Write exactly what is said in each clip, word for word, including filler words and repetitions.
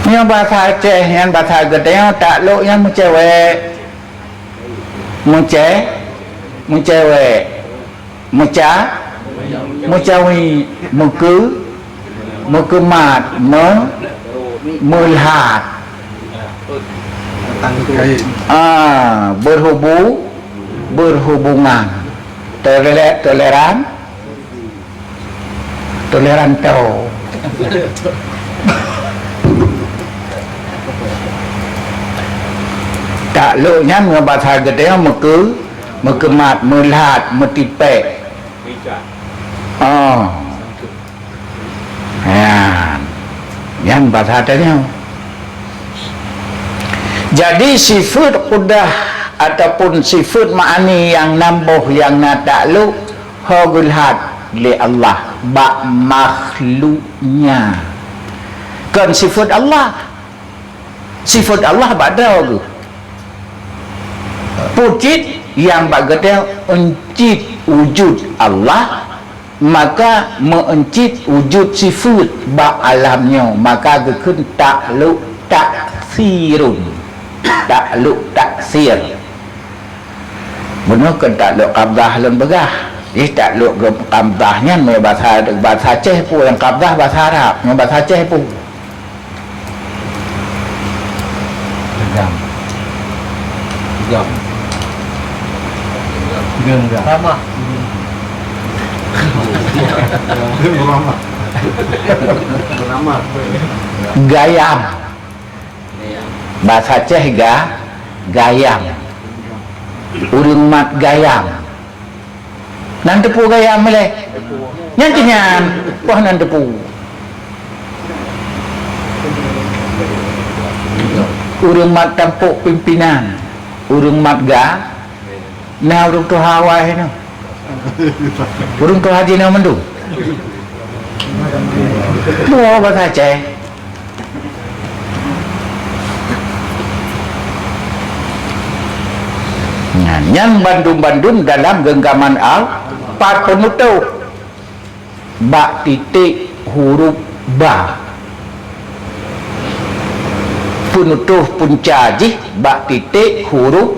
Nyoe basa Aceh nyan basa geutanyoe taklok nyang meucewek. Meuce-, meucewek. Meuca-, meucawi, meukeu-, meukeumat, me-, meulhat. Ah, berhubu-, berhubungan. Tole-, toleran. Toleranto. Taklok nyan ngon basa geutanyoe meukeu-, meukeumat, meulhat, meutipék. Oh. Nyan. Nyan basa tanyoe. Jadi sifeuet qudah ataupun sifeuet ma'ani nyang nam boh nyang na taklok ho geulhat lé Allah bak makhluknya. Kon sifeuet Allah. Sifeuet Allah bak droe geuh. Peue cit nyang bak geutanyoe euncit wujud Allah, maka meueuncit wujud sifeuet bak alam nyoe, maka geukheun taklok taksirun. Taklok taksir. Bunoe keu taklok qabdah lôn peugah. Jih taklok qabdah nyan meunyoe basa, basa Aceh peue, nyang qabdah basa Arab, meunyoe basa Aceh peue? Pegang. Pegang. Pegang, pegang. Ramah. Ramah. Ramah. Gayam. Basa Aceh ga-, gayam. Ureuëng mat gayam. Nan teupeu gayam lé. Nyan cit nyan, poh nan teupeu. Ureuëng mat tampok pimpinan. Ureuëng mat ga-, Na ureuëng tuha awai nyoe. Ureuëng tuha jinoe mandum. Dua basa Aceh. Nyan, nyan bandum-bandum dalam genggaman Al-, pat peunutôh. Bak titék huruf ba. Peunutôh punca jih bak titék huruf,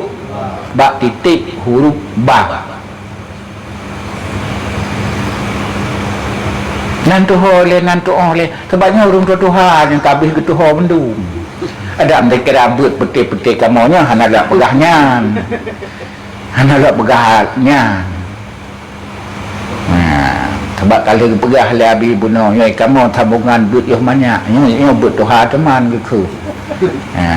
bak titék huruf ba. Nan tuho lé, nan tuho lé. Sabab nyoe ureuëng tuha-tuha nyang ka abéh geutuho mandum. Adak meukira beuet peuté-peuté kamoe nyoe hana lôn peugah nyan. Hana lôn peugah nyan. Ha, sabab ka lheueh geupeugah lé Abi bunoe, nyoe kamoe tabongan beuet yoh manyak, nyoe, nyoe beuet tuha teuma geukheun. Ha.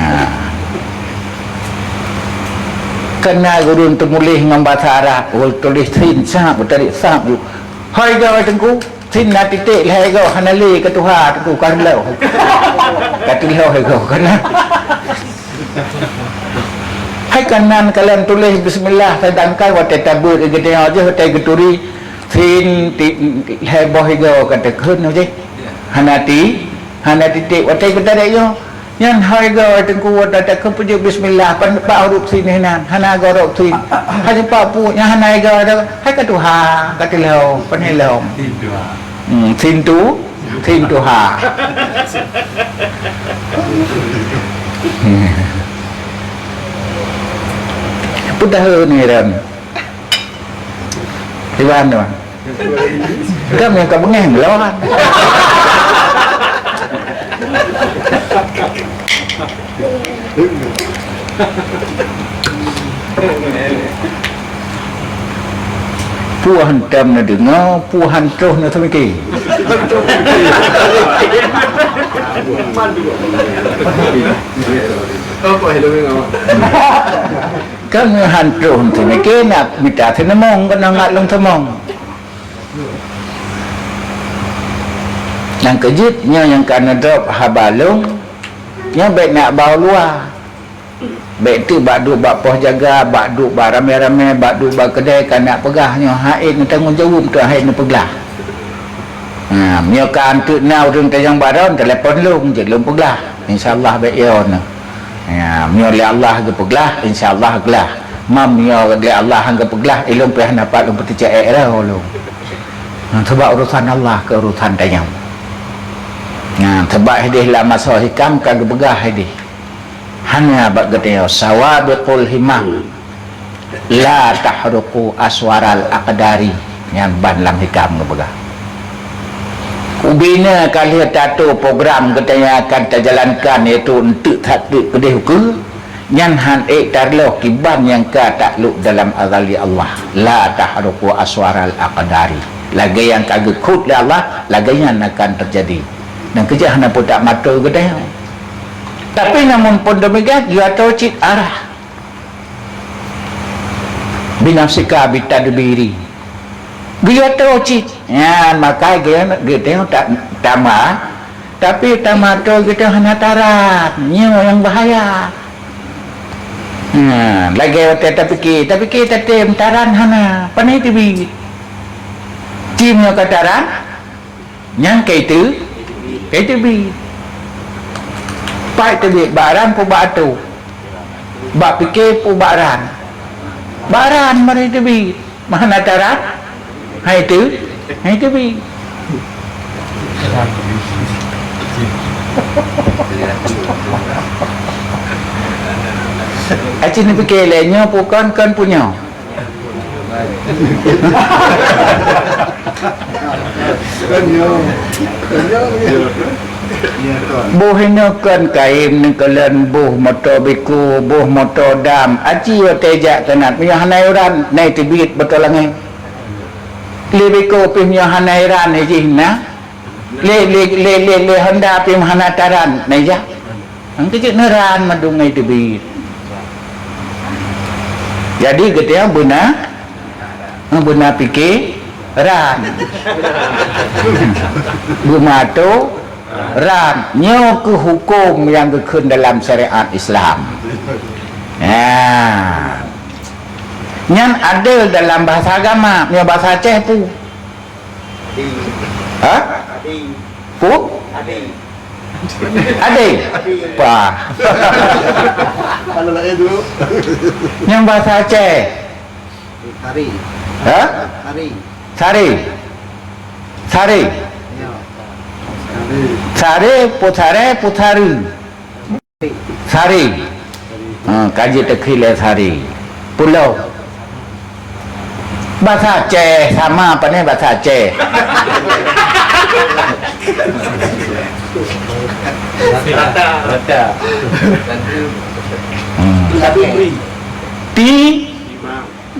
Kana gurun teumuléh ngon basa Arab, ul tuléh sin sab, tarék sab ju. Hai gawai teungku, sin na titék lhée goe hana lé ka tuha teungku ka lheueh. Ka lheueh hai goe kana. Hai ka nan kalon tuléh bismillah, sedangkan watée tabeuet geutanyoe jih watée geuturi sin ti-, lhée boh igoe ka teukheun jih. Hana ti-, hana titék watée geutarek nyoe. Nyan hai goe teungku watée takheun peujeuet bismillah, pan bak huruf sin hinan, hana goe huruf sin. Hana pak pu, nyan hana igoe dah, hai ka tuha, ka tilhong, pan hilong. Hmm, sin tu, sin tuha. Peue tahu ni, Ram? Iwan tu. Kan yang ka beungéh melawan. Peue hantom na deungoe, peue han troh na teumiké. Kan han troh na teumiké, na mita teuneumong, keuneuk ngat lôn teumong. Nyang keujeuet nyoe nyang ka neudrob haba lôn, nyoe bék neubau luwa. Bék teuk bak duek bak poh jaga, bak duek bak ramé-ramé, bak duek bak keudée ka neuk peugah nyoe hait neutanggong jaweueb, teuh hait neupeuglah. Ha, meunyoe ka anteuk na ureuëng tajang baron, telepon lôn, jeuet lôn peuglah. Insya Allah bék yo na. Ha, meunyoe lé Allah geupeuglah, insya Allah glah. Mam meunyoe lé Allah han geupeuglah, ilôn pih hana pat lôn peuteucak ék roh lôn. Ha, sabab urusan Allah keu urusan tanyoe. Nah, sabab idéh lam asoe hikam ka geupeugah idéh. Hana bak geutanyoe sawabiqul himam. La tahruqu aswaral aqdari. Nyan ban lam hikam geupeugah. Ubena ka lheueh tato program geutanyoe akan tajalankan, yaitu enteuk that teuk keudeh ukeue. Nyan han ék tarloh kiban nyang ka taklok dalam azali Allah. La tahruqu aswaral aqdari. Lagée nyang ka geukhot lé Allah, lagée nyan akan teujadi. Dan keujah na peutak mato geutanyoe. Tapi namun pun demikian, geuatoe cit arah. Binafsika bitadbiri. Geuatoe cit. Nyan maka geu-, geutanyoe ta-, tama. Tapi tamato geutanyoe hana taran. Nyoe nyang bahaya. Nah, lagée watée tapike, tapike tatem taran hana. Pane teubiet. Cit nyoe ka taran, nyan ka iteu-, ka iteubiet. Pat teubiet, bak ran peue bak atô. Bak pike peue bak ran. Bak ran meunan teubiet. Meuhana taran, hai teu-, hai teubiet. Aci neupike lé nyoe peue kon, kon peue nyoe. Boh inoe kon kayém neukalon boh moto biko, boh moto dam. Aci watée jak keunan, meunyoe hana uran, nai teubiet bak atô langét. Lé biko pih meunyoe hana uran, jih na. Lé, lé, lé, lé, lé Honda pih hana taran, nai jak. Nyang keujeuet neuran mandum ngai teubiet. Jadi geutanyoe beuna, beuna pike ran. Beumato ran. Nyoe keuh huköm nyang geukheun dalam syariat Islam. Nah. Nyan adil dalam bahasa agama, nyoe bahasa Aceh peue? Ha? Peue? Adé. Pah. Kalau lain tu. Nyang bahasa Aceh. Sari. Ha? Sari. Sari. Sari. Ya. Sari, pusare, pusaru. Sari. Ha, ka jiteukhilé sari. Pulo. Bahasa Aceh sama apa ni bahasa Aceh? Rata. Rata. Hmm. Ti,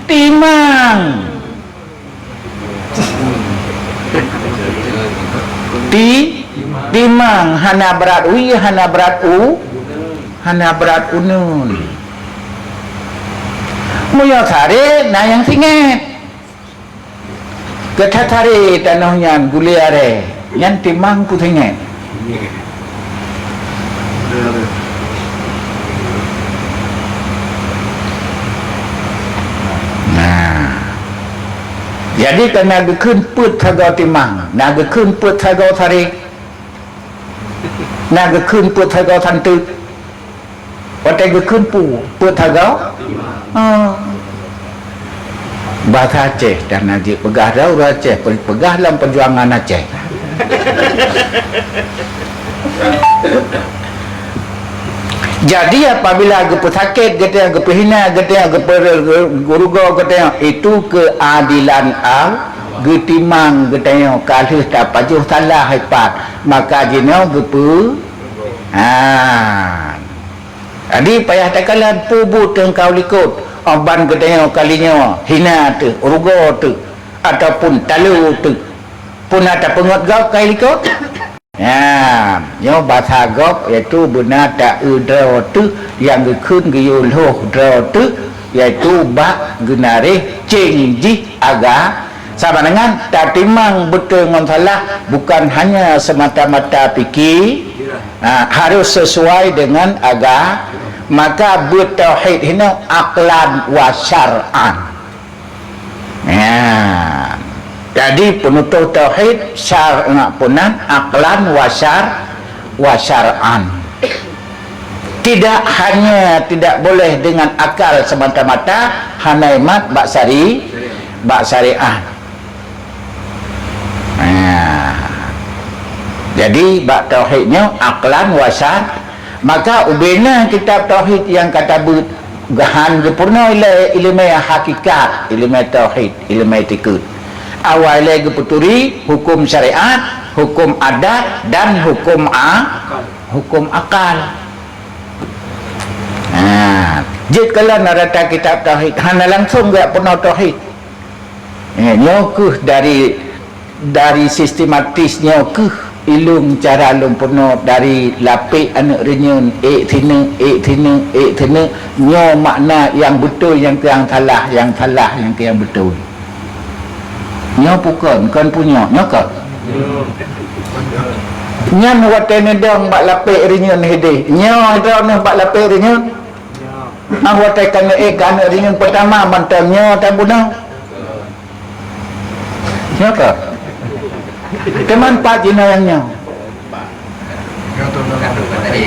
timang. Ti, timang hana brat u, hana brat u, hana brat u nun. Meunyoe sare na nyang singét. Gata sare tanoh nyan gulée aré, nyan timang peue singét. Nah. Jadi, ka na geukheun peuet sagoe timang, na geukheun peuet sagoe sare, na geukheun peuet sagoe santeut. Watée geukheun peue, peuet sagoe? Ah. Bahasa Aceh, dan na jeuet peugah dah ureuëng Aceh, pe-, peugah lam peujuangan Aceh. Jadi, apabila geupeusakét geutanyoe, geupeuhina geutanyoe, geupeu-, geurugoe geutanyoe, itu keadilan Allah, geutimang geutanyoe ka lheueh tapajoh salah ipat, maka jinoe geupeu-, ha. Jadi, payah takalon peue buet teungkau likot, oh ban geutanyoe kali nyoe hina teuh, rugoe teuh, ataupun talo teuh. Peue na tapeungeut gob kai likot? Nyan, nyoe basa gob, yaitu beuna ta-eu droe teuh nyang geukheun geuyue lhôh droe teuh, yaitu bak geunaréh céng jih aga. Sama dengan tatimang beutôi ngon salah, bukan hanya semata-mata pike, ha, harus sesuai dengan aga, maka beutauhid hinoe aqlan wa syar'an. Nah, jadi peunutôh tauhid syar-, peunan aqlan wa syar-, wa syar'an. Tidak hanya tidak boleh dengan akal semata-mata, hana imat bak syari-, bak syariat. Nah. Jadi, bak tauhid nyoe aqlan wa syar-, maka ubena kitab tauhid nyang ka tabeuet, hán geupeurunoe lé ileumèe hakikat, ileumèe tauhid, ileumèe tikeut. Awai lé geupeuturi huköm syariat, huköm adat, dan huköm a-, huköm akal. Ha, jeuet kalon rata kitab tauhid, hana langsung geupeurunoe tauhid. Eh, nyoe keuh dari, dari sistematis nyoe keuh ilôn cara lôn peurunoe dari lapek aneuk reunyeun, ék sineuk, ék sineuk, ék sineuk. Nyoe makna nyang beutôi nyang keu nyang salah, nyang salah nyang keu nyang beutôi. Nyoe peue kon, kon peue nyoe, nyoe kon. Nyan watèe neudong bak lapek reunyeun hidéh. Nyoe droeneuh bak lapek reunyeun. Ah, watèe ka neuék keu aneuk reunyeun peutama mantong nyoe tabunoe. Nyoe ka. Teuma pat jinoe nyang nyoe.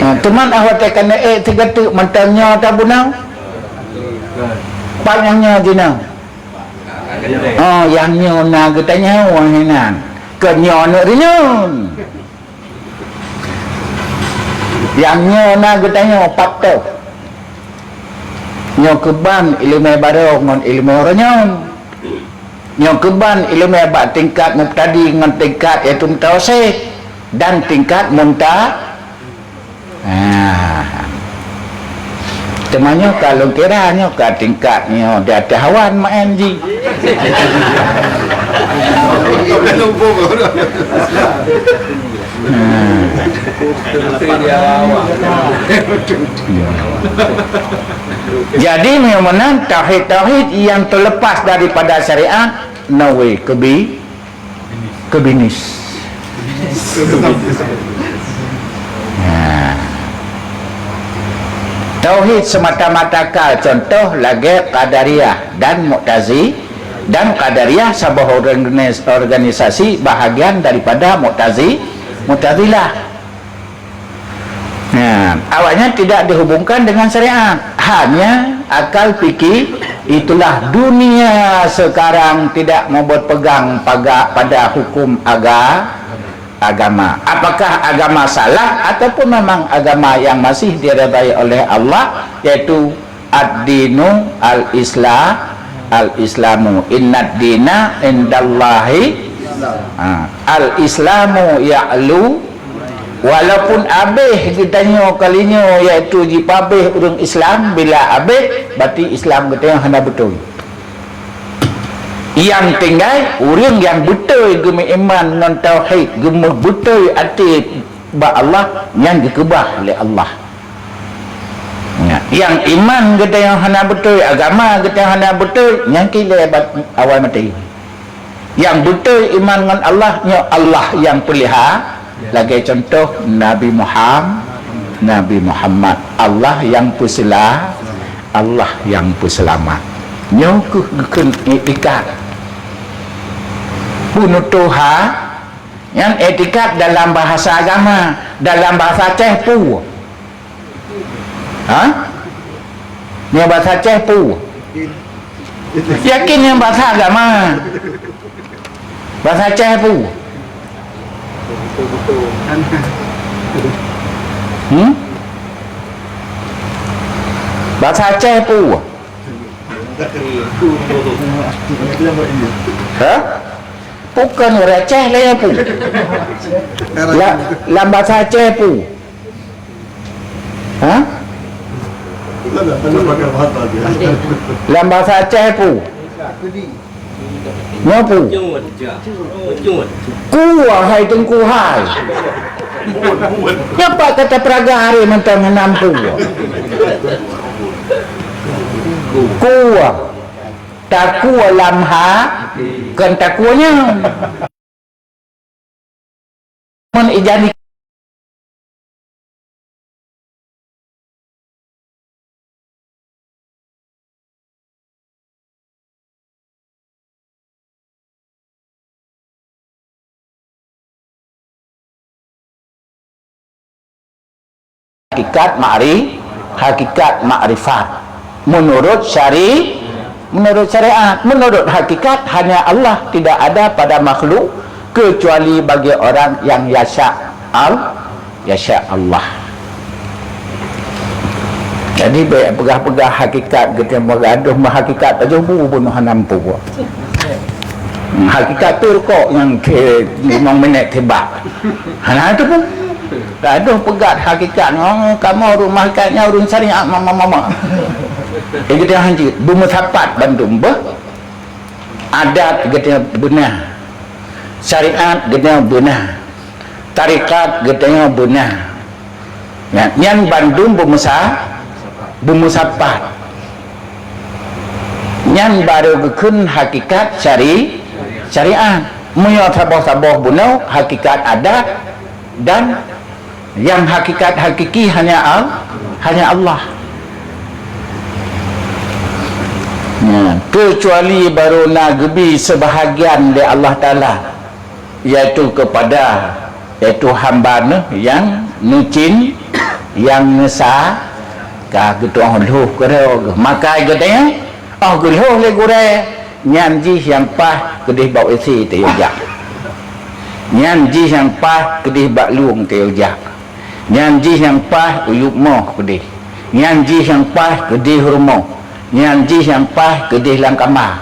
Ha, teuma ah watèe ka neuék sigateuk mantong nyoe tabunoe. Pat nyang nyoe jinoe. Oh, nyang nyoe na geutanyoe hinan. Keu nyoe aneuk reunyeun. Nyang nyoe na geutanyoe pat toh. Nyoe keuban ileumèe barô ngon ileumèe uroe nyoe. Nyoe keuban ileumèe bak tingkat mubtadi ngon tingkat yaitu mutawasit dan tingkat munta-, ah. Teuma nyoe ka lôn kira nyoe ka tingkat nyoe di ateueh awan maén jih. Hmm. Jadi, meunyoe meunan, tauhid-tauhid nyang teulepas daripada syariat, na wèe keubi-, keubinis. Nah. Tauhid semata-mata kal, contoh lagèe Qadariyah dan Mu'tazi-, dan Qadariyah saboh organis-, organisasi bahagian daripada Mu'tazi-, Mu'tazilah. Nah, awaknyan tidak dihubungkan dengan syariat, hanya akal fikir. Itulah dunia sekarang tidak mau berpegang paga-, pada hukum aga-, agama. Apakah agama salah ataupun memang agama yang masih diridai oleh Allah, yaitu ad-dinu al-Isla-, al-Islamu. Innad dina indallahi, ha, al-Islamu ya'lu. Walaupun abéh geutanyoe kali nyoe, yaitu jipabéh ureuëng Islam, bila abéh, berarti Islam geutanyoe hana beutôi. Nyang tinggai, ureuëng nyang beutôi geumeuiman ngon tauhid, geumeubeutôi até bak Allah, nyan geukeubah lé Allah. Nya, nyang iman geutanyoe hana beutôi, agama geutanyoe hana beutôi, nyan keu lé bat-, awai maté. Nyang beutôi iman ngon Allah, nyoe Allah nyang peuliha, lagèe contoh Nabi Muham-, Nabi Muhammad, Allah nyang peuseula-, Allah nyang peuseulamat. Nyoe keuh geukheun iktikad. Peunutôha, nyan iktikad dalam bahasa agama, dalam bahasa Aceh peue? Ha? Nyan bahasa Aceh peue? Yakin nyan bahasa agama. Bahasa Aceh peue? Hmm? Bahasa Aceh peue? Ha? Bukan ureuëng Aceh laén peue. La-, lam bahasa Aceh peue. Ha? Lam bahasa Aceh peue. Nyoe peue. Kuah hai teungku hai. Nyoe pat kata Praga hari mantong hana peue. Kuah. Takue lam ha, kon takue nyan. Mon ijani hakikat ma'ri-, hakikat makrifat. Menurut syari-, menurut syariat, menurut hakikat hanya Allah, tidak ada pada makhluk kecuali bagi orang yang yasya', Al, ya sya Allah. Jadi, bèk peugah-peugah hakikat, geutanyoe peugah, "Adoh, meuhakikat pajoh bu bunoe hana meupubuet." Hmm, hakikat tu rukok nyang keu limong minèt tibak. Hana teupeu. Adoh, peugah hakikat, "Oh, kamoe ureueng hakikat nyan ureueng syariat, mama, mama." Eh, geutanyoe hanjeuet, beumeusapat bandum beuh. Adat geutanyoe beuna. Syariat geutanyoe beuna. Tarekat geutanyoe beuna. Nyan, nyan bandum beumeusa-, beumeusapat. Nyan barô geukheun hakikat syari-, syariat. Meunyoe saboh-saboh bunoe hakikat adat dan nyang hakikat hakiki hanya Al-, hanya Allah. Nyan, keucuali barô na geubi seubahagian lé Allah Taala, yaitu keupada, yaitu hamba Neuh nyang neucin, nyang neusa, ka geutu'oh lhôh keudroe geuh. Maka geutanyoe, 'Oh geulhôh lé gurèe, nyan jih nyang paih keudeh bak W C tayue jak. Nyan jih nyang paih keudeh bak lueng tayue jak. Nyan jih nyang paih u yup moh keudeh. Nyan jih nyang paih keudeh u rumoh. Nyan jih nyang paih keudeh lam kama.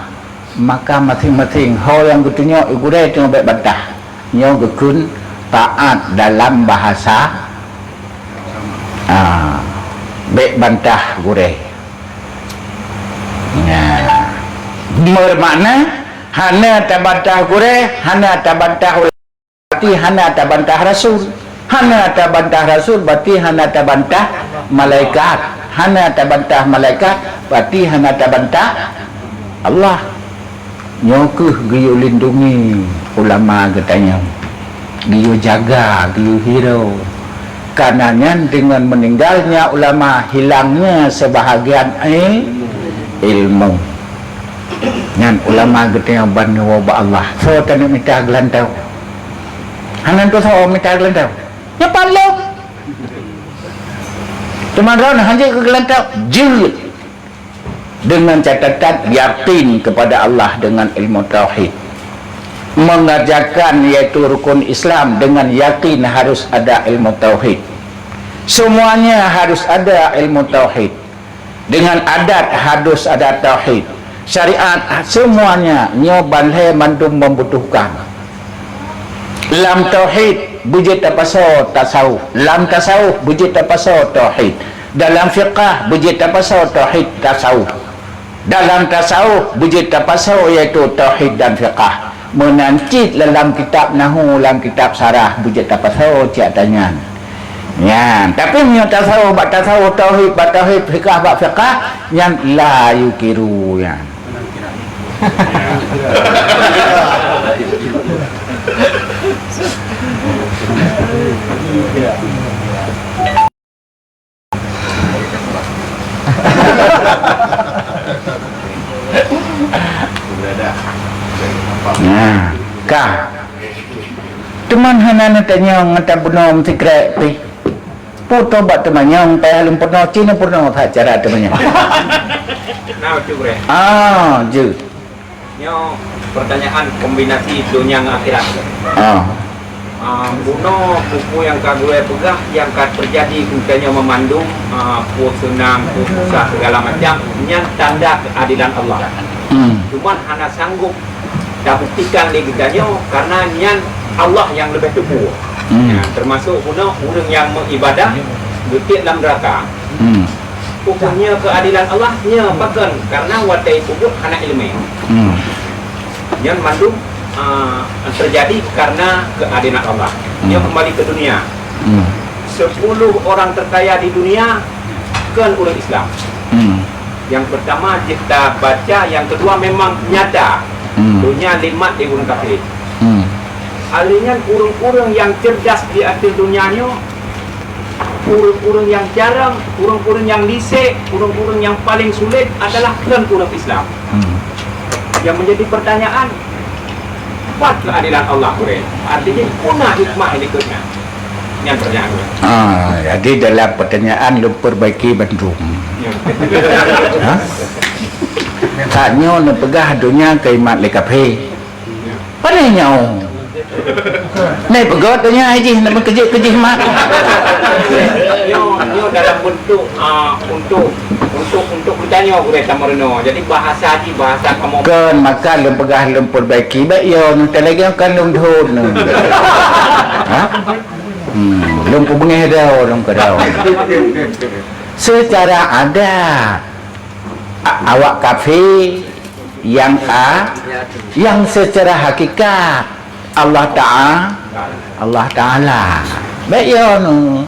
Maka maséng-maséng ho nyang geutunyok lé gurèe teungoh bèk bantah. Nyoe geukheun taat dalam bahasa, ah, bèk bantah gurèe. Nah, bermakna hana tabantah gurèe, hana tabantah ulama, berarti hana tabantah rasul. Hana tabantah rasul, berarti hana tabantah malaikat. Hana tabantah malaikat, berarti hana tabantah Allah. Nyoe kheueh geuyue lindungi ulama geutanyoe, geuyue jaga, geuyue hirau. Karena nyan deungon meuninggalnya ulama, hilangnya seubahagian il-, ilmu. Nyan ulama geutanyoe ban neuwoe bak Allah. Soe taneuk mita geulantoe? Hana tusoe mita geulantoe. Nyoe paih lom. Teuma droeneuh hanjeuet keu geulantoe, jeuet. Dengan catatan yakin kepada Allah dengan ilmu tauhid. Mengerjakan yaitu rukun Islam dengan yakin harus ada ilmu tauhid. Semuanya harus ada ilmu tauhid. Dengan adat harus ada tauhid. Syariat, semuanya nyoe ban lhèe mandum membutuhkan. Lam tauhid beujeuet tapasoe tasawuf. Lam tasawuf beujeuet tapasoe tauhid. Dalam fiqah beujeuet tapasoe tauhid tasawuf. Dalam tasawuf beujeuet tapasoe yaitu tauhid dan fiqah. Meunan cit lam kitab nahu, lam kitab sarah beujeuet tapasoe cit ata nyan. Nyan, tapi meunyoe tasawuf bak tasawuf, tauhid bak tauhid, fiqah bak fiqah, nyan la yukiru nyan. Nah, ka. Teuma hana neutanyong ngon tabunoe meusikrek pih. Peue tobat teumanyong payah lôn peunoh, ci neupeunoh that cara teumanyong. Nah, betul, Bre. Ah, jeuet. Nyoe pertanyaan kombinasi donya ngon akhirat. Ah. Ah, bunoe buku nyang ka gurèe peugah nyang ka teujadi keu geutanyoe meumandum, ah, peue seunang, peue susah, segala macam, nyan tanda keuadilan Allah. Hmm. Cuman hana sanggup tabuktikan lé geutanyoe, karena nyan Allah nyang leubeh teupeu. Hmm. Nyan, teumasok bunoe ureueng nyang meuibadah, geutiek lam neuraka. Hmm. Bukan nyoe keuadilan Allah, nyoe pakon, karena watèe peubuet hana ileumèe. Hmm. Nyan mandum, ah, teujadi karena keuadilan Allah. Nyoe, hmm, kembali ke dunia. Hmm. Sepuluh orang terkaya di dunia kon ureueng Islam. Hmm. Yang pertama jeuet tabaca, yang kedua memang nyata. Hmm. Dunia nikmat di ureueng kafé. Hmm. Alèh nyan ureueng-ureueng nyang cerdas di ateueh dunia nyoe, ureueng-ureueng nyang jarang, ureueng-ureueng nyang lisek, ureueng-ureueng nyang paling sulet adalah kon ureueng Islam. Hmm. Yang menjadi pertanyaan, pat keuadilan Allah, Bre? Artinya, peue na hikmah nyang dikeue nyan? Nyan pertanyaan. Ah, jadi dalam pertanyaan lôn perbaiki bandum. Ya. Ha? Tanyoe neupeugah donya keu imat lé kafé. Pane nyoe? Nai peugöt tu nya jih, nak meukeujeuet-keujeuet mat. Nyoe, nyoe dalam bentuk, ah, untuk, untuk, untuk geutanyoe gurée tameurunoe. Jadi bahasa jih, bahasa kamoe. Kon, maka lôn peugah lôn peurbaiki, bèk yo, nyoe lagèe kan lôn dhôt nyoe. Ha? Hmm, lôn peubeungèh dah, lôn keudau. Secara adat, a-, awak kafé yang a-, yang secara hakikat Allah Ta'a-, Allah Taala. Bèk yo nyoe.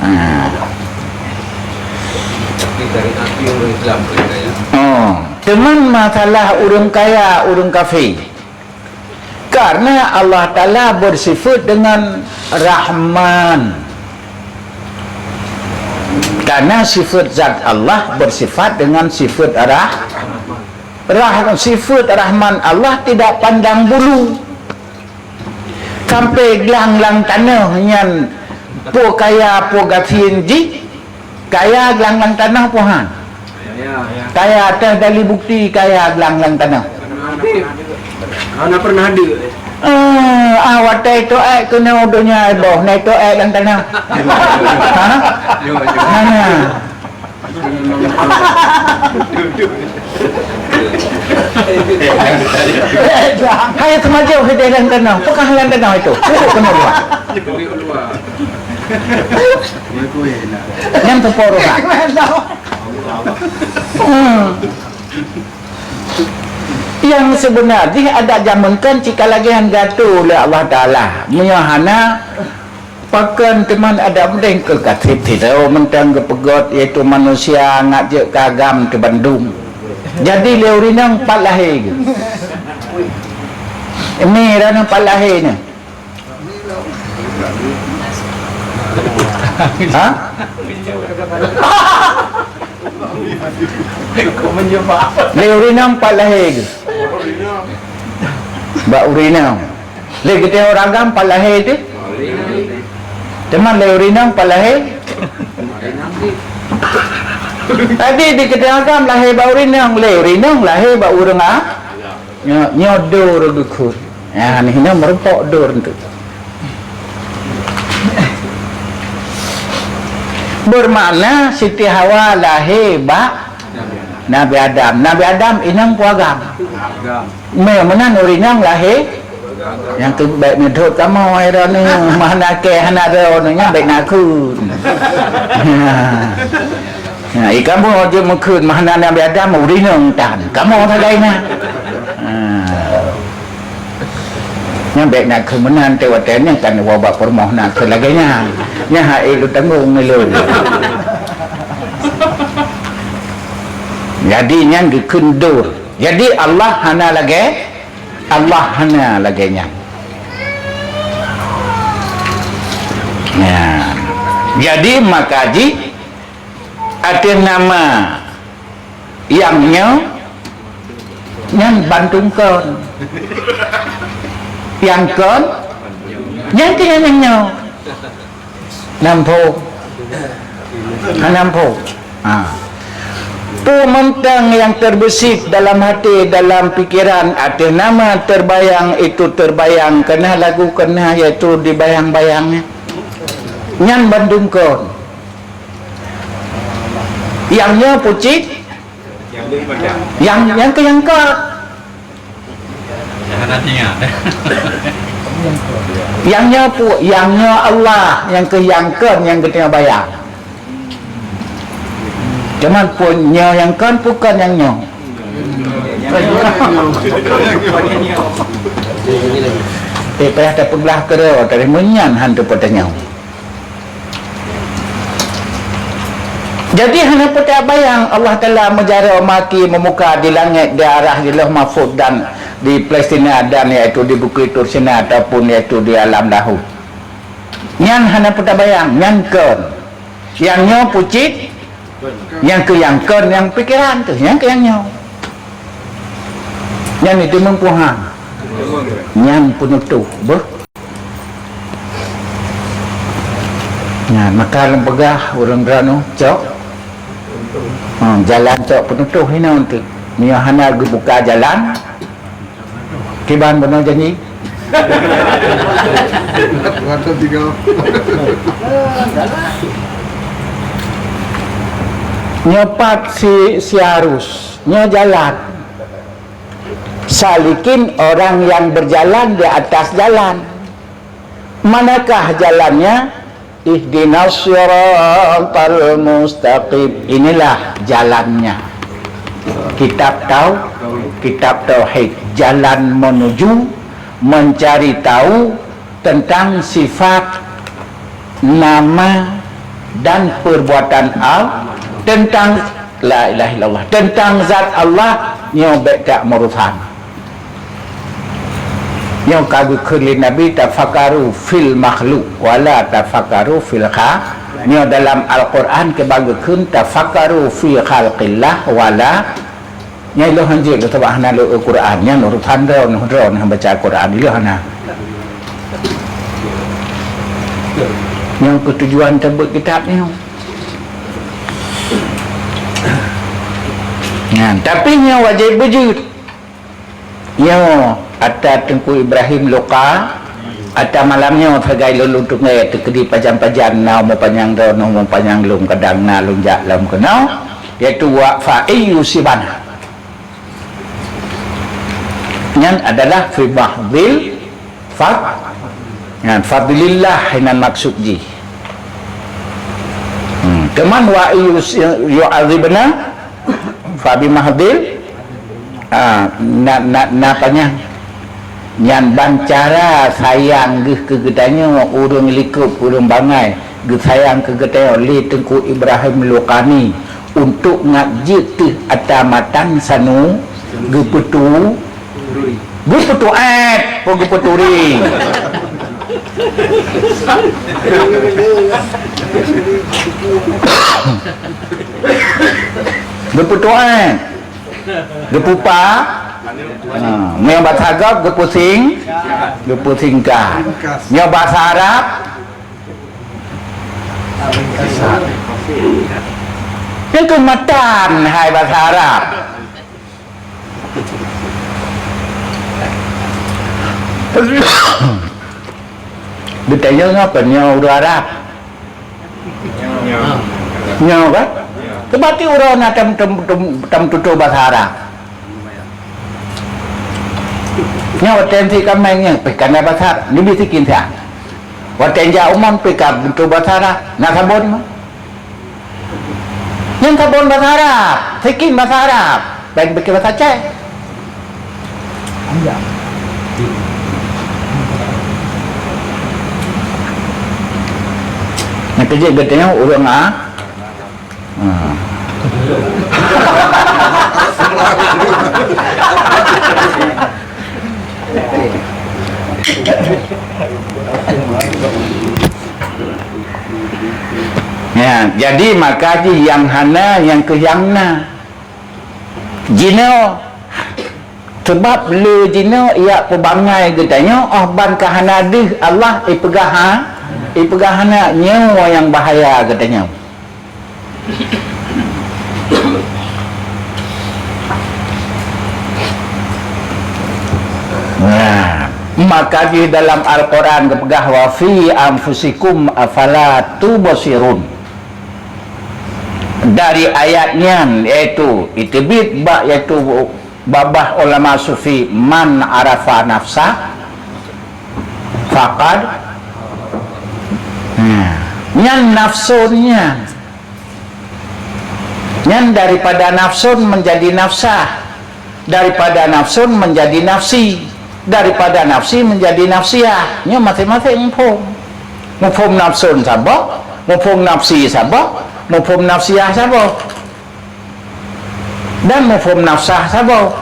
Ha. Tapi dari Nabi orang Islam mereka, ya. Oh, teuma masalah ureueng kaya, ureueng kafé. Karena Allah Taala bersifat dengan Rahman. Karena sifat zat Allah bersifat dengan sifat Rah-, Rah-, sifat Rahman Allah tidak pandang bulu. Sampai glang lam tanoh nyan, peue kaya, peue gasien jih, kaya glang lam tanoh peue han. Kaya teuh dari bukti kaya glang lam tanoh. Hana pernah ada. Eh, ah, watèe itu ék keunoe donya boh, na itu ék lam tanoh. Ha? Hana. Hai, teumajôh sideh lam tanoh. Peugah lam tanoh itu. Pukul keunoe luar. Nyang teupeu roh. Hmm. Nyang seubeuna jih adak jameun kan cit ka lagèe nyan geuatoe lé Allah Taala. Meunyoe hana, pakon teuma adak meudeh keu ka trép sidroe mantong geupeugöt, yaitu manusia ngat jeuet keu agam teuh bandum. Jadi lé ureueng inong pat lahé geuh. Umi droeneuh pat lahé nyoe. Ha? Lé ureueng inong pat lahé geuh. Bak ureueng inong. Lé geutanyoe ureueng agam pat lahé teuh. Teuma lé ureueng inong pat lahé. Jadi di geutanyoe agam lahé bak ureueng inong, lé ureueng inong lahé bak ureueng a-, Nyoe, nyoe dor geukheun. Ya, nyoe meurumpok dor tu. Bermakna Siti Hawa lahé bak Nabi Adam. Nabi Adam inong peue agam? Meunan ureueng inong lahé nyang keu bèk neudhôt kamoe, ai droeneuh, mah na kèe hana droeneuh nyan bèk na kheun. Ha, i kamoe jeuet meukheun, mah na Nabi Adam ureueng inong tan. Kamoe sagai na. Ha. Nyan bèk na kheun meunan, teuh watèe nyan kan woe bak peurumoh na kheun lagèe nyan. Nyan hak ék lôn tanggong lôn. Jadi nyan geukheun dor. Jadi Allah hana lagèe, Allah hana lagèe nyan. Nyan. Jadi maka jih ateueh nama nyang nyoe, nyan bandum kon. Nyang kon, nyan keuh nyang nyoe. Namphong. Ha, namphong. Ha. Peue mantong nyang teubeusit dalam até, dalam pikeran, ateueh nama terbayang itu terbayang, keunah lagu keunah, yaitu dibayang-bayang. Nyan bandum kon. Nyang nyoe peue cit? Nyang, nyang keu nyang kon. Nyang nyoe peue? Nyang nyoe Allah, nyang keu nyang kon, nyang geutanyoe bayang. Cuman peue nyoe nyang kon, peue kon nyang nyoe. Eh, payah tapeuglah keudroe, dari meunyan han teupeutanyong. Jadi hana peue tabayang Allah Taala meujaroe maki meumuka di langét, di arah di Lauh Mahfuz dan di Palestina dan yaitu di Bukét Tur Sina ataupun yaitu di alam lahut. Nyan hana peue tabayang, nyan kon. Nyang nyoe peue cit, nyang keu nyang kon nyang pikeran teuh, nyang keu nyang nyoe. Nyan itu meumpuhan. Nyan peunutôh, beuh. Nyan, maka lôn peugah ureueng droeneuh cok, hmm, jalan cok peunutôh inoe teuk. Meunyoe hana geubuka jalan, kiban bunoe janji. Mata tiga. Nyoe pat si, si arus, nyoe jalan. Salikin orang yang berjalan di atas jalan. Manakah jalannya? Ihdinas siratal mustaqim. Inilah jalannya. Kitab tau, kitab tauhid, jalan menuju mencari tahu tentang sifat, nama, dan perbuatan Allah, tentang la ilaha illallah, tentang zat Allah, nyoe bèk tak meurusan. Nyoe ka geukheun lé Nabi, "Tafakkaru fil makhluk, wala tafakkaru fil kha-." Nyoe dalam Al-Quran keuba geukheun, "Tafakkaru fi khalqillah, wala." Nyoe ilôn hanjeuet lôn sabab hana lôn eu Quran. Nyan urusan droeneuh, droeneuh baca Quran, ilôn hana. Nyoe keutujuan teubeuet kitab nyoe. Nyan, tapi nyoe wajéb beujeuet. Nyoe ata Teungku Ibrahim Luka, ata malam nyoe sagai lôn lôn teungoh teukeudi pajan-pajan na mupanyang droe, na mupanyang lôn, kadang na lôn jak lom keunoe, yaitu wa fa iyusibana. Nyan adalah fi mahdil fad-, nyan fadlillah inan maksud jih. Hmm, teuma wa iyus-, yu'adzibna fa bi mahdil Ah, na, na, na panyang. Nyan ban cara sayang geuh keu geutanyoe ureuëng likot, ureuëng bangai, geusayang keu geutanyoe lé Teungku Ibrahim Luqani untuk ngat jeuet teuh ata matan sanu geupeutu-, geupeutuét, po geupeuturi. Geupeutuét. Geupupa. Ha, meunyoe basa gob geupusing, geupusingkat. Meunyoe basa Arab, nyan keuh matan hai basa Arab. Geutanyoe ngon peue nyoe ureuëng Arab? Nyoe kan? Seubab ti uroe na tam, tam, tam, tam tutoe basa Arab. Nyoe watée si kameng nyoe pih kana basa Arab, ni bisikin siang. Watée jak umon pih ka tutoe basa Arab, na sabon mah. Nyan sabon basa Arab, sikin basa Arab, laén pike basa Aceh. Nyang keujeuet geutanyoe ureuëng a-, ha. Ya, jadi maka jih nyang hana, nyang keuh nyang na. Jinoe, sabab le jinoe jak peubangai geutanyoe, óh ban ka hana deuh Allah ipeugah ha, ipeugah hana, nyoe nyang bahaya geutanyoe. Nah, maka di dalam Al-Quran geupeugah, "Wa fi anfusikum afala tubsirun." Dari ayat nyan, yaitu iteubiet bak, yaitu babah ulama sufi, "Man arafa nafsa faqad." Nah, nyan nafsun nyan. Nyan daripada nafsun menjadi nafsah, daripada nafsun menjadi nafsi, daripada nafsi menjadi nafsiah. Nyoe maséng-maséng muphom. Muphom nafsun saboh, muphom nafsi saboh, muphom nafsiah saboh, dan muphom nafsah saboh.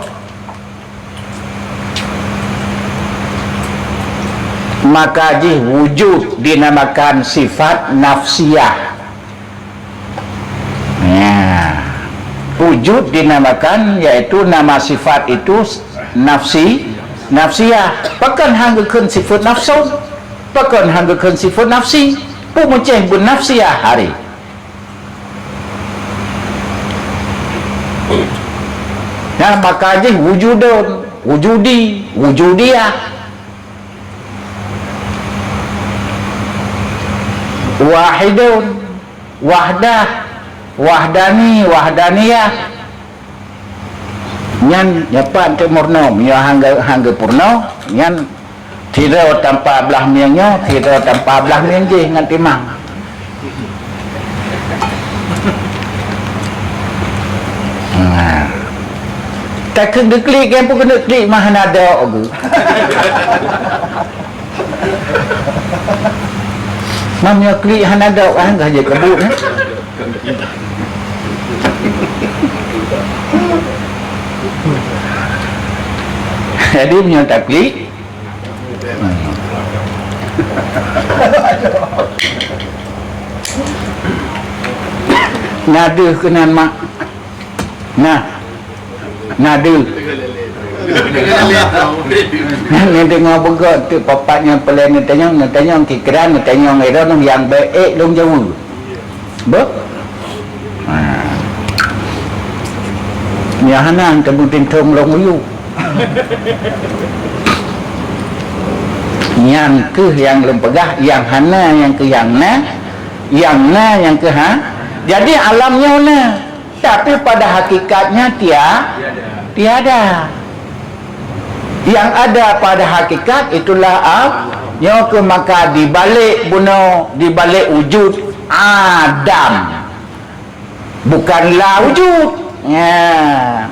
Maka jih wujud dinamakan sifat nafsiah. Ya. Wujud dinamakan, yaitu nama sifat itu nafsi, nafsiah. Pakon han geukheun sifat nafsun? Pakon han geukheun sifat nafsi? Peue meucéh beu nafsiah hari. Nah, maka jih wujudun, wujudi, wujudiah. Wahidun, wahdah, wahdani, wahdaniyah. Nyan nyoe pat teuk murno, meunyoe hang geu-, hang geupurno, nyan sidroe tanpa blah mieng nyoe, sidroe tanpa blah mieng jih ngon timang. Nah. Takheun geuklik, kan pun keuneuk klik mah hana dok geuh. Mam nyoe klik hana dok, ah, gah jeuet keu buet, eh. Jadi, meunyoe taklik, na deuh keunan mak. Nah. Na deuh. Nyan deungoe beugöt teuk papat nyan peulée neutanyong, neutanyong kikira, neutanyong Aaron nyang bèk ék lôn jaweub. Beuh? Ha. Nyang hana teumeutinthong lôn uyu. Nyang keuh nyang lôn peugah, nyang hana nyang keuh nyang na, nyang na nyang keuh ha. Jadi alam nyoe na. Tapi pada hakikatnya tia-, tiada. Yang ada pada hakikat itulah Allah. Nyoe keuh maka di balik bunoe, di balik wujud, adam. Bukan la wujud. Ya.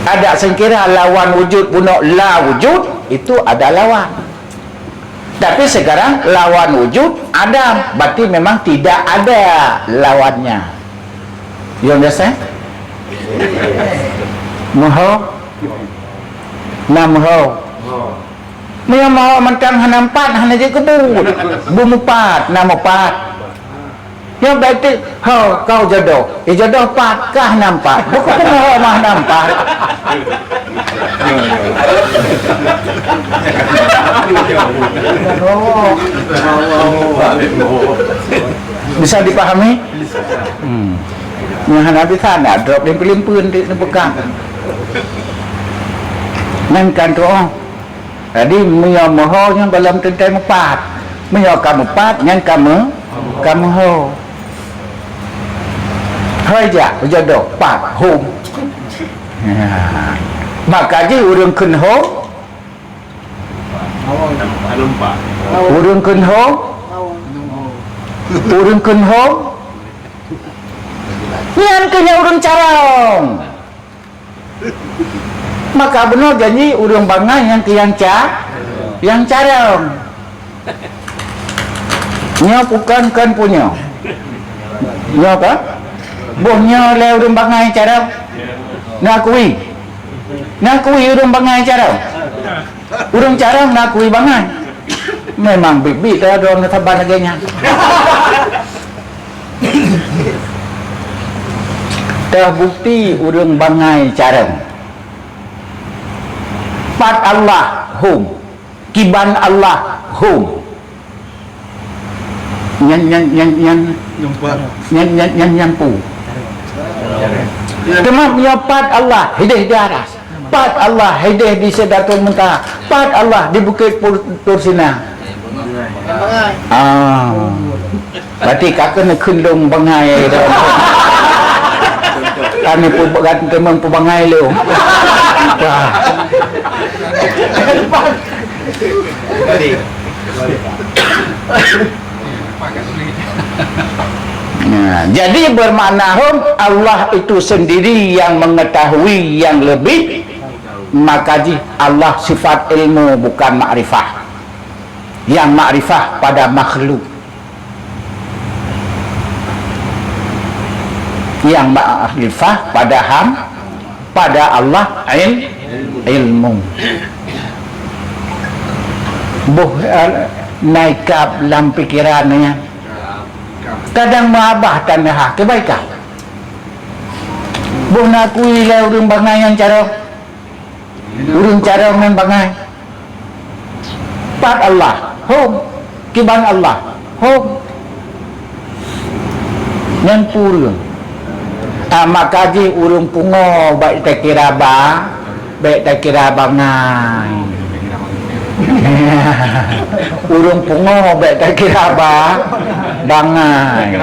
Ada sengkira lawan wujud bunoe la wujud, itu ada lawan. Tapi sekarang lawan wujud adam, berarti memang tidak ada lawannya. You understand? Meuho? Na meuho? Meunyoe meuho mantong hana meupat, hana jeuet keu buet. Beumeupat, na meupat. Nyoe bèk teuk, "Ho, kau jodoh." Eh, jodoh pat, kah na meupat. Buku peungoh mah na meupat. Bisa dipahami? Hmm. Nyan hana bisa, nak drop limpeun-limpeun di, di peugah. Nyan kan tu, oh. Jadi, meunyoe meuho nyan gohlom teuntèe meupat. Meunyoe ka meupat, nyan ka meu-, ka meuho. Hôi jak, jodoh, pat, hom. Ya. Maka jih ureueng kheun hom. Ureueng kheun hom. Ureueng kheun hom. Nyan keuh nyan ureueng carông. Maka bunoe janji ureueng bangai nyang keu nyang ca-, nyang carông. Nyoe bukon kon punyoe. Nyoe ka? Boh nyoe lé ureueng bangai carông. Na kui. Na kui ureueng bangai carông. Ureueng carông na kui bangai. Memang biet-biet dah droe saban lagèe nyan. Teubukti ureueng bangai carông. Pat Allah hom. Kiban Allah hom. Nyan, nyan, nyan, nyan. Nyan pat. Nyan, nyan, nyan, nyan pu. Teuma nyoe pat Allah hideh di aras. Pat Allah hideh di Sidratul Muntaha. Pat Allah di Bukit Pur-, Tursina. Ah. Berarti ka keuneuk kheun lôn bangai dah. Kami pu-, teuma peubangai lôn. Wah. Nah, jadi bermakna hom, Allah itu sendiri yang mengetahui yang lebih, maka jih Allah sifat ilmu bukan makrifah. Yang makrifah pada makhluk. Yang makrifah pada ham-, pada Allah il-, ilmu. Boh, eh, na ikab lam pikeran nyan. Kadang meuabah taneuha kebaikan. Boh na kui lé ureueng bangai nyang carông. Ureueng carông nyan bangai. Pat Allah, hom. Kiban Allah, hom. Nyan pu ureueng. Ah, maka jih ureueng pungo bèk takira ba-, bèk takira bangai. Ureuëng pungo bék takira ba bangai.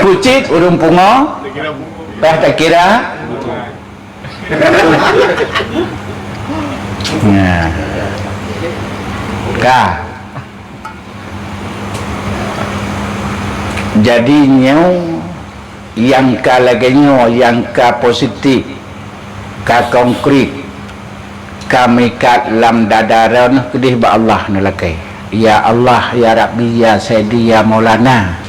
Pucit ureuëng pungo, bék takira. Nah. Ka. Jadi nyoe nyang ka lagée nyoe, nyang ka positif, ka konkret, ka meuikat lam dada droeneuh keudeh bak Allah neulakée. Ya Allah, ya Rabbi, ya Saidi, ya Maulana,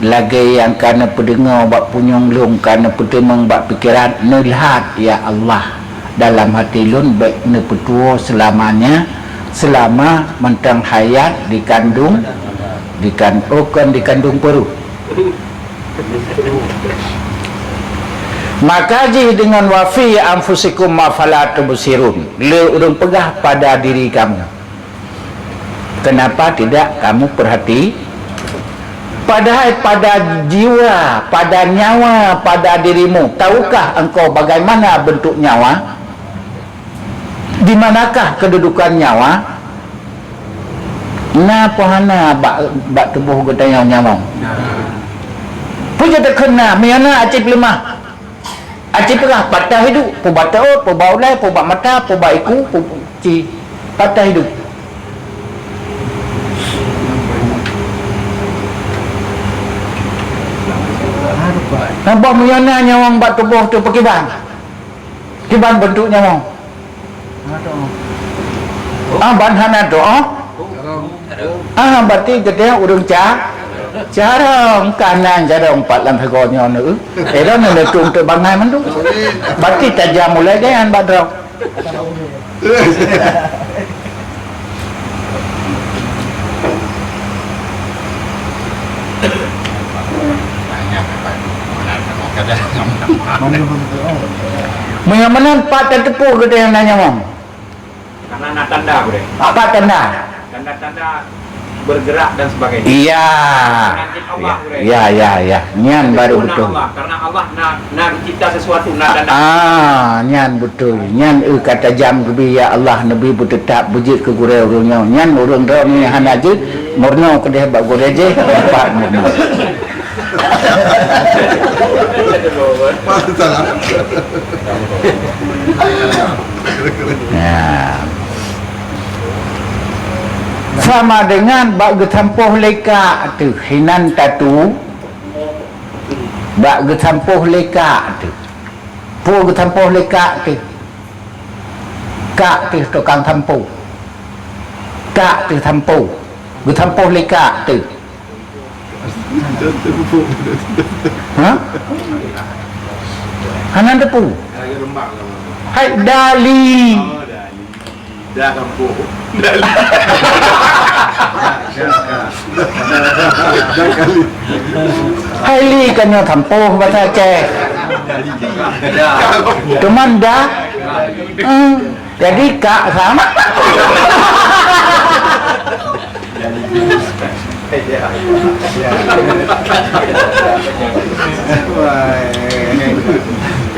lagée nyang ka neupeudeungoe bak punyueng lôn, ka neupeuteumeung bak pikeran, neulhat, ya Allah, dalam hati lôn bék neupeutuwoe seulamanya, seulama mantong hayat dikandung, dikan-, oh, kon dikandung peuruet. Maka jih deungon wa fi anfusikum afala tubsirun, le ureuëng peugah pada diri kamu. Kenapa tidak kamu perhati? Padahai pada jiwa, pada nyawa, pada dirimu, tahukah engkau bagaimana bentuk nyawa? Di manakah kedudukan nyawa? Na peue hana bak, bak tuboh geutanyoe nyawöng? Peue jeuet takheun na, meunyoe na aci peuleumah. Aci peugah patah hidup, peue bak teuôt, peue bak ulée, peue bak mata, peue bak iku, peue ci patah hidup. Nah, bah meunyoe na nyawöng bak tuboh teuh, peue kiban? Kiban bentuk nyawöng? Ah, ban hana doa. Ah, berarti geutanyoe ureuëng ca-, carông. Ka na carông pat lam sagoe nyoe neu. Eh, dah neuleutung teuk bangai mandum. Berarti tajam mulai geuyan bak droe. Meunyoe meunan pat tateupeue geutanyoe na nyawöng. Karena na tanda, Gurée. Apa tanda? Tanda-tanda bergerak dan sebagainya. Iya. Penyakit Allah, Gurée. Iya, iya, iya. Nyan baru betul. Allah. Karena Allah na, na cipta sesuatu, na tanda. Ah, nyan betul. Nyan eu kata jam geubi, ya Allah, neubi beuteutap beujeuet keu gurée ureuëng nyoe. Nyan ureuëng droe nyoe hana jeuet, meurunoe keudeh bak gurée jih, empat meurunoe. Nah. Sama dengan bak geusampôh lé kak teuh hinan tatu, bak geusampôh lé kak teuh. Peue geusampôh lé kak teuh? Kak teuh tukang sampôh. Kak teuh sampôh. Geusampôh lé kak teuh. Ha? Hana teupeu. Hai dali. Hai li kan nyoe sampôh basa Aceh. Teuma dah. Hmm. Jadi kak sama.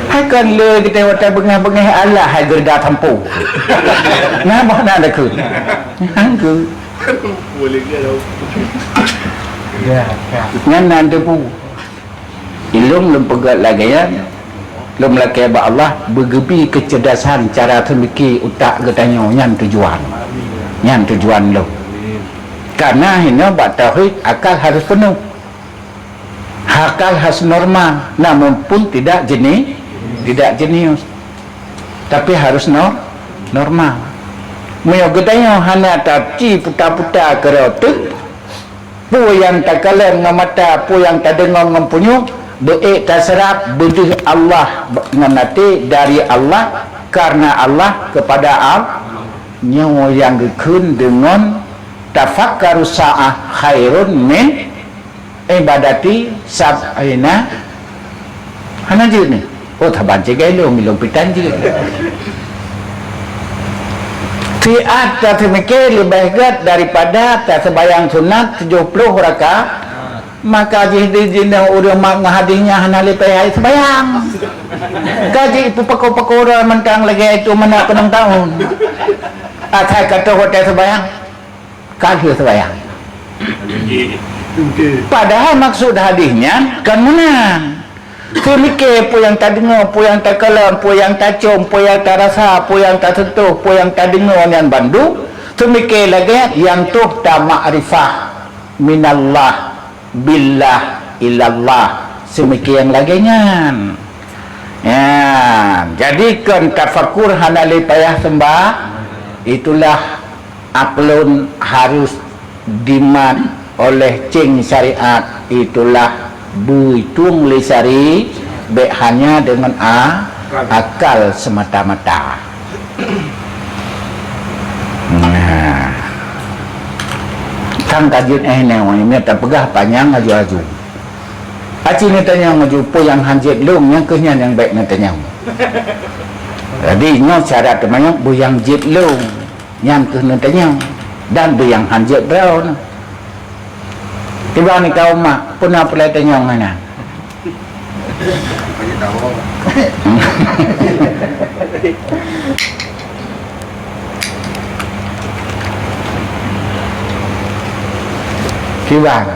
Hai kon le kita watée beungéh-beungéh Allah hai geureuda sampôh. Nah, bah na deukeuet. Hangkeu. Nyan na debu. Ilong lom peugah lagée nyan, lom lakée bak Allah beugeubi keuceurdasan cara teumiki utak geutanyoe, nyan tujuan. Nyan tujuan lom. Karena hinoe bak tauhid akal harus peunoh. Akal harus normal, namun pun tidak jeni-, tidak jenius. Tapi harus nor-, normal. Meunyoe geutanyoe hana taci puta-puta keudroe teuk, peue nyang takalon ngon mata, peue nyang tadeungoe ngon punyueng, beuék taseurab beudeuh Allah ngon até dari Allah, karena Allah, kepada Al-, nyoe nyang geukheun deungon tafakkaru sa'ah khairun min ibadati sab'ina. Hana jeuet ni. Oh, taban cegah ilong, ilong pitan jeuet. Siat taseumiké leubeh gét daripada taseumayang sunat tujoh ploh rakaat, maka jih di jinoe ureuëng mak ngon hadih nyan hana lé payah seumayang. Ka jipeupakoe-pakoe ureuëng mantong lagée itu meunan peunong taun. Asai ka troh watée seumayang, ka lheueh seumayang. Padahai maksud hadih nyan kon meunan. Seumiké peue nyang tadeungoe, peue nyang takalon, peue nyang tacom, peue nyang tarasa, peue nyang taseuntoh, peue nyang tadeungoe nyan bandum, seumiké lagée nyang troh tamakrifah minallah, billah, ilallah, seumiké nyang lagée nyan. Nyan, jadi kon tafakur hana lé payah seumbah, itulah aklun harus dimat oleh ceng syariat, itulah beuitung lé syari, bék hanya deungon a-, akal semata-mata. Nah. Kan ka jeuet eh nyoe, nyoe tapeugah panyang aju-aju. Aci neutanyong aju, peue nyang han jeuet lông, nyang keuh nyan nyang bék neutanyong. Jadi, nyoe syarat teumanyong, peue nyang jeuet lông. Nyan keuh neutanyong, dan beu nyang han jeuet droe nyoe. Tiba ni kaum mak, peue na peulai tanyong hana? Kiban.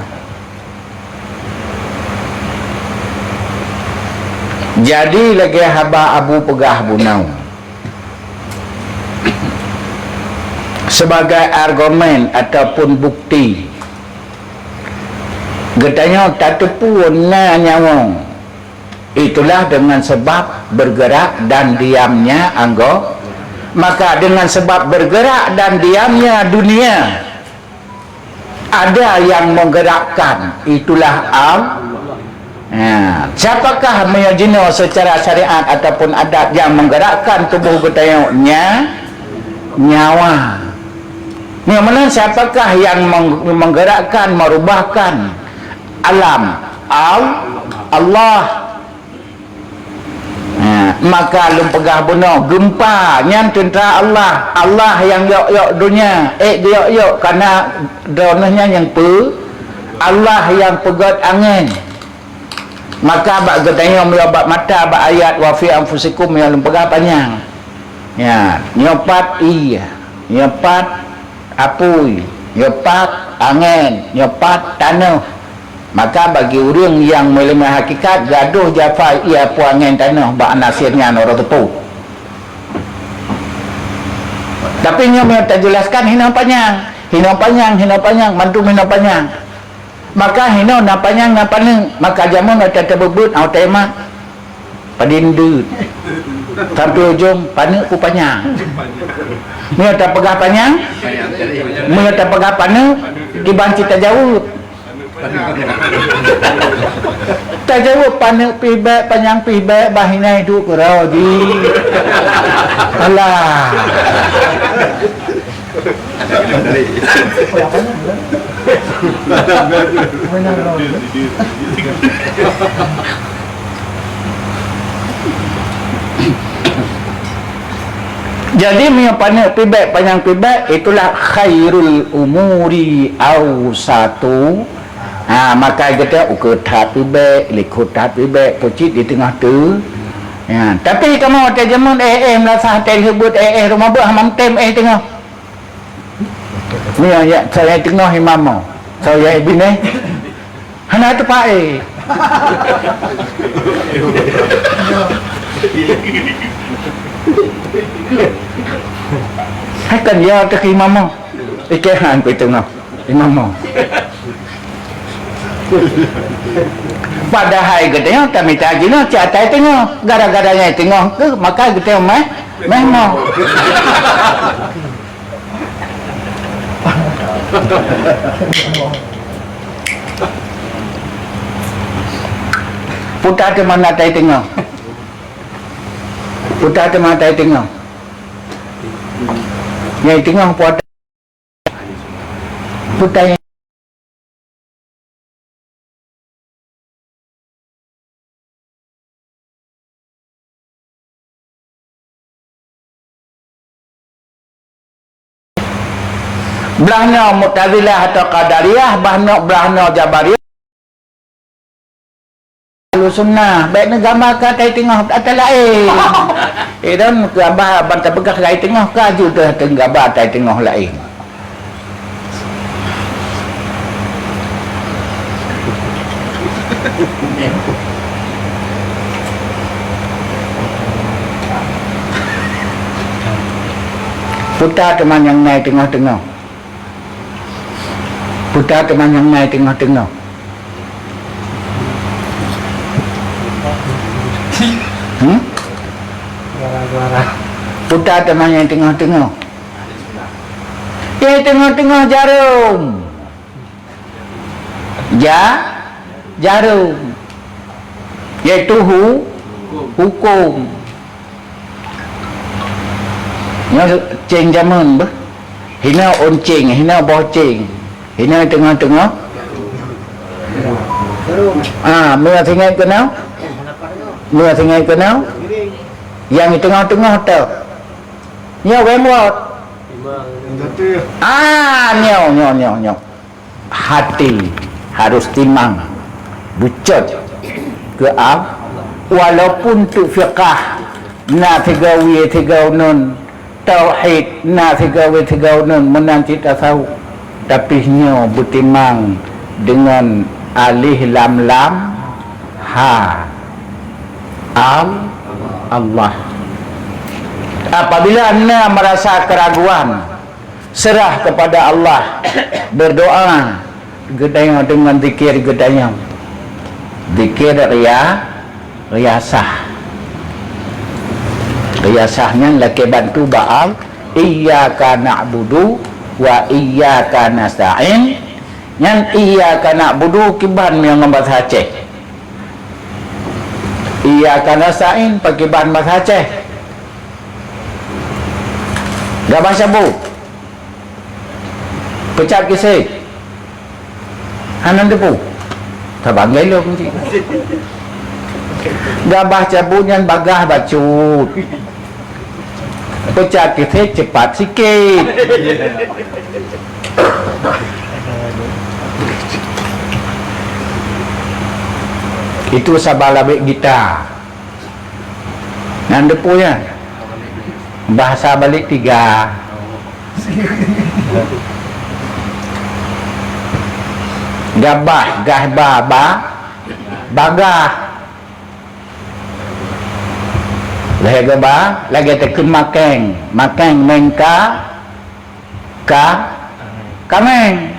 Jadi lagée haba Abu peugah bunoe, sebagai argumen ataupun bukti, geutanyoe tateupeue na nyawöng, itulah dengan sebab bergerak dan diamnya anggo-, maka dengan sebab bergerak dan diamnya dunia, ada yang menggerakkan, itulah Allah. Ha, siapakah meunyoe jinoe secara syariat ataupun adat yang menggerakkan tubuh geutanyoe nya? Nyawa. Nyoe meunan siapakah yang meng-, menggerakkan, merubahkan alam? Al-, Allah. Ha, maka lôn peugah bunoe, gempa nyan teuntara Allah. Allah nyang yok-yok donya, ék geuyok-yok, kana Droeneuh nyan nyang peu-, Allah nyang peugét angén. Maka bak geutanyoe meunyoe bak mata, bak ayat wa fi anfusikum nyang lôn peugah panyang. Ya, nyoe pat ié, nyoe pat apui, nyoe pat angén, nyoe pat tanoh. Maka bagi ureuëng nyang meuileumé hakikat, gadôh jafa ié, apui, angén, tanoh bak nasir nyan uroe teupeu. Tapi nyoe meunyoe tajelaskan hinoe panyang, hinoe panyang, hinoe panyang, mandum hinoe panyang. Maka hinoe na panyang na paneuk, maka jameun watée tabeubeuet watée mat. Padum deuet. Sampoe ujong paneuk pih panyang. Meunyoe tapeugah panyang, meunyoe tapeugah paneuk, kiban cit tajaweueb. Tajaweueb paneuk pih bék, panyang pih bék, bah hinoe duek keudroe jih. Alah. Jadi meunyoe paneuk pih bék, panyang pih bék, itulah khairul umuri ausatu. Ha, maka geutanyoe ukeue that pih bék, likot that pih bék, peucit di teungoh tu. Ya, tapi kamoe watée jameun éh, éh meulasah, watée lheueh beuet éh, éh rumoh beuet, hana meutem éh teungoh. Nyoe ya, soe nyang teungoh imam mo. Soe nyang binéh. Hana teupaéh. Hai kan ya teuh imam mo. Ikée han pih teungoh imam mo. Padahai geutanyoe tamita jinoe cit atai teungoh. Gara-gara nyang teungoh keuh maka geutanyoe méh, méh mo. Puta teuma na tai teungoh. Puta teuma tai teungoh. Nyang teungoh puta. Puta nyang Blah nyoe Mu'tazilah atau Qadariyah, bah nyoe, blah nyoe Jabariyah. Ahlu Sunnah, bèk neugamba keu atai teungoh, atai laén. Eh, dan gamba ban tapeugah atai teungoh, ka ju teuh teugamba atai teungoh laén. Peue teuma nyang na teungoh-teungoh. Peue teuma nyang na teungoh-teungoh. Hmm? Peue teuma nyang teungoh-teungoh. Nyang teungoh-teungoh jarum. Ja, jarum. Yaitu hu-, huköm. Nyoe céng jameun beuh. Hinoe ôn céng, hinoe boh céng. Hinoe teungoh-teungoh. Ah, meunyoe singoh keunoe. Meunyoe singoh keunoe. Nyang teungoh-teungoh teuh. Nyoe wéng wot. Ah, nyoe, nyoe, nyoe, nyoe. Hati harus timang, beucot keu Allah. Walaupun tu fiqah na sigawi sigoe uneun, tauhid na sigawi sigoe uneun, meunan cit tasawuf, tapi nyoe beutimang deungon alif lam lam ha. Al-, Allah. Apabila anda merasa keraguan, serah kepada Allah, berdoa geutanyoe deungon zikir geutanyoe. Zikir ria-, riasah. Riasah nyan lakée bantu bak Allah, "Iyyaka na'budu wa iyyaka nasta'in." Nyan "Iyyaka na'budu" kiban meunyoe ngon bahasa Aceh. "Iyyaka nasta'in" pakiban bahasa Aceh. Gabah sabu. Peucat kiseh. Hana teupeu. Tabang gailong cit. Gabah sabu nyan bagah bacut. Peucat kiseh cepat sikit. Itu saban labek gita. Nyan deupeu nyan. Bahasa balik tiga. Gabah, gah ba, ba, bagah. Lheueh geuba, lagée takheun makeng. Makeng mengka, ka, kameng.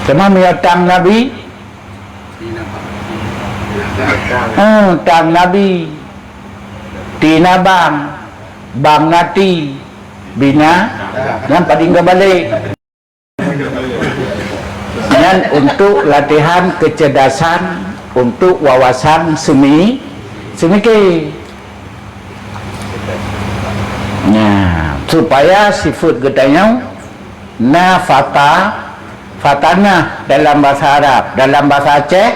Teuma meunyoe tang Nabi, eh, tang Nabi, tina bang, bang nati, bina, nyan pading geubalek. Nyan untuk latihan kecerdasan, untuk wawasan semi-, semiké. Nah, supaya sifat geutanyoe na fata-, fatanah dalam bahasa Arab, dalam bahasa Aceh,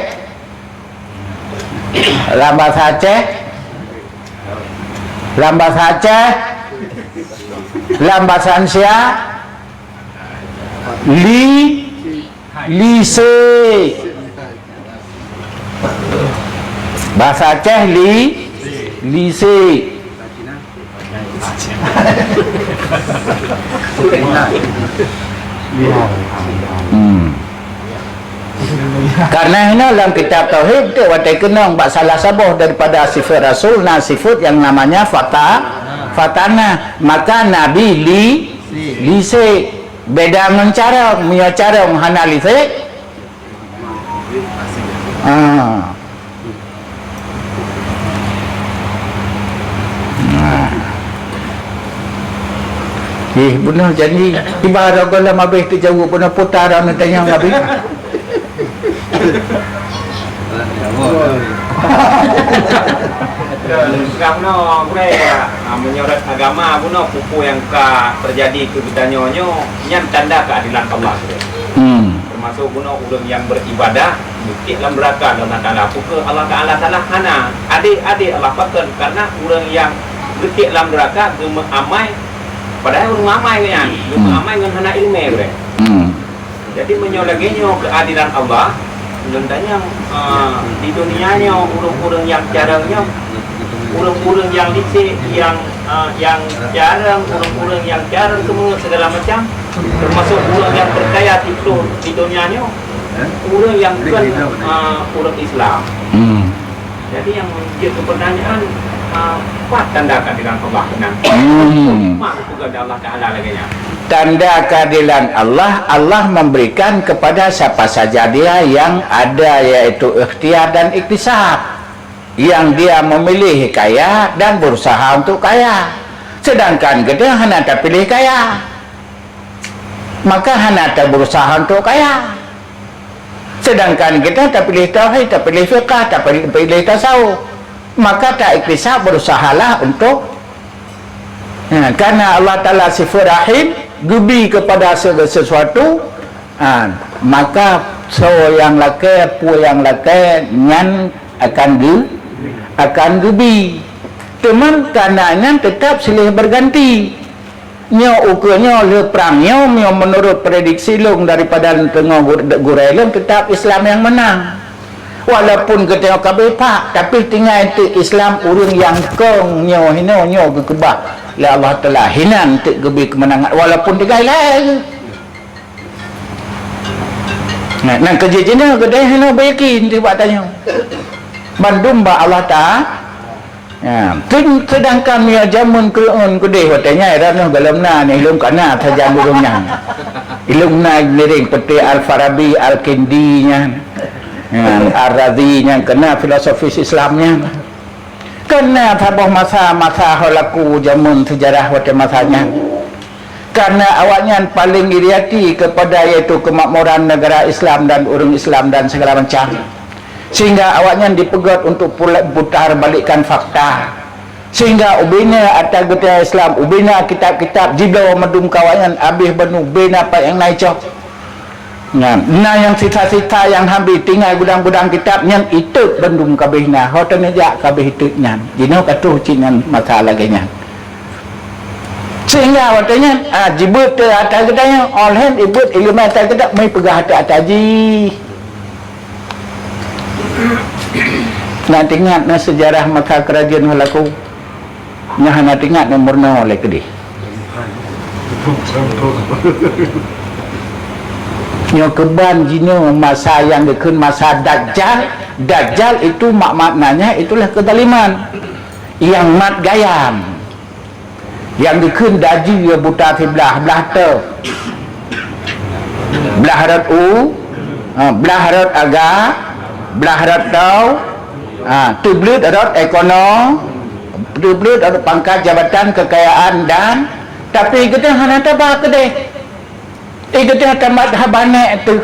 lam bahasa Aceh, lam bahasa Aceh, lam bahasa Indonesia, li-, lise. Bahasa Aceh li-, lise. Hmm. Karena inoe lam kitab tauhid tu watée keunong bak salah saboh daripada sifat Rasul na sifat yang namanya fata-, fatanah. Maka Nabi li-, lise. Beda ngon carông, meunyoe carông hana lise. Ah. Nah. Ih, beuna janji. Tiba rogoe lam abéh teujaweueb, beuna puta dah neutanyong abéh. Bunoe, gurée, ah, meunyoe rot agama bunoe, peue-peue nyang ka teujadi keu geutanyoe nyoe, nyan tanda keuadilan Allah, gurée. Hmm. Teumasok bunoe ureuëng nyang beribadah, meucit lam neuraka lé Allah Taala. Peue keuh Allah Taala salah? Hana. Adé-adé Allah pakon, karena ureuëng nyang Keutik lam neuraka geumeuamai, padahai ureuëng meuamai nyan, geumeuamai ngon hana ileumé gurée. Hmm. Jadi meunyoe lagée nyoe keuadelan Allah, lôn tanyong, eh, di dunia nyoe ureuëng-ureuëng nyang carông nyoe, ureuëng-ureuëng nyang licek, nyang, eh, nyang carông, ureuëng-ureuëng nyang carông seumeungeut segala macam, termasuk ureuëng nyang berkaya di, di dunia nyoe, ureuëng nyang kon, eh, ureuëng Islam. Hmm. Jadi nyang jeuet keu peutanyaan, ah, pat tanda keuadilan Allah nyan? Hmm. Pat peugah Allah Taala lagée nyan? Tanda keadilan Allah, Allah memberikan kepada siapa saja Dia yang ada, yaitu ikhtiar dan iktisab, yang Dia memilih kaya dan berusaha untuk kaya. Sedangkan geutanyoe hana tapiléh kaya, maka hana tabeurusaha untuk kaya. Sedangkan kita tapiléh tauhid, tapiléh fiqah, tapiléh tasawuf, maka ta-iktisab, berusahalah untuk, ha, karena Allah Taala sifat Rahim, geubi kepada segala sesuatu, ha, maka soe nyang lakée, peue nyang lakée, nyan akan geu-, akan geubi. Teuma karena nyan tetap sileh berganti. Nyoe ukeue nyoe lheueh prang nyoe, nyoe meunurot prediksi lôn daripada teungoh gu-, gurée lôn, teutap Islam nyang meunang. Walaupun geutanyoe ka beupak, tapi tinggai teuk Islam ureuëng nyang kong nyoe hinoe nyoe geukeubah lé Allah Taala, hinan teuk geubri keumeunangan walaupun tinggai lhée. Nah, nang keujeuet jinoe geutanyoe hinoe beuyakin teuh bak tanyoe. Bandum bak Allah Taala. Ya, sedangkan meunyoe jameun Fir'aun keudeh watée nyan, droeneuh gohlom na, nyoe lôn kana sajan ureuëng nyan. Ilôn na ngieng peuté Al-Farabi, Al-Kindi nyan. Ya, Ar-Razi nyan kana filosofis Islam nyan. Kana saboh masa-masa ho laku jameun seujarah watée masa nyan. Karena awaknyan paléng iri até kepada yaitu keumakmuran negara Islam dan ureuëng Islam dan segala macam. Sehingga awaknyan dipeugét untuk pula-, putar balikkan fakta. Sehingga ubena ata geutanyoe Islam, ubena kitab-kitab jibloe mandum keu awaknyan abéh bandum bena pat nyang na icoh. Nyan, na nyang sisa-sisa nyang habéh tinggai gudang-gudang kitab nyan itot bandum kabéh na, ho teuneujak kabéh itot nyan. Jinoe ka troh cit nyan masa lagée nyan. Sehingga watée nyan, ah, jibeuet teu ata geutanyoe, óh lheueh ibeuet ileumé ata geutanyoe, meupeugah ata-ata jih. Na teuingat na seujarah masa keurajeuen ho laku. Nyan hana teuingat na meurunoe lé keudeh. Nyoe keuban jinoe masa nyang geukheun masa Dajjal. Dajjal itu mak-, maknanya itulah kezaliman. Nyang mat gayam. Nyang geukheun dajih buta siblah, blah teuk. Blah rot u, ha, blah rot aga, blah rot tau, ha, teubleuet rot ekonomi, teubleuet rot pangkat jabatan kekayaan dan, tapi geutanyoe hana taba keudeh. Eh, geutanyoe tamat haba nèk teuh.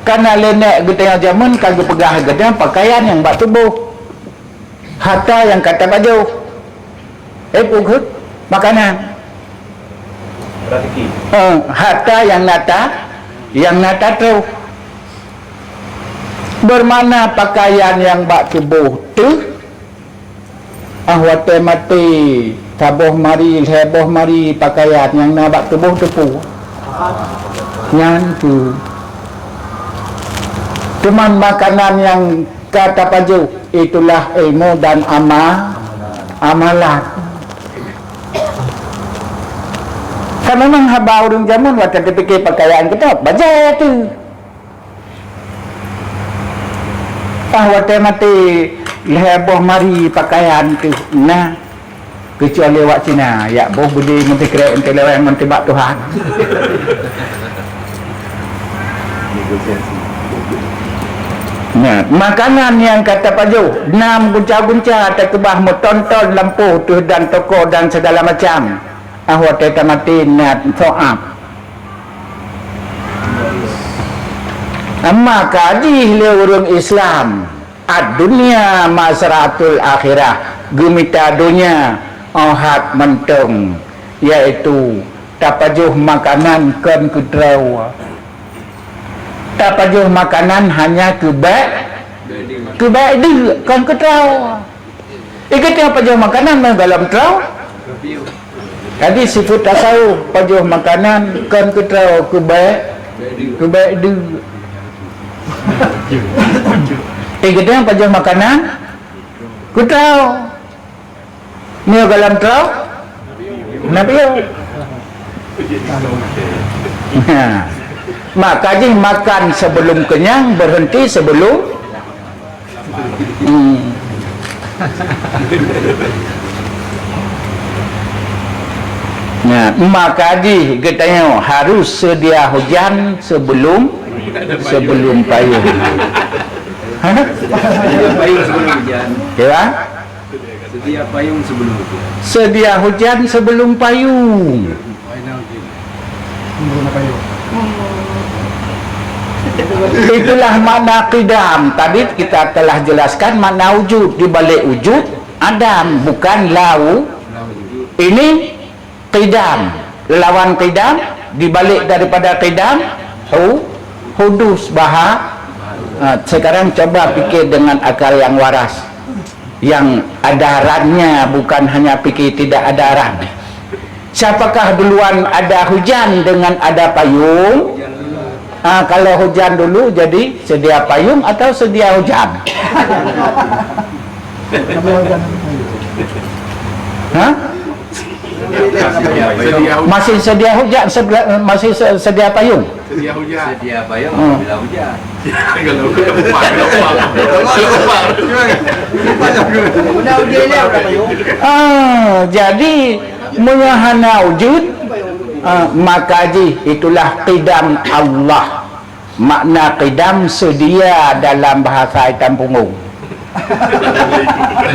Kana lé nèk geutanyoe jameun ka geupeugah geutanyoe pakaian nyang bak tuboh. Harta nyang ka tapajoh. Eh, peue geuh? Makanan. Rezeki. Eh, harta nyang na ta-, nyang na tatroh. Beumakna pakaian nyang bak tuboh teuh, ah, watée maté, saboh mari, lhée boh mari pakaian nyang na bak tuboh teuh peue? Nyan peue? Teuma makanan nyang ka tapajoh, itulah ilmu dan ama-, amalan. Kan memang haba ureuëng jameun watée tapike pakaian geutanyoe, bajée teuh. Ah, watée maté lhée boh mari pakaian teuh na. Keucuali awak Cina, yak boh beudé meusikrek eunteuk leweng meunteuek bak Tuhan. Negosiasi. Nah, makanan nyang ka tapajoh, nam gunca-gunca takeubah meuton-ton lampôh teuh dan toko dan segala macam. Ah, watée tamaté na soab. Amma ka jih lé ureuëng Islam, Ad-dunya mazra'atul akhirah, geumita donya óh that mantong, yaitu tapajoh makanan kon keu droe. Tapajoh makanan hanya keu bék, keu bék deuek, kon keu droe. Ikeu teuh pajoh makanan meugohlom troe. Jadi sifeuet tasawuf pajoh makanan kon keu troe, keu bék, keu bék deuek. Ikeu teuh pajoh makanan keu troe. Meugohlom troe, na piôh. Nah, maka jih makan sebelum kenyang, berhenti sebelum Hmm. Nah, maka jih geutanyoe harus seudia hujan sebelum, sebelum payung. Hah? Seudia payung sebelum hujan. Kira? Seudia payung sebelum hujan. Seudia hujan sebelum payung. Itulah makna qidam. Tadi kita telah jelaskan makna wujud. Di balik wujud, adam, bukan lau. Ini qidam. Lawan qidam, di balik daripada qidam, hu-, hudus, baha-, ha, sekarang coba pikir dengan akal yang waras. Yang ada rannya, bukan hanya pikir tidak ada ran. Siapakah duluan ada hujan dengan ada payung? Ah, kalau hujan dulu, jadi sedia payung atau sedia hujan? Hah? Masih sedia hujan, sedia, masih se-, sedia payung? Sedia hujan. Sedia payung. Hmm. Bila hujan. Kalau hujan, lepas, lepas. Lepas. Udah hujan, udah payung. Ah, jadi, meunyoe hana wujud, ah, maka jih itulah qidam Allah. Makna qidam seudia dalam bahasa itam punggong.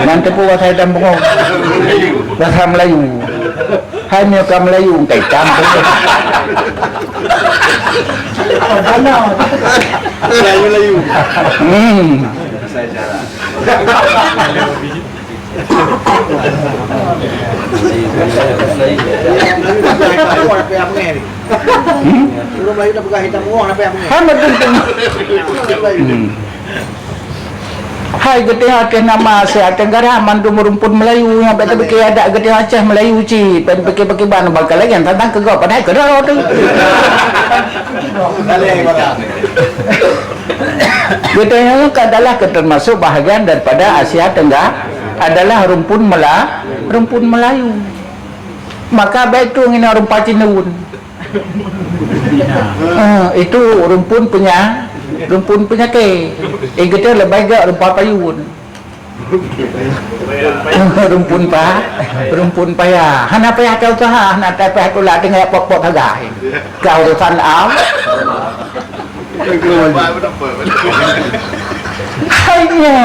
Nyan teupeu bahasa itam punggong. Bahasa Melayu. Hai nyoe ka Melayu, ka itam punggong. Melayu, Melayu. Hmm. Hmm? Hai, betul tu. Hmm. Hai, geutanyoe ateueh nama Asia Tenggara, mandum rumpun Melayu, nyang bèk tapike adat geutanyoe Aceh Melayu cit, bèk tapike pakriban, bangkai lagèe nyan tantang keu gob, padahai keudroe tu. Geutanyoe nyoe adalah termasuk bahagian daripada Asia Tenggara, adalah rumpun Mela-, rumpun Melayu. Maka bèk tueng inong rumpah cindun. Ah, itu rumpun penya-, rumpun penyakit. Eh, geutanyoe leubeh gèt rumpah payun. Rumpun pa-, rumpun paya. Hana payah tausaha, hana payah tula, tinggai pok-pok sagai. Ka urusan am. Hanya.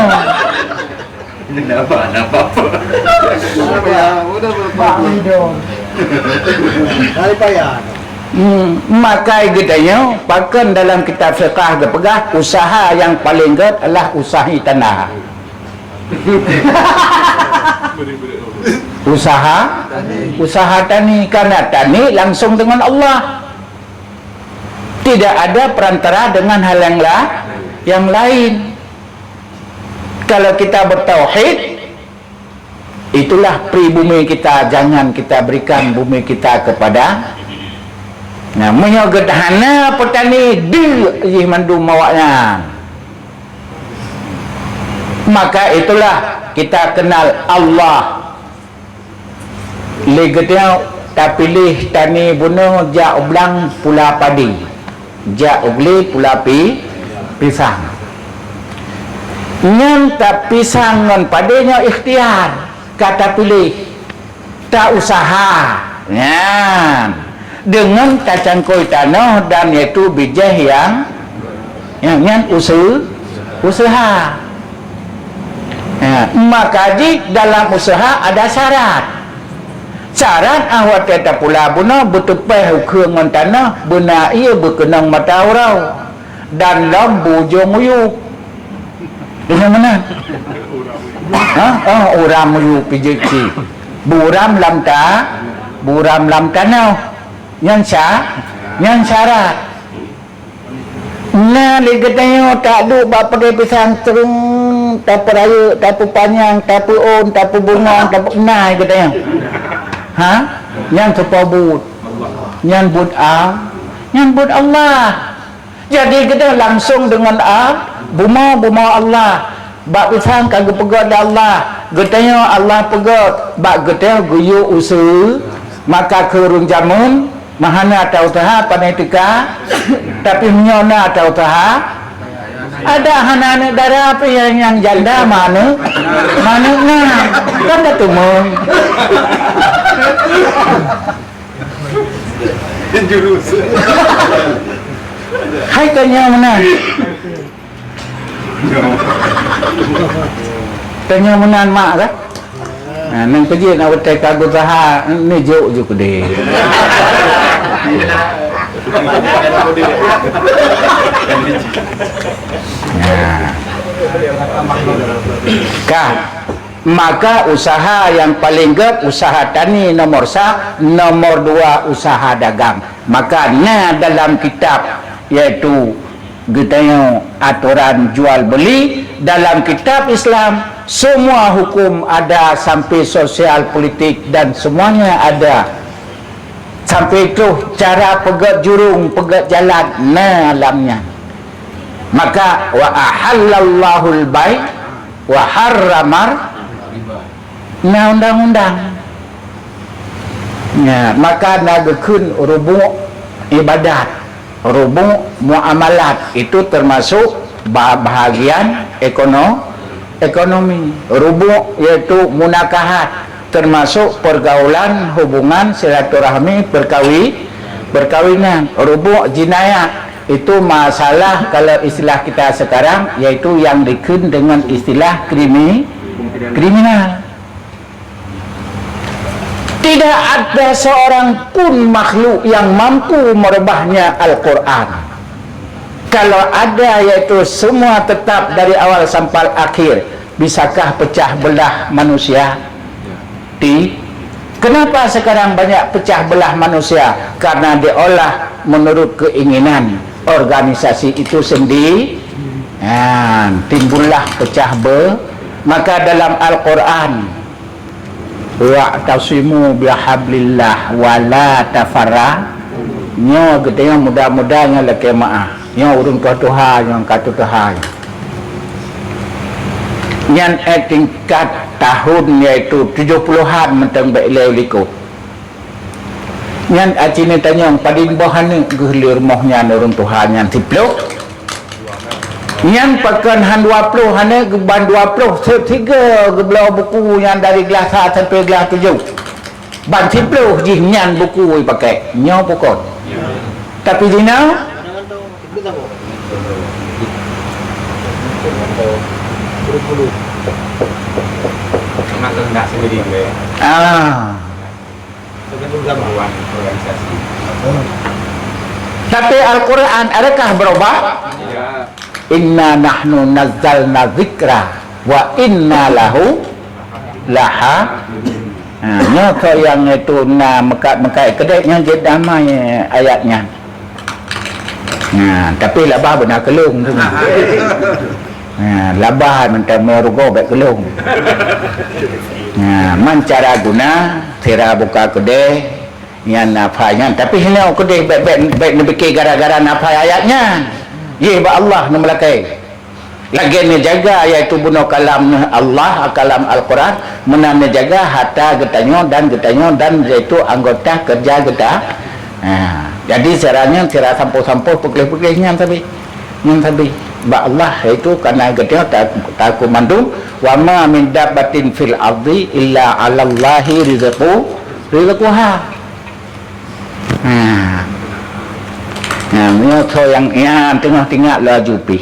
Napa, napa, apa? Napa ya? Udah berapa? Pak Ridho. Hai payah. Hmm, makai geutanyoe, pakon dalam kitab fiqah geupeugah, usaha nyang paleng gèt adalah usahi tanah. Usaha, usaha tani, karena tani langsung dengan Allah. Tidak ada perantara dengan hal yang la-, yang lain. Kalau kita bertauhid, itulah pribumi kita, jangan kita berikan bumi kita kepada, nah, meunyoe geutanyoe petani, deuek jih mandum awaknyan. Maka itulah kita kenal Allah. Lé geutanyoe tapiléh tani bunoe jak u blang pula padi, jak u glé pula pi-, pisang. Nyan tapisang ngon padé nyoe ikhtiar, ka tapiléh, tausaha. Nyan, deungon tacangkôi tanoh dan yaitu bijéh nyang, nyang nyan use-, useuha. Ha, maka jih dalam useuha ada syarat. Syarat ah watèe tapula bunoe beuteupéh ukeue ngon tanoh, beuna ié beukeunong mata uroe, dan lom bujông muyup. Deungon meunan? Ha? Oh, uram muyup pijeuet cit. Beuuram lam ta-, beuuram lam tanoh. Nyan sya-, nyan syarat. Na lé geutanyoe taduek bak padé pisang, treung, tapeurayeuk, tapeupanyang, tapeuôn, tapeubungong, tapeunai geutanyoe. Ha? Nyan soe po buet? Nyan buet a-, nyan buet Allah. Jadi geutanyoe langsong deungon a-, bumoe, bumoe Allah. Bak pisang ka geupeugöt lé Allah, geutanyoe Allah peugöt, bak geutanyoe geuyue usaha, maka keu ureueng jameun, meuhana ata useuha, pane teuka, tapi meunyoe na ata useuha, ada hana aneuk dara pih nyang, nyang janda ma aneuk, ma aneuk na, kan ka teumon. Hai tanyoe meunan. Tanyoe meunan mak kah? Ha, nang keujeuet nak beutôi ka geusaha, neujok ju keudeh. Ha. Kah? Maka usaha nyang paleng gét, usaha tani nomor sa, nomor dua usaha dagang. Maka na dalam kitab, yaitu geutanyoe atoran jual beli dalam kitab Islam, semua hukum ada sampai sosial politik dan semuanya ada. Sampai troh cara peugét jurong, peugét jalan na lam nyan. Maka wa ahallallahul bai' wa harramar na undang-undang. Ya, maka na geukheun rubuk ibadat, rubuk muamalat, itu termasuk ba-, bahagian ekono-, ekonomi. Rubuk yaitu munakahat, termasuk pergaulan, hubungan, silaturahmi, perkawi-, perkawinan. Rubuk jinayat, itu masalah kalau istilah kita sekarang, yaitu yang dikheun dengan istilah krimi-, kriminal. Tidak ada seorang pun makhluk yang mampu merubahnya Al-Quran. Kalau ada, yaitu semua tetap dari awal sampai akhir, bisakah pecah belah manusia? Ti, kenapa sekarang banyak pecah belah manusia? Karena diolah menurut keinginan organisasi itu sendiri. Ha, timbullah pecah be-, maka dalam Al-Quran, "Wa'tasimu bihablillah wa la tafarra." Nyoe geutanyoe muda-muda nyoe lakée meu'ah. Nyoe ureuëng tuha-tuha, nyoe ka tuha-tuha. Nyan, eh, tingkat tahun, yaitu tujoh puluhan mantong bék lé likot. Nyan aci neutanyong, padum boh aneuk geuh lé rumoh nyan ureuëng tuha nyan siploh? Nyan pakon han dua ploh aneuk, geuban dua ploh, setiga geubloe buku nyan dari glah sa sampai glah tujoh. Ban siploh jih nyan buku jipakai. Nyoe bukon. Tapi jinoe, ah. Tapi Al-Quran adakah berubah? Inna nahnu nazzalna dzikra wa inna lahu laha. Ha, nyoe keu nyang itu na meukat-meukat keudeh nyan jeuet damai ayat nyan. Nah, tapi labah beuna keulong tu. Nah, labah mantong meureugoe bék keulong. Nah, man cara guna, sira buka keudeh, nyan na phai nyan. Tapi hinoe keudeh bék, bék, bék neupike gara-gara na phai ayat nyan. Yeh bak Allah neumeulakée. Lagée neujaga, yaitu bunoe kalam Allah, kalam Al-Quran, meunan neujaga harta geutanyoe dan geutanyoe dan yaitu anggota kerja geuta-, ha, jadi sira nyan sira sampôh-sampôh peugleh-peugleh nyan sabe. Nyan sabe. Bak Allah, yaitu karena geutanyoe ta-, taku mandum, "Wa ma min dabbatin fil ardi illa 'alallahi rizqu-, rizquha." Ha. Ha, nyoe soe nyang, ya, teungoh tingat laju pih.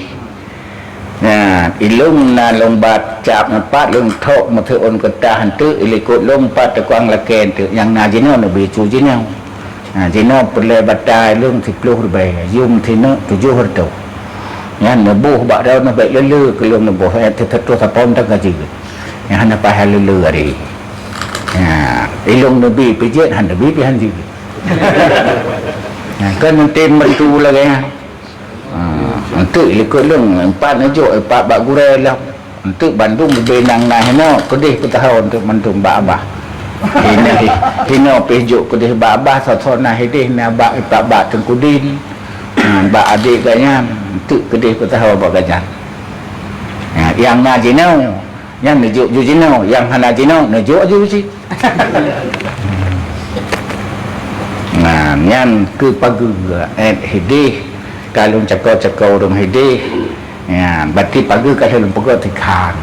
Nyan, ilong na lôn bat cap meupat, lôn thok meuteuôn keutah eunteuk, ilikot lôn pat tukang lakée eunteuk nyang na jinoe neubi cu jinoe. Ha, jinoe peureulée bata ilong siploh ribée, yum sineuk tujoh reutôh. Nyan neuboh bak droeneuh bék lé-lé keu lôn neuboh, eh, teutoh sapom teuka jeuet. Nyan hana paih lé-lé ari. Ha, ilong neubi pih jeuet, han neubi pih han jeuet. Ha, kan neutem bantu lagée nyan. Ha, eunteuk likot lôn, empat neujok, empat bak gurée lom. Eunteuk bandum ubé nyang na hinoe keudeh peutaho eunteuk mandum bak abah. Hinoe, hinoe pih jok keudeh bak abah, soe-soe na hideh na bak ipak bak Teungku Din, ha, bak adék gobnyan, eunteuk keudeh peutaho bak gobnyan. Ha, nyang na jinoe, nyan neujok ju jinoe, nyang hana jinoe neujok ju cit. Nah, nyan keu pageue, eh, hideh, ka lôn cako-cako ureuëng hideh. Nyan, berarti pageue ka lôn peugah tikhan.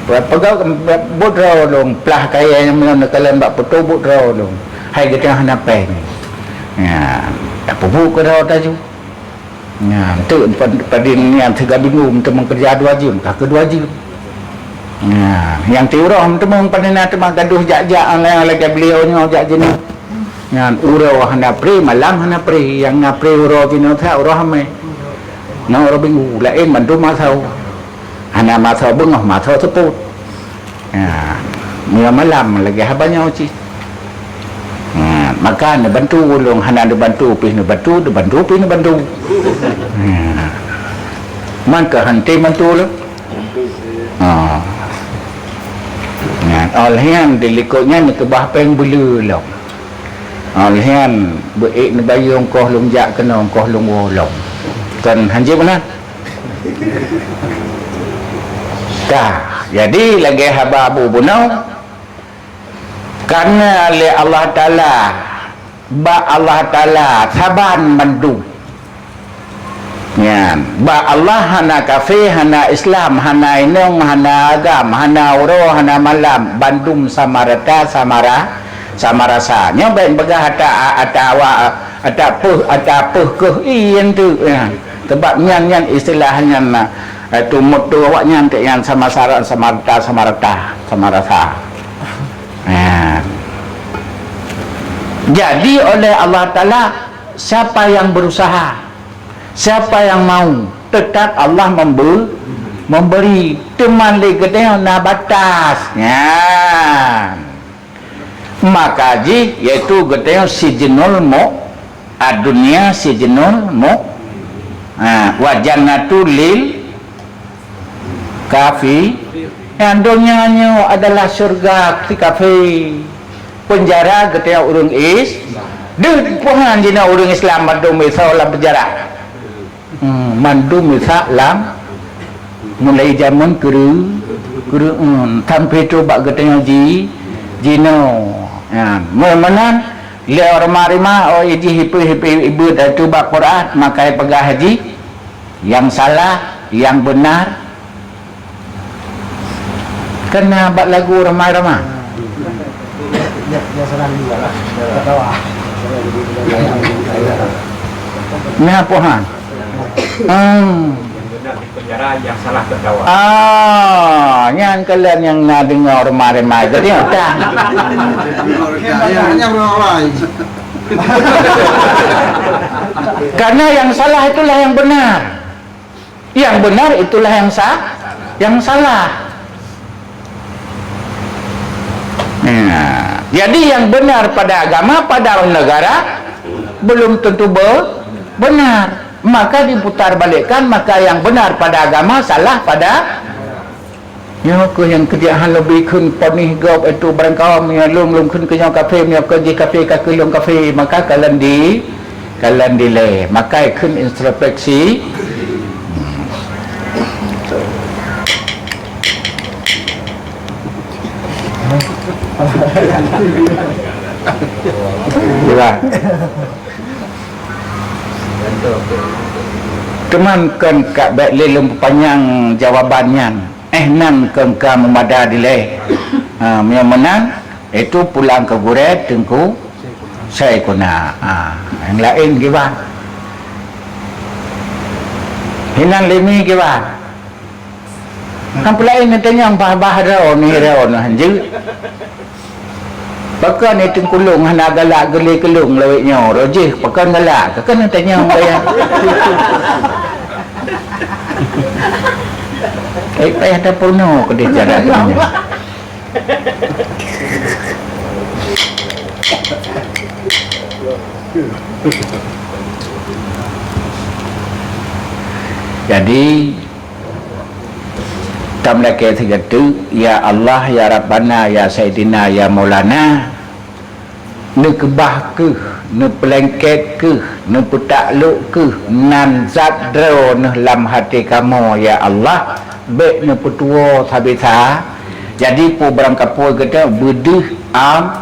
Peugah buet droe lôn, plah kayée nyang meunyoe neukalon bak peutoe buet droe lôn. Hai geutanyoe hana péng. Nyan, tapeubuet keu droe taju. Nyan, tu pa-, padum nyan teuga bingung teuma keureuja dua jeuem, ka keu dua jeuem. Nyan, nyang tiep uroe teuma padum na teuma gadoh jak-jak lagée beliau nyoe jak jinoe. Nyan, uroe hana pri, malam hana pri, nyang na pri uroe jinoe that uroe hamé. Na uroe Minggu, laén mandum masa. Hana masa beungoh, masa seupôt. Ha, meunyoe malam lagée haba nyoe cit. Ha, maka neubantu ulôn, hana neubantu pih neubantu, neubantu pih neubantu. Ha. Man ka hana bantu lôn. Ha. Ha, óh lheueh nyan di likot nyan neukeubah péng beuleu lom. Óh lheueh nyan beu-ék neubayeue ongkoh lôn jak keunoe, ongkoh lôn woe lom. Kon hanjeuet meunan. Ka, jadi lagée haba Abu bunoe, kana lé Allah Taala, bak Allah Taala saban mandum. Nyan, bak Allah hana kafé, hana Islam, hana inong, hana agam, hana uroe, hana malam, bandum sama rata, sama ra-, sama rasa. Nyoe bék peugah ata, ata awak, ata peuh, ata peuh keuh ie tu. Ya. Sebab nyan, nyan istilah nyan na. Eh, tu mutu awak nyan keu nyan sama syarat, sama rata, sama rata, sama rasa. Ha. Jadi oleh Allah Taala, siapa yang berusaha, siapa yang mau, tetap Allah membe-, memberi. Teuma lé geutanyoe na batas. Nyan. Maka jih yaitu geutanyoe sijnul mu-, ad-dunya sijnul mu-, ha, wa jannatu lil kafi. Nyang donya nyoe adalah syurga si kafé. Penjara geutanyoe ureuëng is-, deuh puhan jinoe ureuëng Islam mandum isoe lam penjara. Hmm, mandum isoe lam mulai jameun keureu-, keureueun sampai trok bak geutanyoe ji-, jinoe. Nyan, meunan lé ureuëng rima, oh, ijih ipeue-ipeue ibeut atu bak Quran, maka ipeugah jih, nyang salah, nyang beunar. Kana bak lagu ramai-ramai. Nyan poh han. Hmm. Penjara yang salah terdakwa. Ah, nyan kalian yang na dengar ramai-ramai. Jadi, dah. Karena yang salah itulah yang benar. Yang benar itulah yang sa-, yang salah. Nah, jadi yang benar pada agama, pada negara, belum tentu be-, benar. Maka diputar balikkan, maka yang benar pada agama, salah pada Nyoe kheueh nyang keujeuet han leubeh kheun panéh gob, eh, tu barangkaho meunyoe lôn, lôn kheun keu nyoe kafé, meunyoe keu jih kafé, ka keu lôn kafé, maka kalon di, kalon dilée. Maka kheun introspeksi. Jelas. Teuma kon ka bék lé lôn peupanyang jawaban nyan. Eh, nan keu ka meumada dilée. Ha, meunyoe meunan, itu pulang keu gurée Teungku Syekhuna. Ha, nyang laén kiban. Hinan lé mi kiban. Nyang peulaén neutanyong bah-bah droe, ni droe, nah, hanjeuet. Pakon ni teungkulong hana galak geulé keulong lawét nyoe, roh jih pakon galak, ka keuneuk tanyong gaya. Eh, payah tapeurunoe keudeh cara nyoe. Jadi, Tameulakée sigoe teuk, "Ya Allah, ya Rabbana, ya Saidina, ya Maulana, neukeubah kheueh, neupeulengket kheueh, neupeutakluek kheueh nan zat droeneuh lam até kamoe, ya Allah, bék neupeutuwoe sabisa." Jadi, peue barangkapeue geutanyoe beudeuh am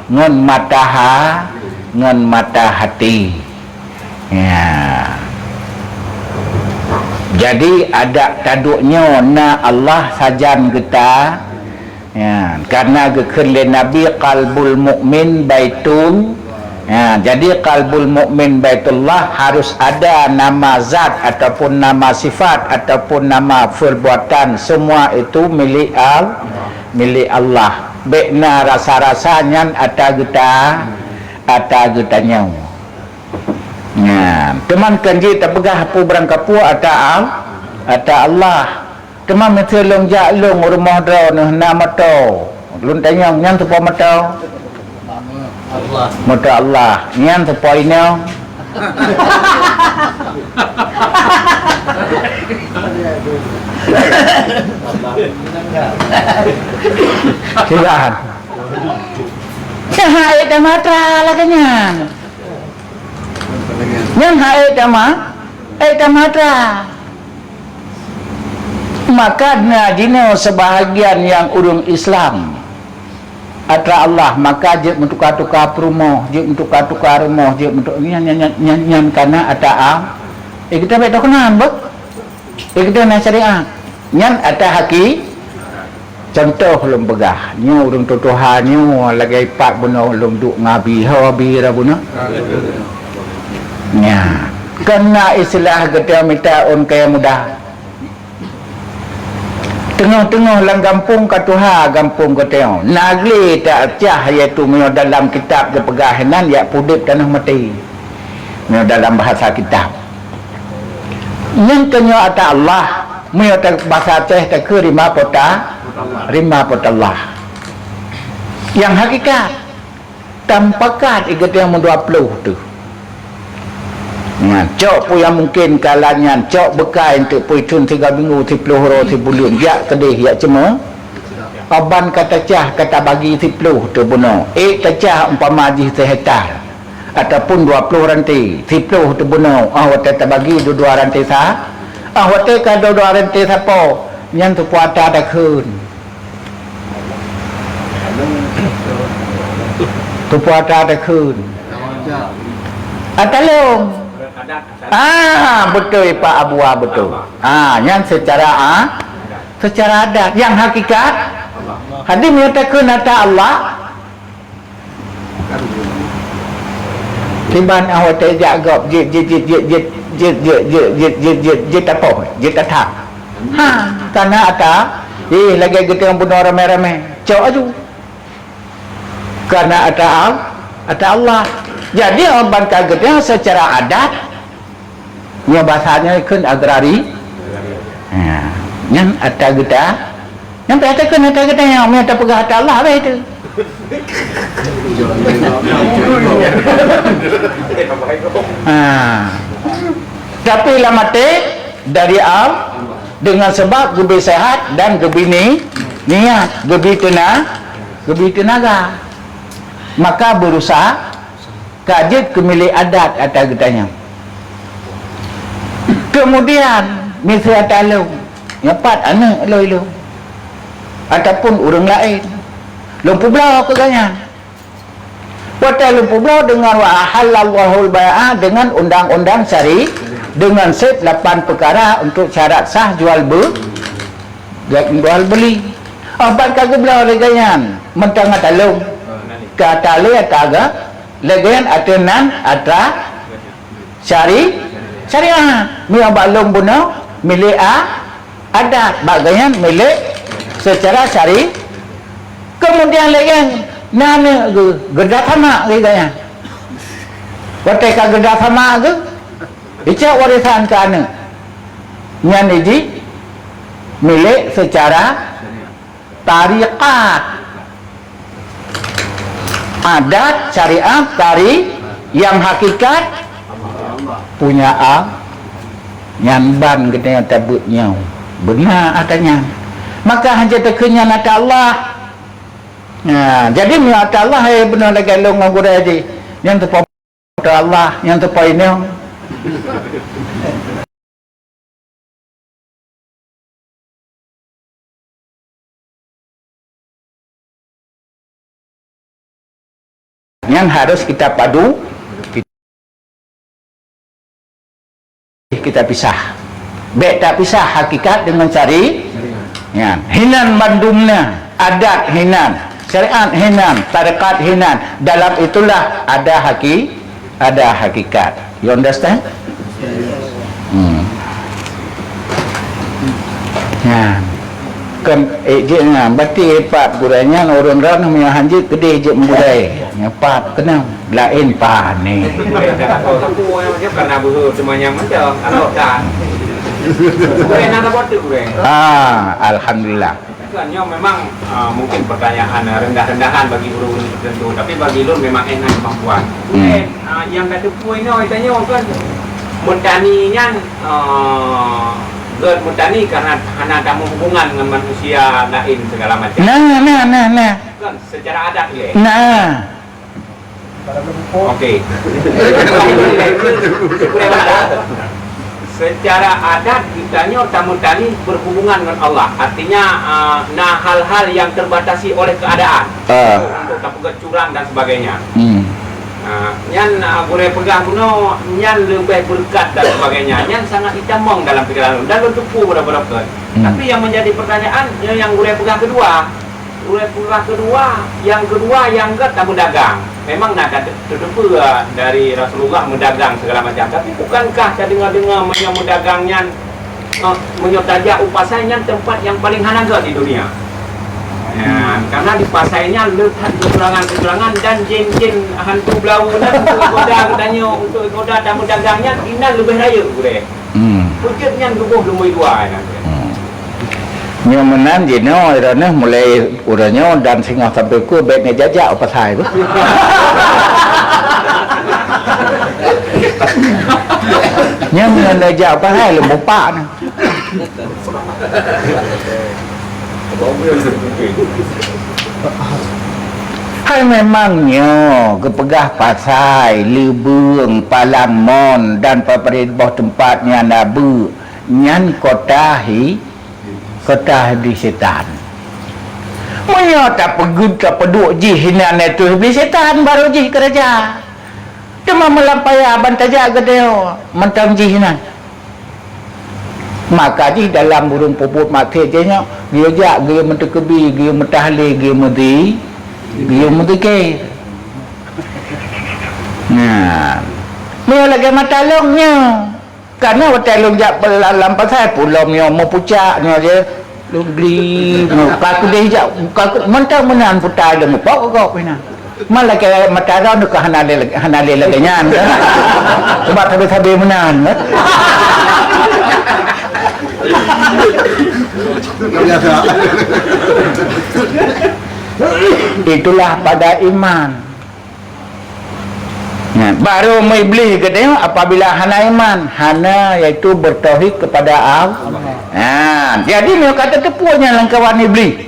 ngon mata ha-, ngon mata até. Ya. Jadi, adak taduek nyoe na Allah sajan geuta. Ya, karena geukheun lé Nabi, "Qalbul mukmin baitul." Ya, jadi qalbul mukmin baitullah, harus ada nama zat ataupun nama sifat ataupun nama perbuatan, semua itu milik Al-, milik Allah. Bék na rasa-rasa nyan ata geuta, ata geutanyoe. Nyan, teuma kon jih tapeugah peue barangkapeue ata Al-, ata Allah. Teuma meuseu lôn jak lôn u rumoh droeneuh na moto. Lôn tanyong, "Nyan soe po moto?" "Allah." "Moto Allah." "Nyan soe po inong?" Silakan. Nyan hai tamatra lagée nyan. Nyan hai tama, hai tamatra. Maka na jinoe sebahagian nyang ureuëng Islam atra Allah, maka jeuet meutuka-tuka peurumoh, jeuet meutuka-tuka rumoh, jeuet meutu-, nyan, nyan, nyan, nyan, nyan kana ata am. Eh, kita bék teukeunang, beuh. Eh, kita na syariat. Nyan ata haki-, Contoh lôn peugah, nyoe ureuëng tutoha nyoe lagée pat bunoe lôn duek ngabi, ho abi ra bunoe. Nya, kon na istilah geutanyoe mita ôn kaya muda. Teungoh-teungoh lam gampông ka tuha gampông geutanyoe. Na glé tacah, yaitu meunyoe dalam kitab geupeugah nan yak pudeb tanoh maté. Meunyoe dalam bahasa kitab. Nyan keuh nyoe ata Allah, meunyoe ta-, basa Aceh takheun rima pota, rima pota Allah. Nyang hakikat, tampakat igat nyang meudua ploh teuh. Nyan, cok peue nyang mungken kala nyan, cok beukai eunteuk peue thon siga minggu, siploh uroe, sibuleuen, jak keudeh, jak ceumoe. Aban ka tacah, ka tabagi siploh teuh bunoe. Ék tacah umpama jih sihektar. Ataupun dua ploh ranté, siploh teuh bunoe, ah, watée tabagi dua-dua ranté sa, ah, watée ka dua-dua ranté sapo, nyan teupuata takheun. Teupuata takheun. Atalong. Ah, beutôi Pak Abua, beutôi. Ah, nyan secara, ah, secara adat. Nyang hakikat, hadi meunyoe takheun ata Allah, Kiban ah watée jak gob jeuet, jeuet, jeuet, jeuet tapoh, jeuet tathak. Ha, kana ata, ih, lagée geutanyoe bunoe ramé-ramé. Cok aju. Kana ata Al-, ata Allah. Jadi, ban ka geutanyoe seucara adat, Nyoe basa nyoe kheun agrari. Ha, nyan ata geuta. Nyan pih ata kheun ata geuta nyang meunyo tapeugah ata Allah abeh teuh. Ha. Tapi lam até dari Allah, dengan sebab geubi sehat dan geubi ni-, niat, geubi teuna-, geubi teunaga. Maka berusaha Ka jeuet keu milék adat ata geutanyoe. Keumudian, miseue ata lôn, nyoe pat aneuëk lôn, lôn, ataupun ureuëng laén, lôn peubloe keu gobnyan. Watée lôn peubloe deungon wa ahallallahul bai'a, deungon undang-undang syari-, deungon set lapan peukara untuk syarat sah jual be-, jual beuli. Óh ban ka geubloe lé gobnyan, mantong ata lôn, ka ata lé ata ga-, Lagée nyan ateueh nan atra syari-, syariat. Meunyoe bak lôn bunoe milék a-, adat, bak gobnyan milék seucara syari-, keumudian lagée nyan na aneuëk geuh, geuda samak lé gobnyan. Watée ka geuda samak geuh, icok warésan keu aneuëk. Nyan jih milék seucara Tarekat, adat, syariat, tari-, nyang hakikat punya a-, nyan ban geutanyoe tabeuet nyoe. Beuna ata nyan. Maka hana takheun nyan ata Allah. Nah, jadi meunyoe ata Allah, hai beuna lagée lôn ngon gurée jih. Nyang teupeue ata Allah, nyang teupeue inong. Nyan harus kita padu, kita pisah. Bék tapisah hakikat dengan syari-, nyan. Hinan bandum na, adat hinan, syariat hinan, tarekat hinan. Dalam itulah ada haki-, ada hakikat. You understand? Hmm. Nyan. Kan, eh, jeuet nyan, berarti hebat gurée nyan, ureuëng droeneuh meunyoe han jeuet keudeh jeuet meugurée. Nyan pat keunong, laén pane. Gurée dah tahu, tahu, orang macam kan nak berusaha semua yang macam, kalau dah. Gurée nak dapat tu, gurée. Ah, alhamdulillah. Kan, nyoe memang, ah, mungkin pertanyaan, ah, rendah-rendahan bagi ureuëng tertentu, tapi bagi lôn memang ék na kemampuan. Hmm. Gurée, ah, nyang ka teupeue inoe tanyoe kan, meutani nyan, ah, gét meutani karena hana tamu hubungan ngon manusia laén segala macam. Nah, nah, nah, nah. Kan, secara adat ilée. Nah. Okey. Secara adat, geutanyoe tameutani berhubungan ngon Allah. Artinya, ah, na hal-hal yang terbatasi oleh keadaan. Ah. Untuk tapeugét curang dan sebagainya. Hmm. Ah, nyan, ah, gurée peugah bunoe, nyan leubeh beureukat dan sebagainya. Nyan sangat itamong dalam pikiran lôn. Dan lôn teupeue beurapa-rapa. Hmm. Tapi yang menjadi pertanyaan, nyoe nyang gurée peugah keudua. Gurée peugah keudua, nyang keudua nyang gét tameudagang. Memang na ka te-, teuteupeue dari Rasulullah meudagang segala macam. Tapi bukankah tadeungoe-deungoe meunyoe meudagang nyan, eh, meunyoe tajak u pasai nyan teumpat nyang paleng hana gét di dunia? Nyan, karena di pasai nyan le that keucurangan-keucurangan dan jén-jén hantu beulau nyan untuk igoda geutanyoe, untuk igoda tameudagang nyan, inan leubeh rayeuk gurée. Hmm. Peujeuet nyan geuboh lumboi dua nyan. Hmm. Nyoe meunan jinoe droeneuh mulai uroe nyoe dan singoh sampoe keu bék neujak-jak u pasai beuh. Nyoe meunan neujak u pasai lom bupak na. Hai memang nyoe geupeugah pasai, leubeueng, palang mon dan peureubôh teumpat nyang na beuek, nyan kota hi-, kota Iblih Setan. Meunyoe tapeugeut tapeuduek jih hinan ateueh Iblih Setan, barô jih keuraja. Teuma meulam paya ban tajak geutanyoe mantong jih hinan. Maka jih dalam ureuëng peubuet maksiet jih nyoe, geuyue jak, geuyue meuteukeubi, geuyue meutahlé, geuyue meuzi-, geuyue meuzikir. Nah, meunyoe lagée mata lôn nyoe, karena watée lôn jak beu-, lam pasai pulom nyoe meupucak nyoe je, lôn bli nyoe, ka keudeh jak, ka keu-, mantong meunan putai lôn mupok keu gob hinan. Malah keu mata droeneuh ka hana lé, hana lé lagée nyan, kan? Sebab sabe-sabe meunan, kan? Itulah pada iman. Nah, baru meuiblih geutanyoe apabila hana iman, hana, yaitu bertauhid kepada Allah. Nah, jadi meunyoe ka tateupeue nyan lam kawan iblih.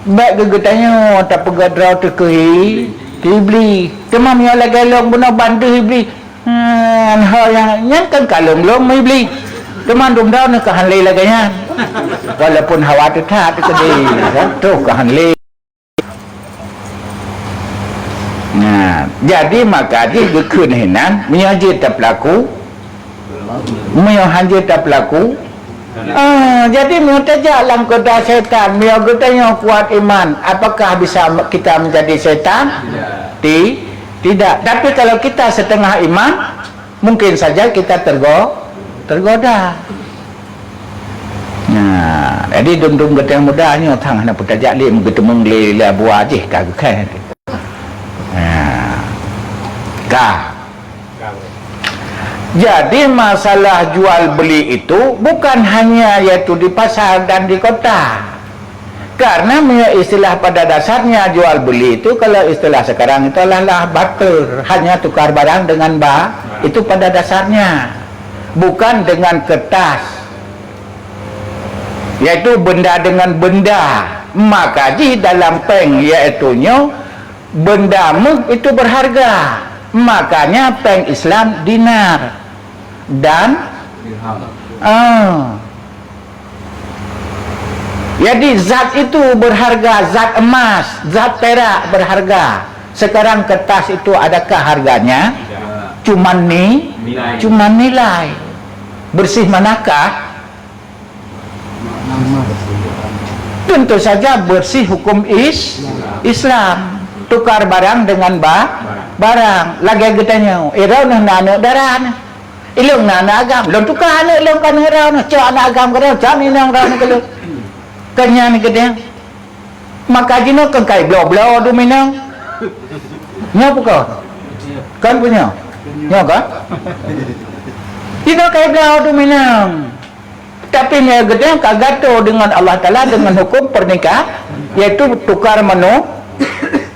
Bék geutanyoe tapeugah droe teuh keu i-, keu iblih. Teuma meunyoe lagée lôn bunoe ban deuh iblih, hmm, ho nyang nyan kan ka lôn-lôn meuiblih. Teuma dum droeneuh ka han lé lagée nyan. Walaupun hawa teuh that teuh keudeh, kan? Troh ka han lé. Nah, jadi maka jih geukheun hinan, meunyoe jeuet tapeulaku, meunyoe han jeuet tapeulaku, ah, jadi meunyoe tajak lam kota syaitan, meunyoe geutanyoe kuat iman, apakah bisa kita menjadi syaitan? Ti-, tidak. Tapi kalau kita setengah iman, mungkin saja kita tergo-, tergoda. Nah, jadi dum-dum geutanyoe muda nyoe thang hana peutajak lé, meugeuteumeung lé, lé Abu Ajih ka geukhèe. Nah. Ka. Jadi masalah jual beli itu bukan hanya yaitu di pasar dan di kota. Karena meunyoe istilah pada dasarnya jual beli itu, kalau istilah sekarang itu adalah barter, hanya tukar barang dengan ba-, itu pada dasarnya. Bukan dengan kertas. Yaitu benda dengan benda. Maka jih dalam péng, yaitu nyoe, benda méuh itu berharga. Makanya péng Islam dinar dan, ah. Jadi zat itu berharga, zat emas, zat perak berharga. Sekarang kertas itu adakah harganya? Tidak. Cuman ni, nilai. Cuman nilai. Bersih manakah? Tentu saja bersih hukum is-, Islam. Tukar barang dengan ba-, barang. Lagée geutanyoe, "Eh, droeneuh na aneuëk dara nyoe. Ilôn na aneuëk agam. Lôn tuka aneuëk lôn keu aneuëk droeneuh. Cok aneuëk agam keu droeneuh, cok inong droeneuh keu lôn." Kan nyan geutanyoe. Maka jinoe kon kai bloe-bloe duminong. Nyoe peue kon? Kon peue nyoe? Nyoe kon? Jinoe kai bloe duminong. Tapi nyoe geutanyoe ka gato dengan Allah Taala dengan hukum pernikah, yaitu tukar menu-,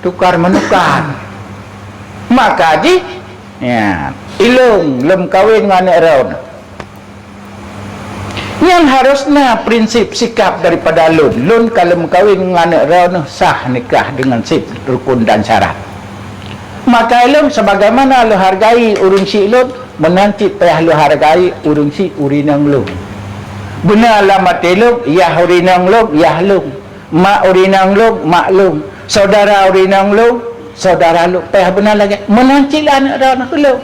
tukar menukar. Maka jih, ya, ilôn lôn kawen ngon aneuëk droeneuh. Nyan harôh na prinsip sikap daripada lôn. Lôn ka lôn meukawen ngon aneuëk droeneuh sah nikah deungon seb rukon dan syarat. Maka lôn sebagaimana lôn hargai ureuëng syik lôn, meunan cit payah lôn hargai ureuëng syik ureuëng inong lôn. Beuna lam até lôn, yah ureuëng inong lôn, yah lôn. Mak ureuëng inong lôn, mak lôn. Saudara ureuëng inong lôn, saudara lôn. Payah beuna lagée. Meunan cit lé aneuëk droeneuh keu lôn.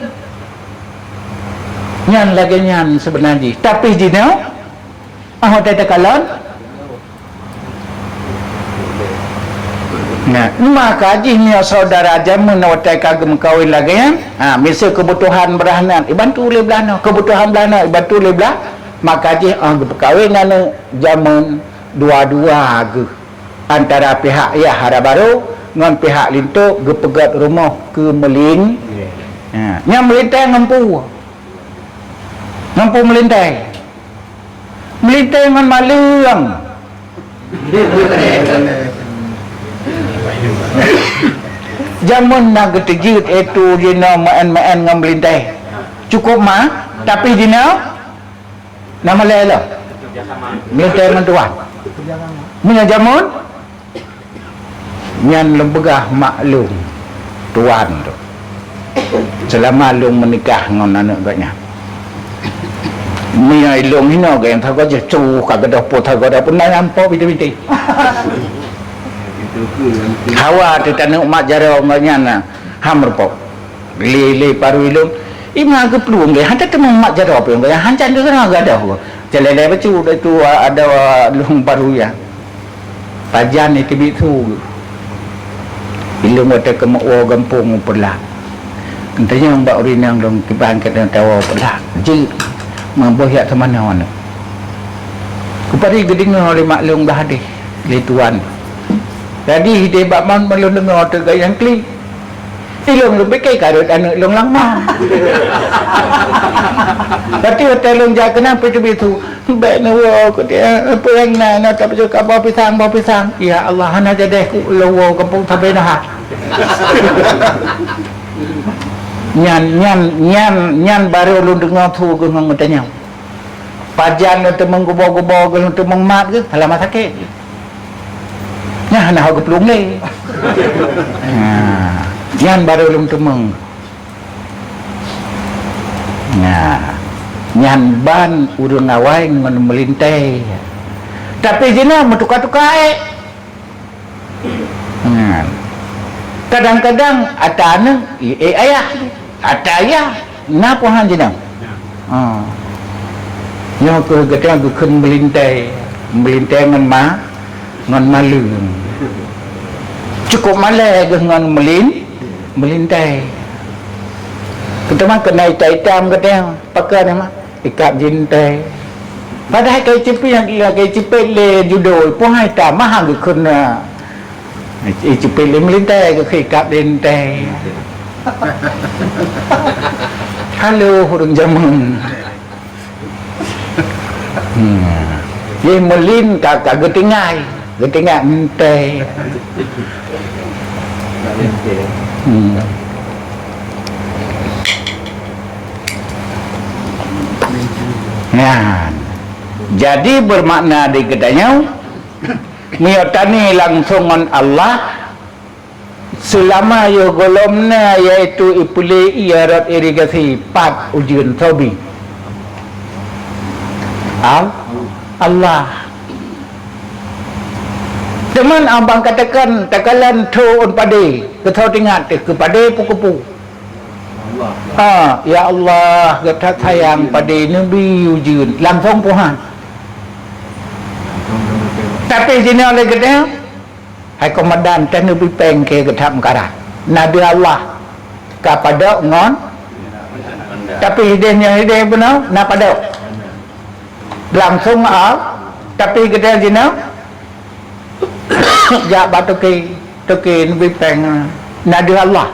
Nyan lagée nyan seubeuna jih. Tapi jinoe, ah, watée takalon. Nah, maka jih nyoe saudara jameun watée ka geumeukawen lagée nyan, ha, miseue keubutuhan blah nan, ibantu lé blah nyoe, keubutuhan blah nyoe, ibantu lé blah, maka jih, ah, geupeukawen aneuëk jameun dua-dua geuh. Antara pihak yah hara barô ngon pihak linto geupeugét rumoh keu meulin-, ha, nyang meulintée ngon peue? Ngon peue meulintée? Meulintée ngon maleueng. Jameun na geuteujeuet, itu jinoe meu'en-meu'en ngon meulintée. Cukup ma, tapi jinoe na malée lom. Meulintée ngon tuan. Meunyoe jameun, nyan lôn peugah mak lôn, tuan tu. Seulama lôn meunikah ngon aneuëk gobnyan. Meunyoe ilôn hinoe gobnyan sagoe jih, cuh, ka gadôh po sagoe, dah pun na nyang po binti-binti. Hawa teuh taneuk mat jaroe gobnyan na, ham reupok. Lé, lé paru ilôn, ima geuplueng lé, hana teumong mat jaroe pih, hana teumong gadôh. Ceulélé bacut itu ada lôn paru ya. Pajan iteubiet su geuh. Ilôn watée keuneuk woe gampông u Peureulak. Tanyong bak ureuëng inong lôn kiban keu tawoe u Peureulak. Jeuet, mamboh yak teumanoe aneuëk. Keupadi geudeungoe lé mak lôn blah hadeh, lé tuan. Jadi hideh bak man lôn deungoe teuga nyang klik. Ilôn lôn pike ka rhot aneuëk lôn lam ma. Tapi watée lôn jak keunan peue teubiet su, bék neuwoe keu dia, peue nyang na, na tapeujeuet ka boh pisang, boh pisang. Ya Allah, hana jadeh ku lôn woe gampông sabe na ha. Nyan, nyan, nyan, nyan barô lôn deungoe su geuh ngon geutanyoe. Pajan lôn teumong gubo-gubo geuh, lôn teumong mat geuh, halaman sakét. Nyan hana ho geuplueng lé. Nah, nyan barô lôn teumong. Nah, nyan ban ureuëng awai ngon meulintée. Tapi jinoe meutuka-tuka ék. Nah, kadang-kadang ata aneuëk, ék ayah. Ata ayah, na peuhan jinoe. Ha. Nyoe keuh gata geukheun meulintée, meulintée ngon ma, ngon maleueng. Cukup malée geuh ngon meulin-, meulintée. Keutama keunan itam-itam gata, pakon ma, ikab jintée. Padahai kai cipet, kai cipet lé judô, peuhan itam, maha geukheun na. Icipit lé meulintée, geukheun ikab lé lintée. Halo, ureuëng jameun. Hmm. Yeh meulin ka, ka geutinggai, geutinggai lintée. Hmm. Nyan. Jadi, beumakna di geutanyoe, meunyoe tani langsong ngon Allah, seulama yoh gohlom na, yaitu Iblih, ia rot irigasi, pat ujeuen soe bi? Al-, Allah. Teuma abang katakan, takalon tho ôn padé, keu tho teuingat teuh keu padé peue keupeue. Ha, ya Allah, gata sayang padé neubi ujeuen, langsong puhan. Tapi jinoe lé geutanyoe, hai komandan, teuh neubi péng keu gata meukarat. Na deuh Allah ka padok ngon, tapi hidéh nyoe hidéh bunoe na padok. Langsong a, tapi geutanyoe jinoe jak bak toke, toke neubi péng, na deuh Allah.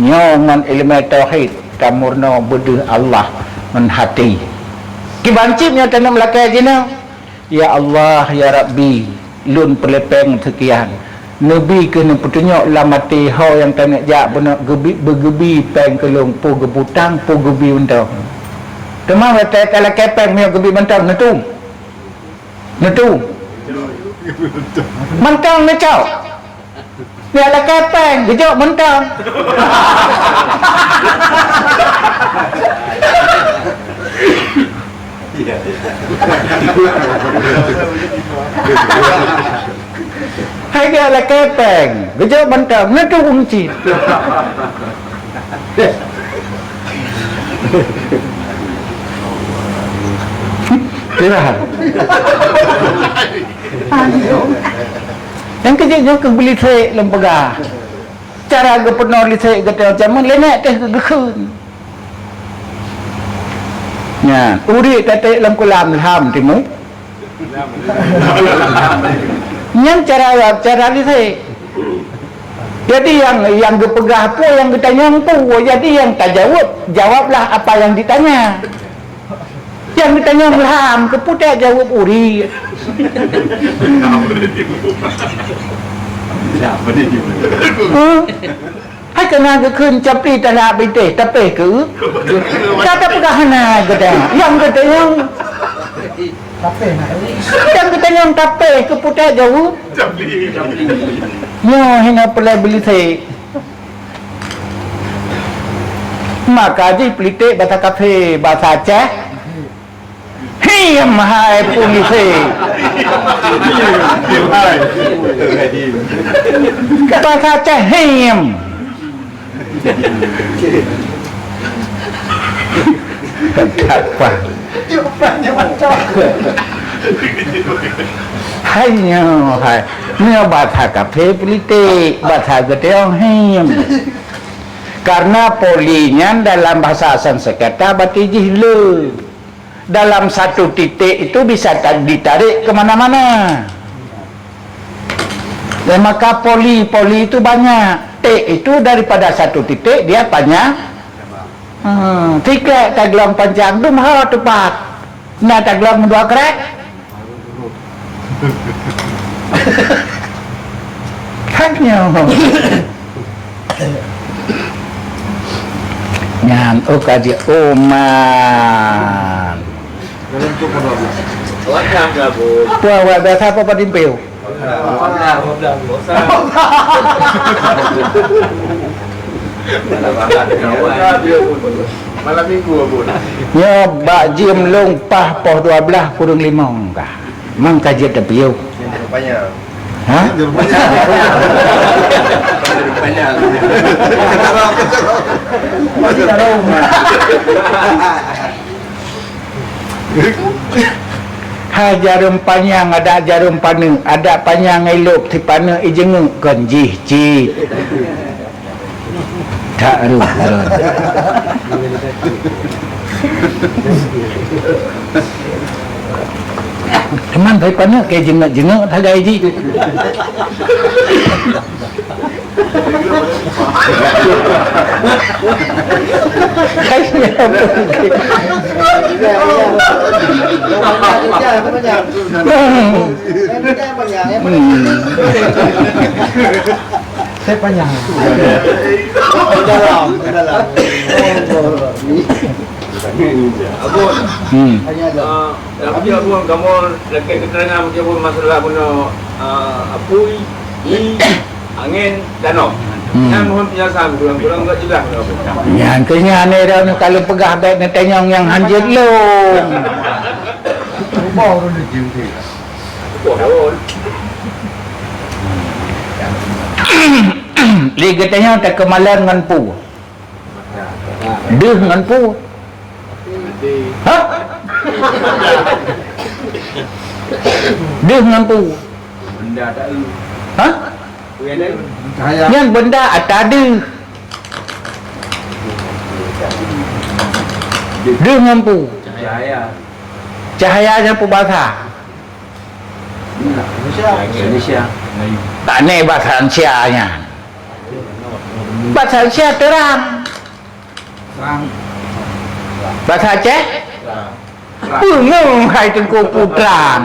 Nyoe ngon ileumèe tauhid, tamurnoe beudeuh Allah ngon haté. Kiban cit nyoe taneuk meulakèe jinoe, "Ya Allah, ya Rabbi, lôn peureulèe péng seukian." Neubi keuh neupeutunyok lam até ho nyang taneuk jak bunoe geubi, beugeubi péng keu lôn, peue geubi utang, peue geubi mantong. Teuma watèe talakèe péng meunyoe geubi mantong, neutueng. Neutueng. Mantong neucok. Nyan lakèe péng, geujok mantong. Hai nyan lakèe péng, geujok mantong, neutueng cit. Ya. Nyang keujeuet nyoe keuh beulisek lôn peugah. Cara geupeunoh lisek geutanyoe jameun lé nèk teuh geukheun. Nyan, urit taték lam kulam lham timu. Nyan cara, cara lisek. Jadi nyang, nyang geupeugah peue, nyang geutanyong peue, jadi nyang tajaweueb, jawablah apa yang ditanya. Nyang geutanyong lham, keupeue tajaweueb urit. Huh? Hai keu na geukheun capli talak bintéh, tapéh keu? Ka tapeugah hana geutanyoe. Nyang geutanyong. Nyang geutanyong tapéh keupeue tajaweueb. Nyoe hina peulai beulisek. Maka jih peulitek basa kafé, basa Aceh. Hiem hai pulisi. Basa Aceh hiem. Apa? Hai nyoe hai. Nyoe basa kafé peulitek, basa geutanyoe hiem. Karena poli nyan dalam bahasa Sanskerta berarti jih le. Dalam satu titik itu bisa ta-, ditarik ke mana-mana. Dan maka poli-poli itu banyak. Tik itu daripada satu titik dia panjang. Hmm, tiket taglong panjang dum ha tepat. Nah, taglong dua krek. Kan nyoe. Nyan, oh, ka jeuet, oh, man. Puah awak biasa apa pada impeu? Malam minggu, Abon. Nyoe bak jeuem lôn paih poh dua blaih kureueng limong ka. Mang ka jeuet tapiôh. Rupanya. Ha? Rupanya. Hai jareuem panyang, adak jareuem paneuk, adak panyang ilôb, sipaneuk ijeungeuk kon jih cit. Tak ruh. Teuma sipaneuk keu jeungeuk-jeungeuk sagai jih. Saya panjang. Dalam, dalam. Abon. Hmm. Ah, tapi Abon, kamoe lakèe keterangan meukiban masalah bunoe, ah, apui, ie, angén, tanoh. Hmm. Nyan mohon penjelasan, kurang-kurang enggak jelas, Abon. Nyan keuh nyan, eh, dah, kalau peugah bèk neutanyong nyang hanjeuet lom. Lé geutanyoe takeumalon ngon peue? Deuh ngon peue? Hah? Deuh ngon peue? Hah? Nyan benda ata deuh. Deuh ngon peue? Cahaya. Cahaya nyan peue basa? Indonesia. Indonesia. Pane basa Indonesia nyan. Basa Indonesia terang. Terang. Basa Aceh? Terang. Peungeuh hai Teungku peue terang.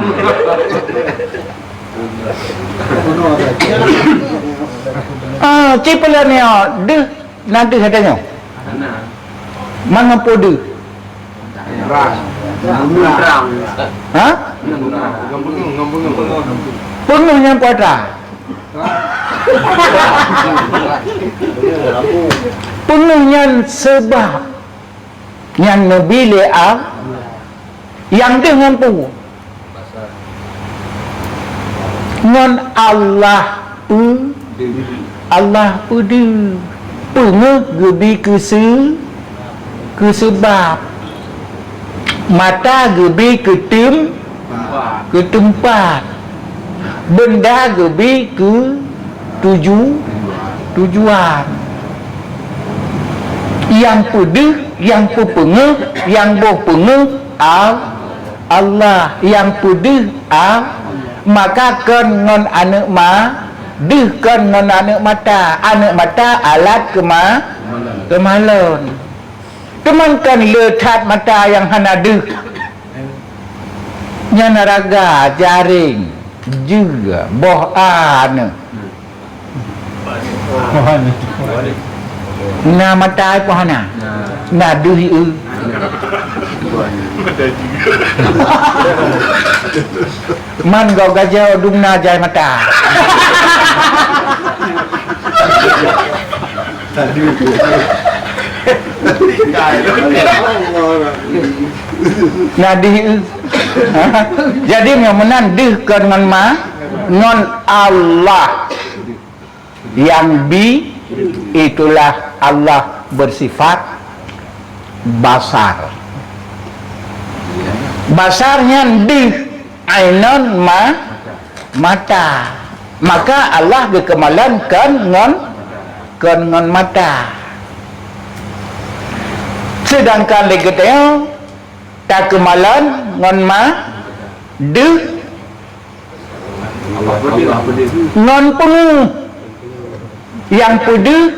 Ah, ci peuleueh nyoe deuh, na deuh ata nyoe? Mana peue deuh? Terang. Terang. Ha? Peungeuh nyan peue ata? Peungeuh nyan seubab nyang neubi lé Allah. Nyang deuh ngon peue? Ngon Allah peu-, Allah peudeuh. Peungeuh geubi keu seu-, keu seubab. Mata geubi keu teum-, keu teumpat. Beunda geubi keu tuju-, tujuan. Nyang peudeuh, nyang peupeungeuh, nyang boh peungeuh, Al-, Allah. Nyang peudeuh, Al-, maka kon ngon aneuk ma-, deuh kon ngon aneuk mata. Aneuk mata alat keuma-, keumalon. Teuma kon le that mata nyang hana deuh. Nyan raga, jaréng, jeue, boh aneuk. Na mata ai peue hana? Na deuh ié. Man gob gajoe dum na jai mata. Na deuh ié. Jadi, nyoe meunan deuh kon ngon ma-, ngon Allah. Nyang bi, itulah Allah bersifat basar. Basar nyan deuh, ainon ma-, mata. Maka Allah geukeumalon kon ngon, kon ngon mata. Seudangkan lé geutanyoe takeumalon ngon ma-, deuh, ngon peungeuh. Nyang peudeuh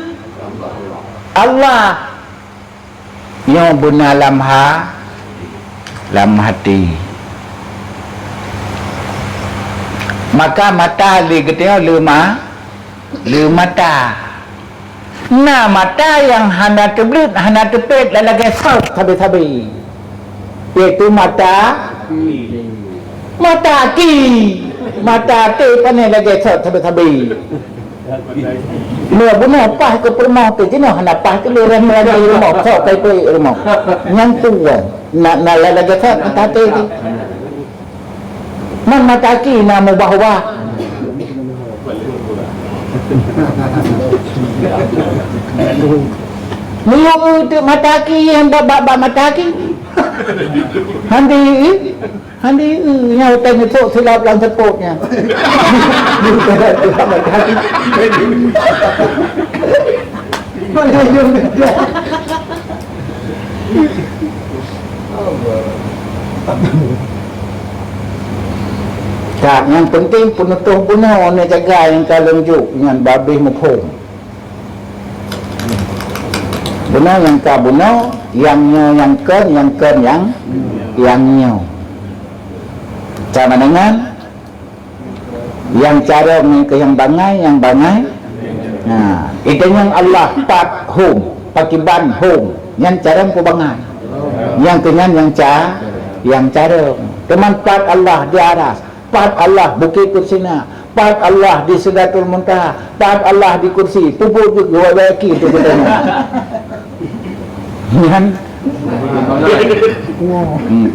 Allah. Nyoe beuna lam ha-, lam hati. Maka mata lé geutanyoe le ma-, le mata. Na mata nyang hana teubleuet, hana teupet, lagée sot sabe-sabe, yaitu mata, mata aki. Mata até pane lagée sot sabe-sabe. Meunyoe bunoe paih keu peurumoh teuh, jinoe hana paih keu lé rem lagée rumoh, sot kai peuék rumoh. Nyang tuwoe, na, na lagée sot mata até teuh. Man mata aki na mubah-ubah. Meunyoe eu teuk mata aki, nyang bak, bak, bak mata aki. Handi, handi, nyang utai neusok silap lam seupôt nyan. Mata aki. Ka, nyang penting peunutoh bunoe neujaga nyang ka lôn jok nyan babeh muphom. Bunoe nyang ka bunoe, nyang nyoe nyang kon, nyang kon nyang, nyang nyoe. Sama dengan nyang carông nyan keuh nyang bangai, nyang bangai. Nah, itu nyang Allah pat hom, pakiban hom, nyan carông peubangai. Nyang keu nyan nyang ca-, nyang carông. Teuma pat Allah di aras, pat Allah Bukét Tursina, pat Allah di Sidratul Muntaha, pat Allah di kursi. Peubuet jeuet geuwak yakin tu geutanyoe. Nyan,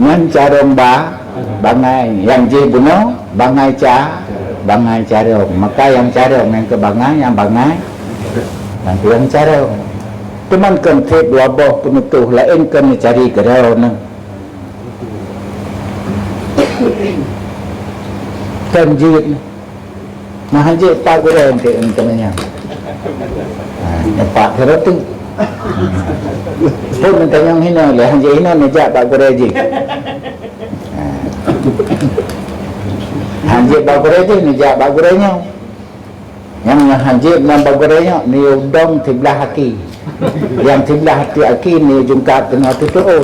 nyan carông ba-, bangai. Nyang jih bunoe, bangai ca-, bangai carông. Maka nyang carông nyang keu bangai, nyang bangai nyang keu nyang carông. Teuma kon trép dua boh peunutoh laén kon neucari keudroe neuh. Kon jeuet. Meuhan jeuet Pak Gurèe eunteuk, eunteuk manyang. Ha, nyoe Pak Gurèe tu. Pun neutanyong hinoe lé, han jeuet hinoe neujak Pak Gurèe jih. Ha. Han jeuet Pak Gurèe jih, neujak Pak Gurèe nyoe. Nyang, nyang han jeuet ngon Pak Gurèe nyoe, neuyue dong siblah aki. Nyang siblah aki, aki neuyue jungkat teungoh tutoe.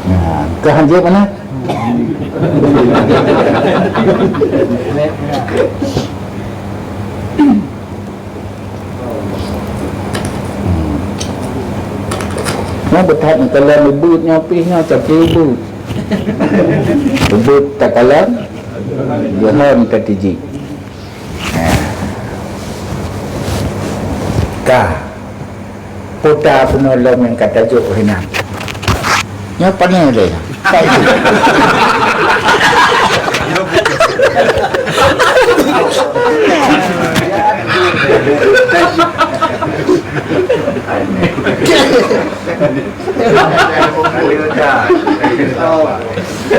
Nah, keu han jeuet meunan. Nyoe beuthat meukalon ubeuet nyoe pih nyoe, tapi ubeuet. Ubeuet takalon, geuhon tatijik. Ka. Puta peunolong nyang ka tajok hinan. Nyoe pane lé.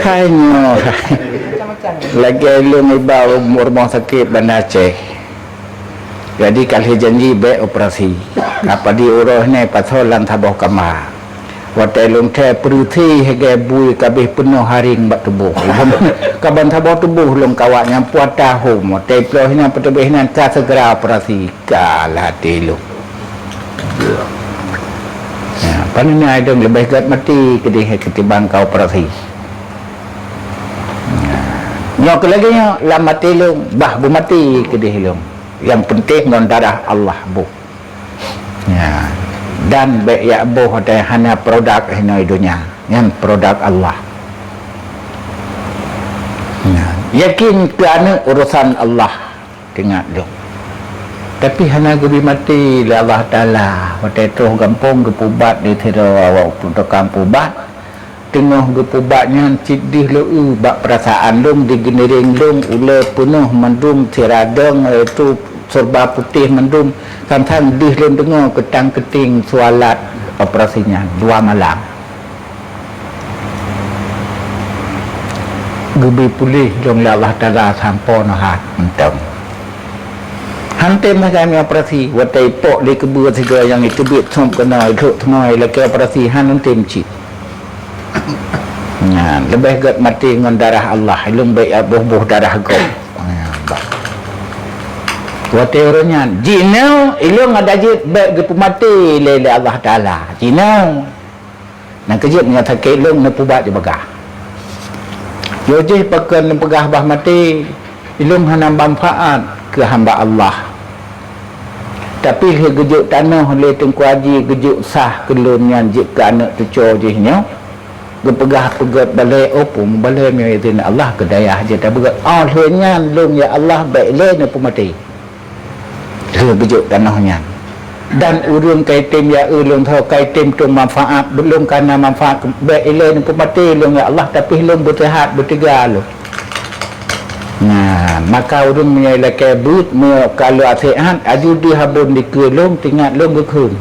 Hai nyoe. Lagèe lôn iba u rumoh sakét Banda Aceh. Jadi ka lheueh janji bèk operasi. Ka padum uroe nyoe pasoe lam saboh kama. Watèe lôn thèe peureusi lagèe bui ka abéh peunoh haring bak tuboh. Ka ban saboh tuboh lôn kawak nyang puata hom. Watèe ploh nyan peuteubiet nyan ka seugera operasi. Ka lah até lôn. Ya, pane nyan idong leubeh gèt maté keudéh ketimbang ka operasi. Nyoe keu lagèe nyoe lam até lôn, bah beumaté keudéh lôn. Nyang peunteng ngon darah Allah boh. Ya. Dan bèk jak boh watèe hana produk hinoe donya. Nyan produk Allah. Ya. Yakin keu aneuk urusan Allah. Teuingat lôn. Tapi hana geubri maté lé Allah Taala. Watèe troh gampông geupeubat di sidroe awak tukang peubat. Teungoh geupeubat nyan cit deuh lôn eu bak peurasaan lôn di geuneureng lôn ulèe peunoh mandum sira dong, yaitu serba putéh mandum. Sang-sang deuh lôn deungö keutang-keuting sualat operasi nyan dua malam. Geubri puléh lôn lé Allah Taala sampoe nyoe hat mantong. Han tem lagèe operasi, watèe ipok lé keubeue sigoe nyang iteubiet sôb keunoe, ilhok teungoh ilakèe operasi, han lôn tem cit. Nyan, leubeh gèt maté ngon darah Allah, ilôn bèk jak boh-boh darah gob. Nyan, bah. Watèe uroe nyan, jinoe ilôn ngon Dajid bèk geupeumaté lé, lé Allah Taala. Jinoe. Nyang keujeuet ngon sakét lôn neupeubat jibagah. Yoh jih pakon neupeugah bah maté, ilôn hana manfaat keu hamba Allah. Tapi lheueh geujok tanoh lé Teungku Aji geujok sah keu lôn nyan jeuet keu aneuk tuco jih nyoe, geupeugah peugèt balèe, oh, peue mubalèe meunyoe izin Allah keu dayah jih tabeugèt. Oh, lheueh nyan lôn, ya Allah, bèk lé neupeumaté. Lheueh geujok tanoh nyan. Dan ureueng ka item ya eu lôn tho, ka item tueng manfaat, lôn ka na manfaat, bèk ilèe neupeumaté lôn ya Allah, tapi lôn beuseuhat, beuteuga lôn. Nah, maka ureueng meunyoe ilakèe beuet, meunyoe ka lheueh asèe hat, aju deuh abon dikeue lôn, teuingat lôn geukheun.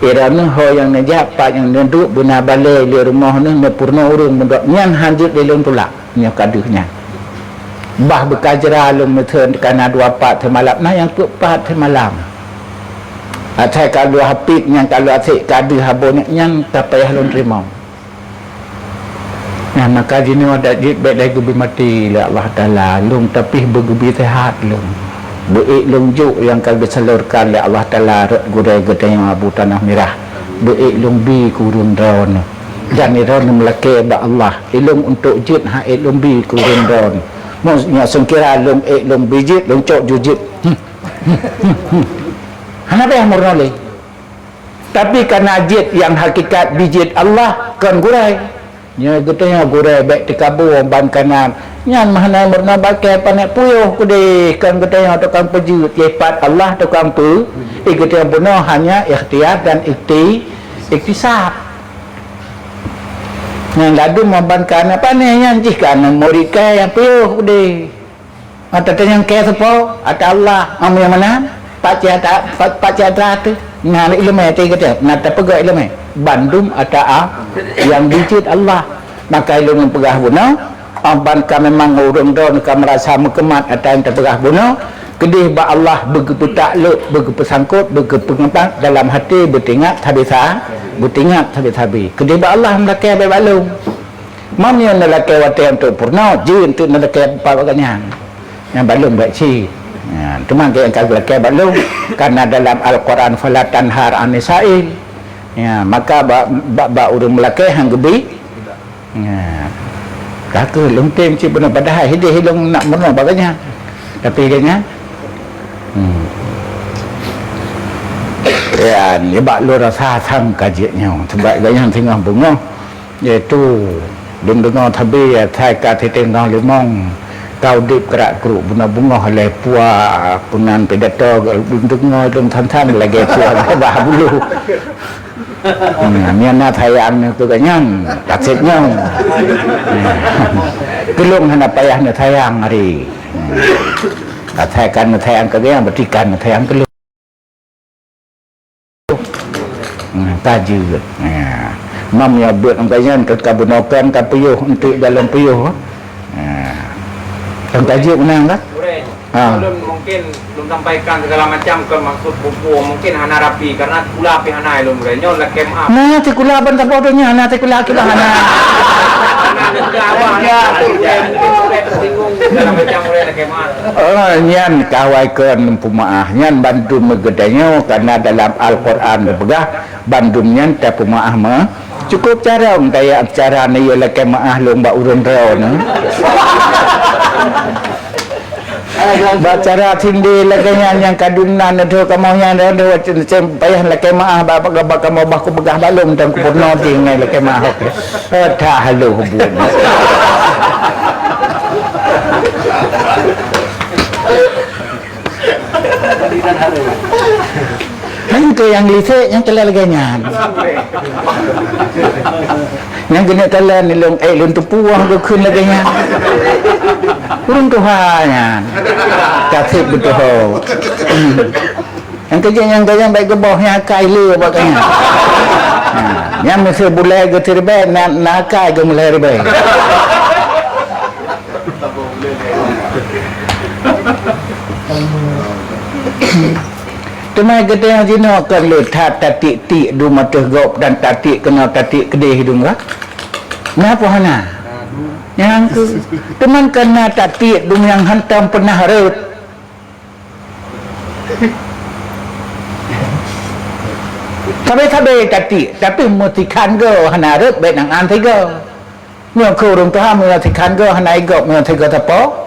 Droeneuh ho nyang neujak, pat nyang neuduek, beuna balèe lé rumoh neuh, neupeurunoe ureueng meudok, nyan han jeuet lé lôn tulak. Nyoe ka deuh nyan. Bah beukajra lôn meuteun ka na dua pat teumalam, na nyang peuet pat teumalam. Asai ka lheueh hapit nyang ka lheueh asèe ka deuh abon nyan ka payah lôn teurimong. Nyan maka jinoe adak jeuet bèk lé geubri maté lé Allah Taala, lôn tapi beugeubri seuhat lôn. Beuék lôn jok nyang ka geusalurkan lé Allah Taala rot gurèe geutanyoe Abu Tanah Mirah. Beuék lôn bi keu ureueng droeneuh. Dan droeneuh meulakèe bak Allah. Ilôn untuk jeuet han ék lôn bi keu ureueng droen. Meunyoe seukira lôn ék lôn bi jeuet, lôn cok ju jeuet. Hmm. Hmm. Hmm. Hmm. Hana bèh meurunoe lé. Tapi kana jeuet nyang hakikat bijeuet Allah kon gurée. Nyoe geutanyoe gurée bék teukabu ban kana nyan meuhana meurunoe bak kée panéh puyôh keudeh kon geutanyoe tukang peujeuet, sifat Allah tukang peu, eh, geutanyoe bunoe hanya ikhtiar dan ikti-, iktisab. Nyan ladum ban kana panéh nyan jih kana murit kée nyang puyôh keudeh. Ata tanyong kée sapo? Ata Allah. Am nyang meunan? Pat cit ata, pat, pat cit ata teuh. Nyan lé iéleumé teuh geutanyoe. Na tapeugah iéleumé. Bandum ata a-, nyang bijeuet Allah. Maka ilôn peugah bunoe, am ban ka memang ureuëng droeneuh ka meurasa meukeumat ata nyang tapeugah bunoe, keudeh bak Allah beugeupeutak lôt, beugeupeu sangkot, beugeupeungeubang dalam até beutingat sabe-sa-, beutingat sabe-sabe. Keudeh bak Allah meulakée bék bak lôn. Meunyoe neulakée watée untuk peurunoe, jeuet untuk neulakée bak gobnyan. Nyang bak lôn bék cit. Ya, teuma gét nyang ka geulakée bak lôn, karena dalam Al-Quran, "Fala tanhar anis sa'il." Ya, maka bak, bak, bak ureuëng meulakée han geubi. Ya. Ka kheueh lôn tem cit bunoe, padahai hideh lôn nak meurunoe bak gobnyan. Tapi gobnyan, hmm. Ya, nibak lôn rasa sang ka jeuet nyoe. Sebab gobnyan singoh beungoh. Yaitu, lôn deungoe sabe asai ka siteungoh limong, ka udeb krak-kruk bunoe beungoh lé pua, peunan pidato, lôn deungoe lôn than-than lagée pua bah bulu. Hmm, nyan na sayang nyoe keu gobnyan, kaseb nyoe. Hmm. Keu lôn hana payah neusayang hari. Hmm. Asai ka neusayang keu gobnyan, berarti ka neusayang keu lôn. Hmm, ka jeuet. Ha. Meunyoe beuet ngon gobnyan ka, ka bunoe kon ka puyôh, enteuk jalan puyôh. Ha. Kan ka jeuet meunan kan? Gurée, ha. Ulôn mungkin lôn sampaikan segala macam kon maksud buku, mungkin hana rapi karena sikula pih hana ilôn gurée. Nyoe lakée meu'ah. Nah, sikula ban saboh donya, nah, sikula akibat hana. Karena lôn ka awak, ya, mungkin gurée tersinggung segala macam gurée lakée meu'ah. Oh, nyan kawai kon peumeu'ah. Nyan bandum geutanyoe, karena dalam Al-Quran geupeugah, bandum nyan tapeumeu'ah meuh. Cukup carông taya cara neuyue lakée meu'ah lôn bak ureuëng droeneuh. Bak cara sindé lakée nyan nyang ka dum na neudho kamoe nyan, neudho payah lakée meu'ah bak, bak, bak kamoe bah kupeugah bak lôn dan kupeurunoe jih ngon lakée meu'ah. Eh, that haloh buet. Nyan keu nyang lisek nyang calon lagée nyan. Nyang keuneuk calon ilôn, eh, ilôn teupeue geukheun lagée nyan. Ureuëng tuha nyan. Kaseb beutôi. Nyang keujeuet nyang gobnyan bék geuboh nyang akai le bak gobnyan. Ha, nyang meusé bulée geuteuribée na, na akai geumeulée ribée. Teuma geutanyoe jinoe kon le that tatiek-tiek dum ateueh gob dan tatiek keunoe tatiek keudeh dum ka? Na peue hana? Nyang keu, teuma kon na tatiek dum nyang hantom peunah rhot. Sabe-sabe tatiek, tapi meusikhan goe hana rhot bék nan án sigoe. Nyoe keu ureuëng tuha meunyoe sikhan goe hana igob meunyoe sigoe sapo.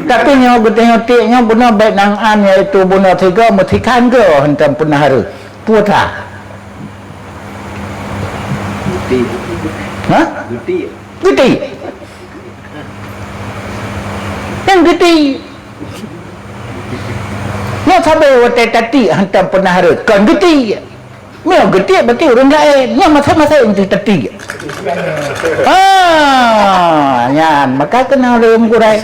Tapi nyoe geutanyoe tiek nyoe bunoe bék nan án, yaitu bunoe sigoe meusikhan goe hantom peunah rhot. Peue that? Geuti. Ha? Geuti. Geuti. Nyang geuti. Nyoe sabe watée tatiek hantom peunah rhot, kon geuti. Nyoe geutiek berarti ureuëng laén. Nyoe maséng-maséng teuh tatiek. Ah, nyan maka keuneuk lom gurée.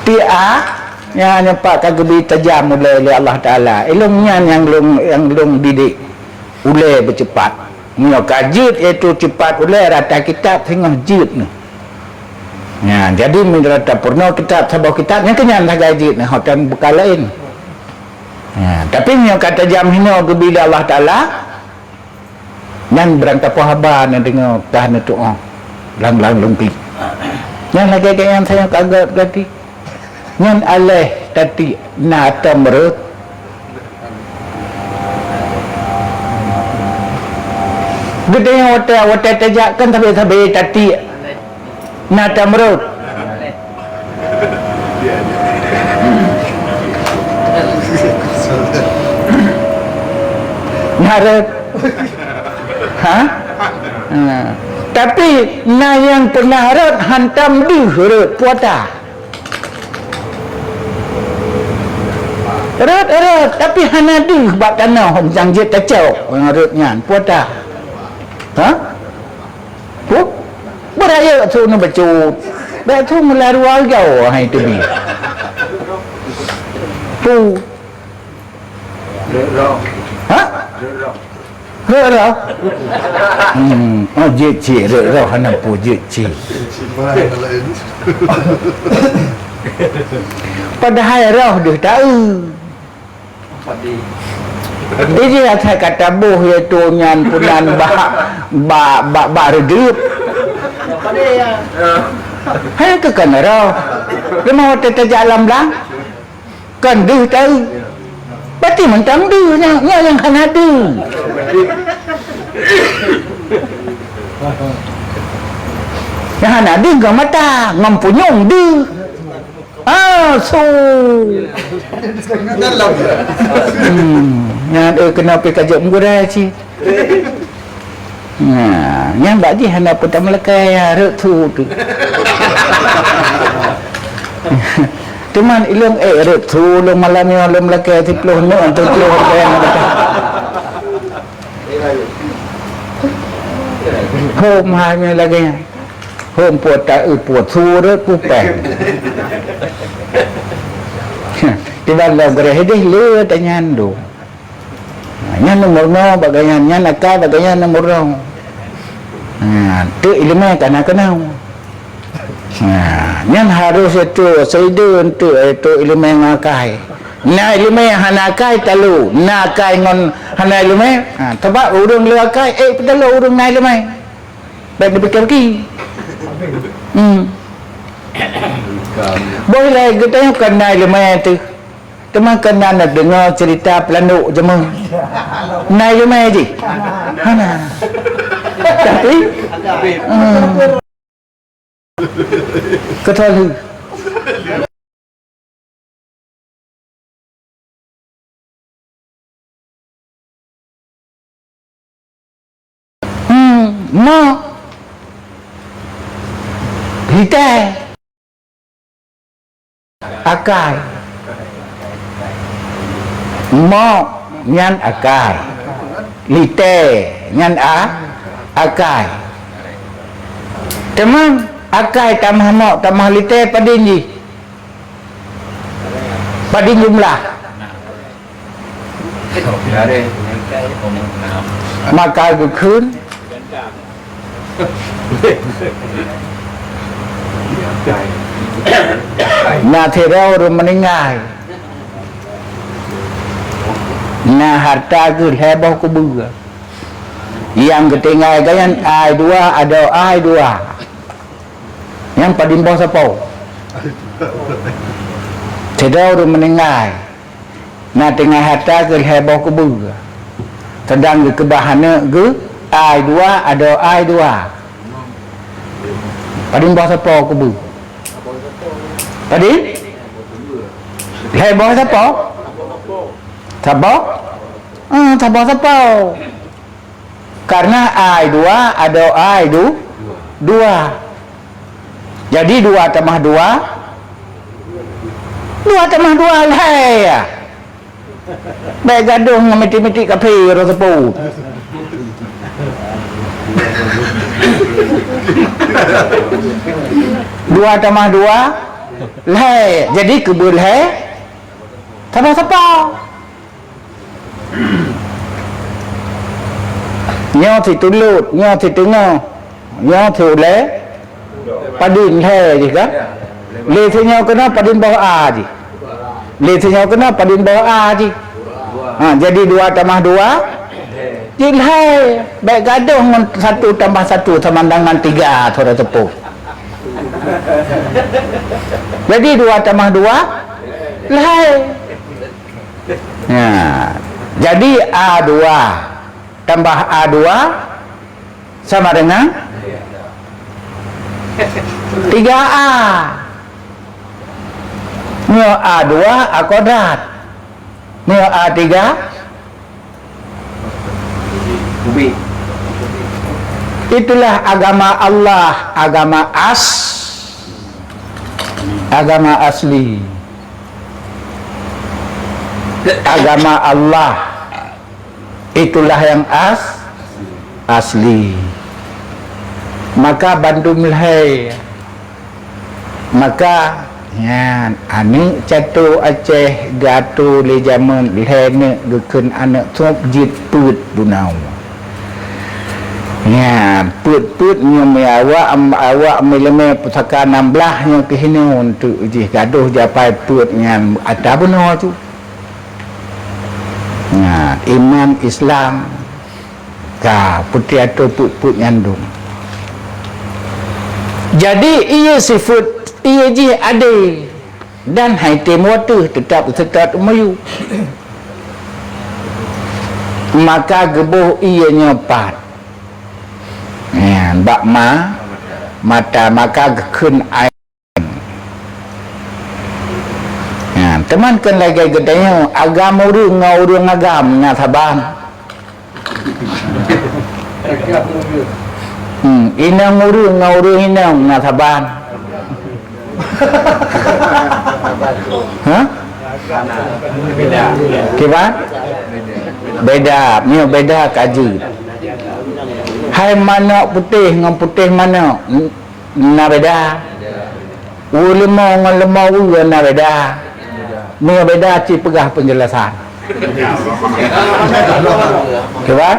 Tiek ah, nyan nyoe pat ka geubri tajam ulée lé Allah Taala. Ilôn nyan nyang lôn, nyang lôn didik ulée beuceupat. Nyoe ka jeuet yaitu ceupat ulée rata kitab singoh jeuet nyoe. Nyan, jadi meunyoe rata peurunoe kitab saboh kitab nyang keunyan sagai jeuet nyoe, hoton buka laén. Ha, tapi meunyoe ka tajam hinoe geubri lé Allah Taala, nyan barang tapoh haba neudeungoe ka neutuoh lam-lam lungki. Nyan lagée gét nyan sayoe ka gét gati. Nyan aléh tatiek na tom rhot. Geutanyoe watée, watée tajak kan sabe-sabe tatiek. Na tom rhot. Harot. Ha? Ha. Tapi na nyang peunah rot hantam deuh rot puata. Rot, rot, tapi hana deuh bak tanoh nyang jeuet tacok nyang rot nyan puata. Ha? Huh? Beurayeuk su neubacut. Bèk su meularu agau hai teubi. Pu. Rot roh. Ha? Rot roh. Rot roh? Hmm. Oh, jeuet cit, rot roh hana peue jeuet cit. Padahai roh deuh taeu. Jadi asai ka taboh yaitu nyan punan bak, bak, bak, bak reudeup. Hai keu kan roh. Leumah watèe tajak lam blang. Kan deuh taeu. Berarti mantong deuh nyan, nyan nyang hana deuh. Nyang hana deuh ngon mata, ngon punyueng deuh. Ah, su. Hmm, nyan, eh, keunoe pih ka jeuet meugurèe cit. Nah, nyan bak jih hana peue tameulakèe, rot su tu. Teuma ilôn, eh, rot su lôn malam nyoe lôn meulakèe siplôh neuk, siplôh ribèe. Hom hai nyoe lagèe nyan. Hom puet ta-, eh, puet su rot pupèh. Tiban lom geuréh idéh le tanyan dum. Ha, nyan nomor nyoe bak gobnyan, nyan akai bak gobnyan nomor nyoe. Ha, teuk ileumèe ka na keunoe. Ha, nyan harôh seutu seuideu teuk, eh, teuk ileumèe ngon akai. Na ileumèe hana akai talu, na akai ngon hana ileumèe. Ha, sabab ureueng le akai, eh, peutaloe ureueng na ileumèe. Bèk neupike-pike. Hmm. Boh ilèe geutanyoe kon na ileumèe teuh. Teuma keunan na deungoe ceurita peulandok jameun. Na ileumèe jih? Hana. Tapi, hmm, keutali. Hmm, mok. Litèe. Akai. Mok nyan akai. Litèe nyan a-, akai. Teuma akai tamah mok tamah litèe padum jih? Padum jumlah? Maka geukheun, na sidroe ureueng meuninggai, na hareuta geuh lhèe boh kubeue. Nyang geutinggai gobnyan ai dua, adoe ai dua. Nyan padum boh sapo? Sidroe ureueng meuninggai, na tinggai hareuta geuh lhèe boh kubeue. Seudang geukeubah aneuk geuh ai dua, adoe ai dua. Padum boh sapo kubeue? Padum? Lhèe boh sapo? Saboh? Hmm, saboh sapo. Karena ai dua, adoe ai du-, dua. Jadi dua tamah dua, dua tamah dua lhèe. Bèk gadoh ngon mitik-mitik kafé roh seupôt. Dua tamah dua lhèe. Jadi keubeue lhèe saboh sapo. Nyoe situlut, nyoe siteungoh, nyoe siulèe, padum lhèe jih kan? Lé sinyoe keunoe padum boh a jih. Lé sinyoe keunoe padum boh a jih. Ha, jadi dua tamah dua jih lhèe. Bèk gadoh ngon satu tambah satu sama dengan tiga, saudara sepuh. Jadi dua tamah dua lhèe. Ya. Jadi a dua tambah a dua sama dengan tiga a. Nyoe a dua a kuadrat. Nyoe a tiga Itulah agama Allah, agama as, agama asli. Agama Allah itulah yang as, asli. Maka bandum lhèe Maka, nyan, aneuk cato Aceh geuatô lé jameun lhèe neuk geukheun aneuk sôb jeuet peuet bunoe. Nyan, peuet-peuet nyoe meu awak, awak meuleumé pusaka nam blaih nyoe keuh inoe eunteuk jih gadôh japai peuet nyan ata bunoe tu. Nyan, iman Islam, ka, peuti atô peuet-peuet nyan dum. Jadi, ié sifeuet, ié jih adé, dan hai tem wateuh teutab seutôt meuyue. Maka geuboh ié nyoe pat. Nyan, bak ma, mata, maka geukheun ai. Nyan, teuma kon lagèe geutanyoe, agam ureueng ngon ureueng agam na saban. Hmm, inong ureueng ngon ureueng inong na saban. Hah? Kiban? Beda, nyoe beda ka jeuet. Hai manok putéh ngon putéh manok, na beda. Ureueng leumo ngon leumo ureueng na beda. Meunyoe beda, ci peugah peunjelasan. Cuba.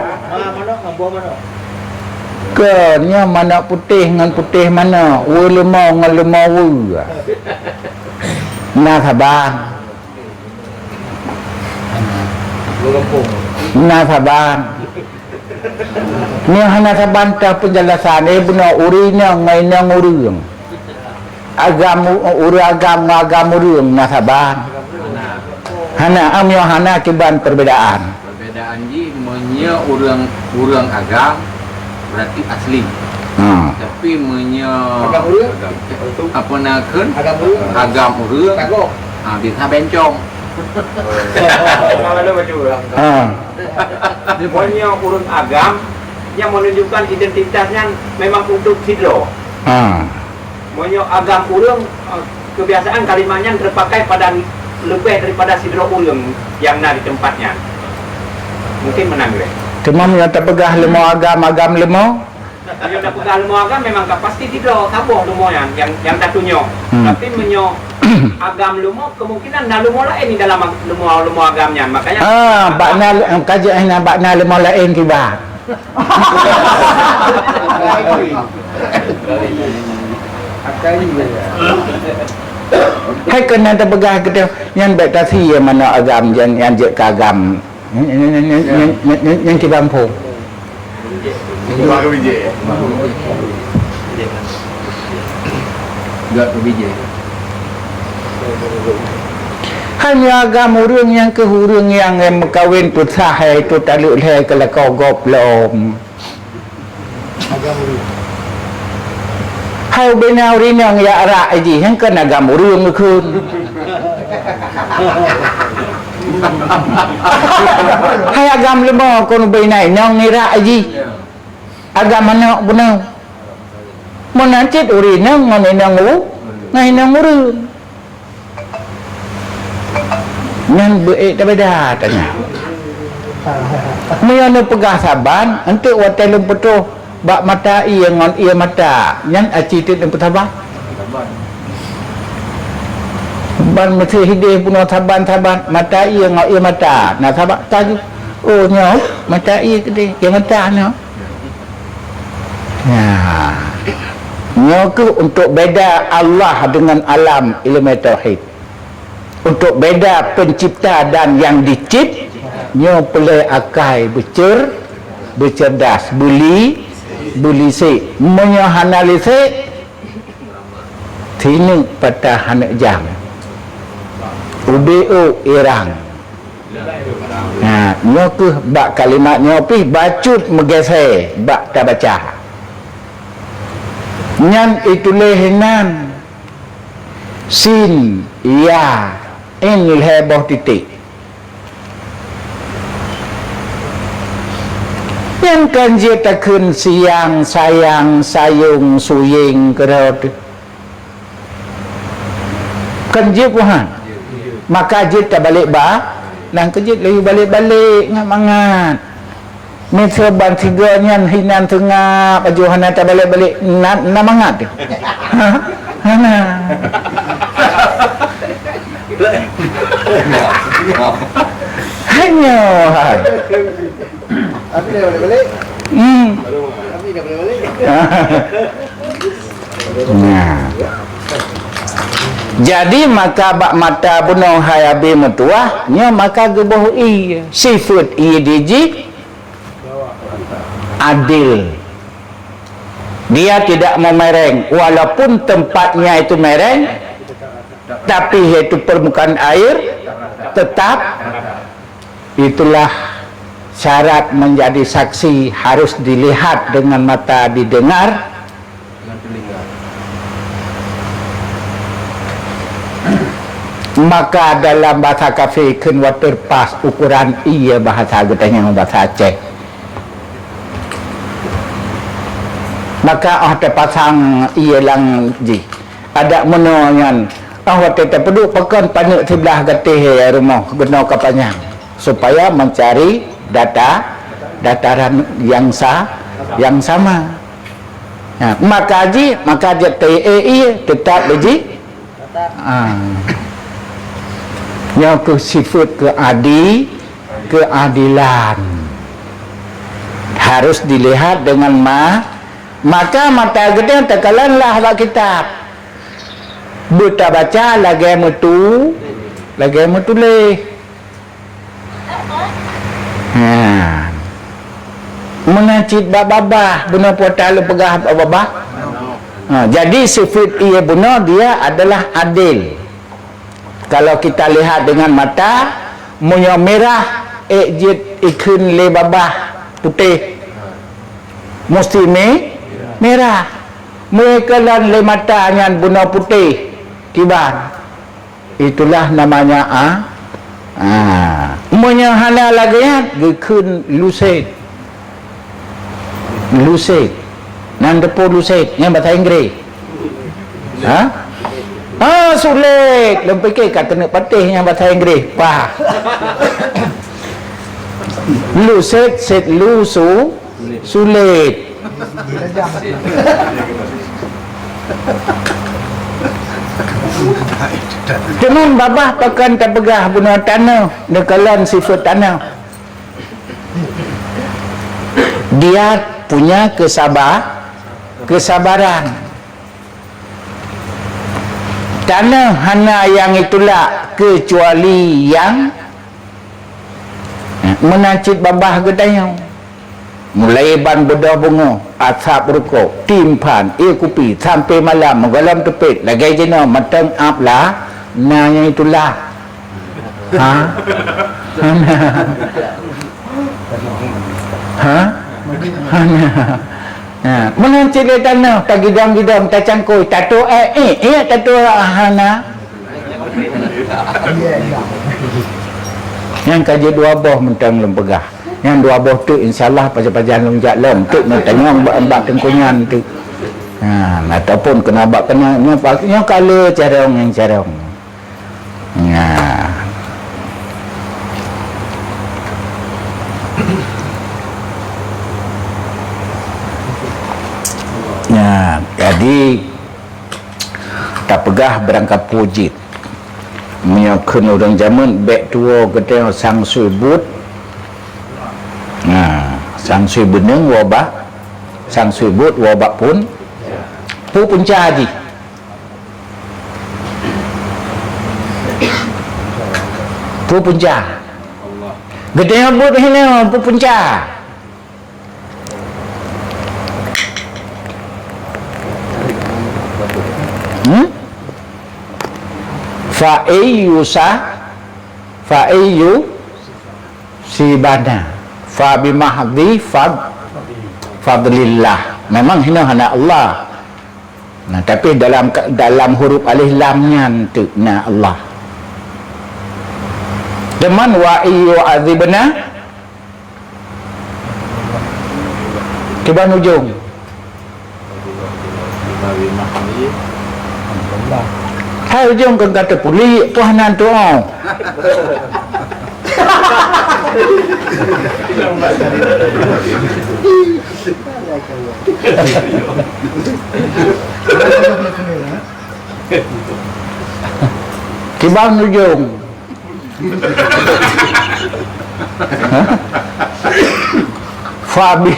Kon nyoe manok putéh ngon putéh manok, ureueng leumo ngon leumo ureueng. Na saban. Na saban. Nyoe hana saban teuh peunjelasan, eh, bunoe ureueng inong ngon inong ureueng. Agam u-, ureueng agam ngon agam ureueng na saban. Hana, am nyoe hana kiban perbedaan. Perbedaan jih, meunyoe ureueng, ureueng agam, berarti asli. Ha. Tapi meunyoe agam ureueng? Apa na kheun? Agam ureueng? Agam ureueng. Kagok. Ha, bisa bencong. Kalau baju lah. Ha. Meunyoe ureueng agam, nyan menunjukkan identitas nyan memang untuk sidroe. Ha. Meunyoe agam ureueng, eh, kebiasaan kalimat nyan terpakai pada leubeh daripada sidroe ureueng nyang na di teumpat nyan. Mungkin meunan lé. Teuma meunyoe tapeugah leumo agam, agam leumo? Meunyoe tapeugah leumo agam, memang ka pasti sidroe saboh leumo nyan nyang, nyang tatunyok. Hmm. Tapi meunyoe agam leumo, kemungkinan na leumo laén di dalam ag-, leumo, leumo agam nyan. Makanya Ah, bak na, ka jeuet na bak na leumo laén kiban. Hai keunan tapeugah keudeh, nyan bèk tasie manok agam, nyan, nyan jeuet keu agam. Nyan, nyan, nyan kiban phôn. Hai meunyoe agam ureueng nyan keuh ureueng nyang meukawen peusah, hai itu taleuek lhèe keu lakoe gob lom. Hai ubena ureueng nyang jak rak jih, nyan kon agam ureueng kheun. Hai agam leumo kon ubena inong nyan rak jih. Agam manok bunoe. Meunan cit ureueng inong ngon inong u-, ngon inong ureueng. Nyan beu-ék tabeda tanya. Meunyoe neupeugah saban, eunteuk watèe lôn peutrôh bak mata ié ngon ié mata, nyan aci teuk lôn peusaban. Ban meusti hidéh bunoe saban-saban, mata ié ngon ié mata, na saban taju. Oh, nyoe mata ié keudéh, ié mata nyoe. Nah, nyoe keuh untuk beda Allah dengan alam ileumèe tauhid. Untuk beda pencipta dan yang dicip-, nyoe peulée akai beucer-, beucerdas, beuli-, beulisek. Meunyoe hana lisek, sineuk patah aneuk jang. Ubé ôk irang. Ha, nyoe keuh bak kalimat nyoe pih bacut meugeusé bak tabaca. Nyan ituléh inan sin, ya, in lhée boh titék. Nyan kan jeuet takheun siang, sayang, sayong, suyeng, keudroe teuh. Kan jeuet buhan. Maka jeuet tabalek ba, nang keujeuet laju balek-balek ngat mangat. Miseue ban sigoe nyan hinan seungab, laju hana tabalek-balek, na, na mangat. Ha? Hana. Hanyoe hai. Tapi dah balik-balik. Hmm. Tapi dah balik-balik. Nah. Jadi maka bak mata bunoe hai abée meutuwah, nyoe maka geuboh ie. Sifeuet ie di jih adil. Dia tidak memereng, walaupun tempatnya itu mereng, tapi yaitu permukaan air tetap. Itulah syarat menjadi saksi, harus dilihat dengan mata, didengar. Maka dalam bahasa kafé kheun waterpass ukuran ie bahasa geutanyoe bahasa Aceh. Maka oh teupasang ie lam jih. Adak meunoe nyan, oh watée tapeuduek pakon paneuk siblah gatéh rumoh geunoe ka panyang, supaya mencari data, dataran yang sa-, yang sama. Ha, maka jih, maka jih teuie, tetap lé jih. Ah. Nyoe keuh sifeuet keuadi-, keadilan. Harus dilihat dengan ma-, mata, mata geutanyoe takalon lah bak kitab. Beutabaca lagée meutu-, lagée meutuléh. Ha. Meunan cit bak babah, bunoe peue ta lôn peugah bak babah? Ha, jadi sifeuet ie bunoe dia adalah adil. Kalau kita lihat dengan mata, meunyoe mirah, ék jeuet ikheun lé babah putéh. Musti mi-, mirah. Meunyoe kalon lé mata nyan bunoe putéh kiban. Itulah namanya a-, a. Meunyoe hana lagée nyan, geukheun luset. Luset. Nan teupeu luset, nyan bahasa Inggréh. Ha? Ah, sulet. Lôn pike ka keuneuk patéh nyan bahasa Inggréh. Pah. Luset, set lu su, sulet. Teuma babah pakon tapeugah bunoe tanoh, neukalon sifeuet tanoh. Dia punya kesaba-, kesabaran. Tanoh hana nyang itulak keucuali nyang meunan cit babah geutanyoe. Mulai ban beudôh beungoh, asap rukok, timphan, ie kupi, sampai malam meugohlom teupet, lagée jinoe mantong ap la, na nyang itulak. Ha? Hana. Ha? Hana. Ha, meunan cit lé tanoh, tagidong-gidong, tacangkôi, tato, eh, eh, eh, tato hana. Nyang ka jeuet dua boh mantong lôn peugah. Nyang dua boh teuk insya Allah pajan-pajan lôn jak lom. Teuk meutanyoe bak, bak teungku nyan teuk. Ha, ataupun keuneuk bak keuneuk nyoe, nyoe ka le carông nyang carông. Nah. Nah, jadi tapeugah barangkapeue jeuet. Meunyoe kheun ureuëng jameun bék tuwoe geutanyoe sang sui buet. Nah, sang sui beuneueng woe bak, sang sui buet woe bak pun, peue punca jih. Peue punca? Geutanyoe buet hinoe peue punca? Hmm? Fa ayyusa, fa ayyu sibana, fa bimahdhi fad-, fadlillah. Memang hinoe hana Allah. Nah, tapi dalam, dalam huruf alif lam nyan teuk na Allah. Teuma wa in yu'adzibna, Kiban ujong. Hai ujong keu gata pulik, puah nan tu, oh. Kiban ujong. Fabi,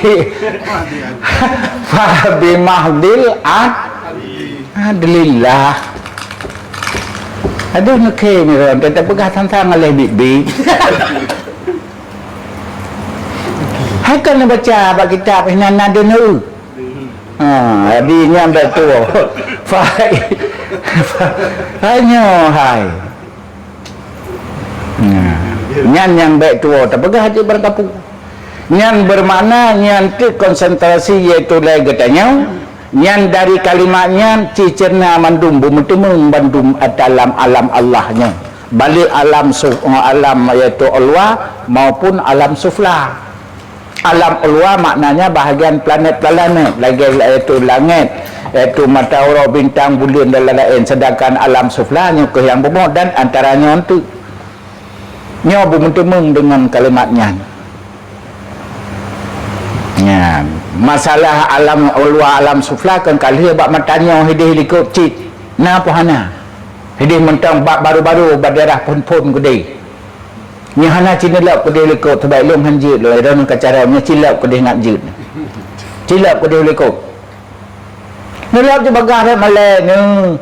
fabi mahdil ad-, adlillah. Aduh, neukhém ni ron, teutab peugah tantang ngaleh bibi. Hai kon neubaca bak kitab, inan na deuneu. Ha, jadi nyan bak tu. Fa-, fa-, hai nyoe hai. Nah, nyan nyang bèk tuwoe tapeugah jeuet barangkapeue. Nyan beumakna nyan teuk konsentrasi, yaitu lé geutanyoe, nyan dari kalimat nyan ci cerna mandum beumeuteumeung bandum dalam alam Allah nyoe. Balik alam su-, alam yaitu ulwa maupun alam sufla. Alam ulwa maknanya bahagian planet-planet, lagèe yaitu langèt, yaitu mata uroe, bintang, buleuen dan lain-lain. Sedangkan alam sufla nyoe keuh nyang bumoe dan antara nyoe teuk. Nyoe beumeuteumeung deungon kalimat nyan. Nyan, masalah alam ulwa, alam sufla kon ka lheueh bak mata nyoe hidéh likot cit. Na peue hana? Hidéh mantong bak baru-baru bak daerah phon-phon keudéh. Nyoe hana ci neulop keudéh likot, sabab lôn han jeuet lôn, droeneuh ka carông, nyoe ci lop keudéh ngat jeuet. Ci lop keudéh likot. Neulop ju bagah rot malèe nyoe.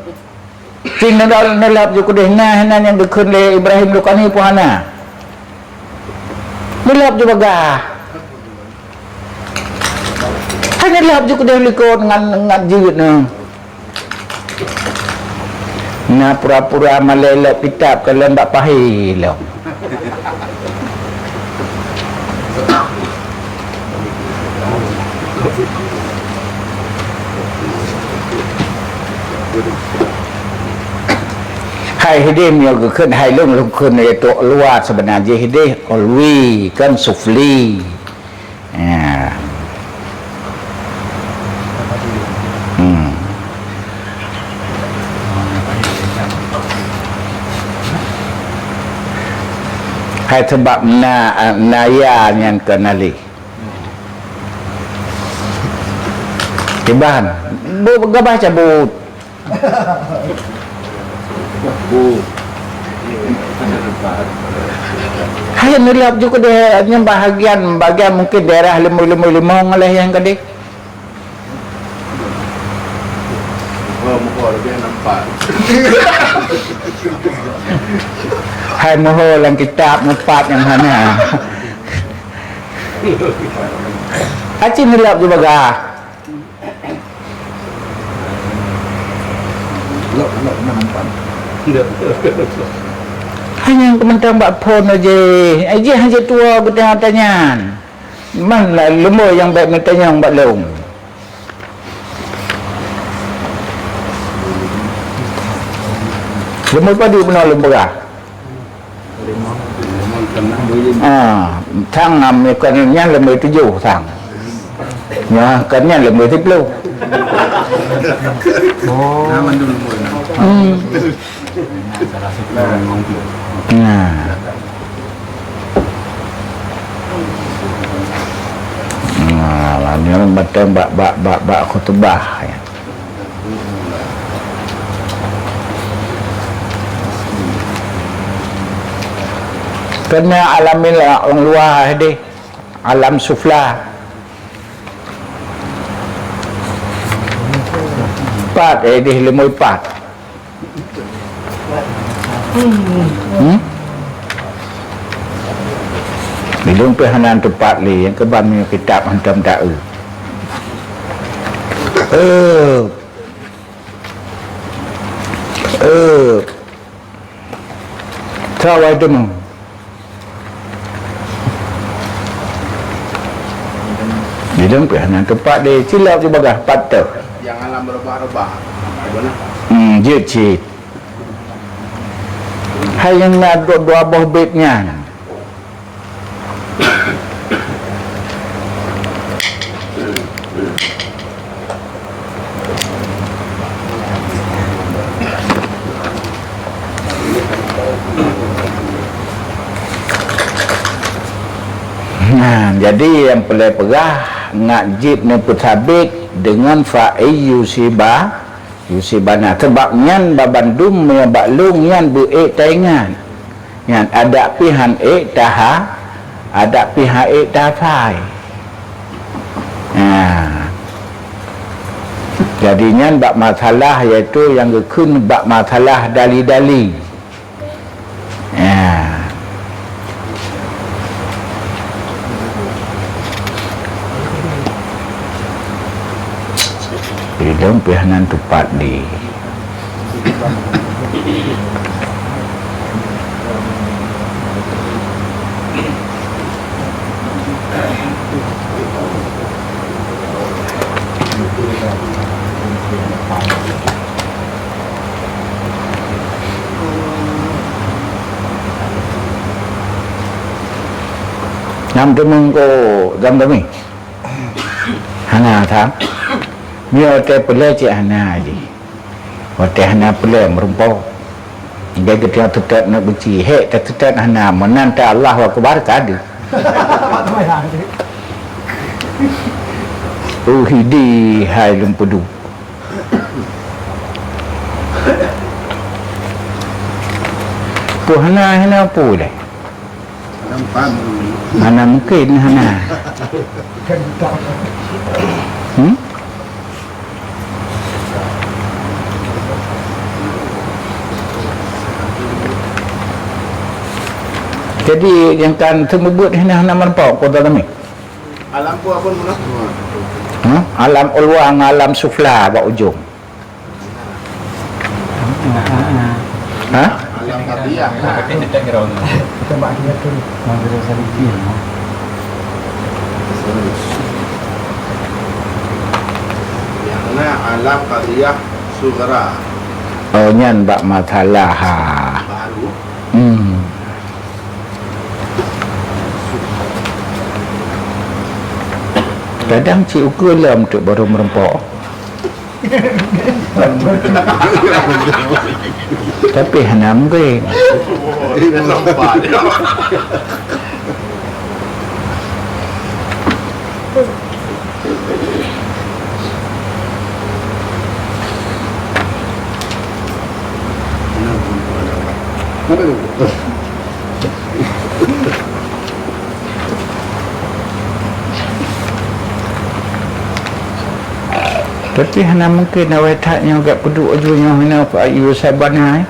Ci neulop, neulop ju keudéh na, na nyang geukheun lé Ibrahim Lukani peue hana. Neulop ju bagah. Hai neulop ju keudéh likot ngat, ngat jeuet nyoe. Na pura-pura malèe lop kitab ka lom bak pahé lom. Hai hidéh meunyoe geukheun hai lôn, lôn kheun yaitu ulwa, seubeuna jih hidéh ulwi, kon sufli. Ya. Hmm. Hai sabab na, na ya nyan keunaléh. Kiban, bu gabah cabut. Hai neulop ju keudéh nyan bahagian, bagian mungkin daerah leumui-leumui limong leh nyang keudéh. Hai moho lam kitab mupat nyang hana. Aci neulop ju bagah. Lok, lok, nam pan. Hanya keumantong bak phon aja. Aja hanya tua geutanyoe tanyan. Man lah leumo nyang bèk neutanyong bak lôn. Leumo padu beuna lôn peugah. Ah, thang, ah, kon nyan leumoi tujoh thang. Nyan, kon nyan leumoi siplôh. Oh. Hmm. Nah. Nah, lah nyan batang bak, bak, bak, bak khutubah, ya. Kena alamin lam luwa deh, alam sufla. Pat, eh, deh, leumoi pat. Hmm? Di lôn pih hana teupat lé, nyang keuban meunyoe kitab hantom taeu. Eh. Eh. Ka awai teuma. Di lôn pih hana teupat lé, cilok sibagah pat teuh. Nyang alam reubah-reubah. Hmm, jeuet cit. Hai nyang na dua, dua boh bét nyan. Nah, jadi nyang peureulée peugah ngat jeuet neupeusabet deungon fa in yusiba, yusibana. Sabab nyan babandum meunyoe bak lôn nyan beu ék taingat. Nyan adak pih han ék taha, adak pih han ék tahafai. Nah. Jadi nyan bak masalah, yaitu nyang geukheun bak masalah dali-dali. Ya. Di lôn pih hana teupat di. Nam teumeung ko zam kami. Hana tham. Nyoe watée peulée cit hana jih. Watée hana peulée meurumpok. Ibai geutanyoe teutab na beuci. Hék tateutab hana. Meunan ta Allahu Akbar ka deuh. Oh hidi hai leumpeudu. Peue hana, hana peue lé. Hana mungken hana. Hmm? Jadi nyang kan seumeubeuet hina hana meurumpok kota kami. Alam pun apa muna? Ha? Alam ulwa ngon alam sufla bak ujong. Ha? Alam tabiah. Yang mana alam tabiah sugra. Oh, nyan bak masalah. Baru. Hmm. Kadang cit ukeue lom tu baru meurumpok. Tapi hana mungken. Tapi hana mungken awai that nyoe gak peuduek aju nyoe hana Pak Yu saban hai.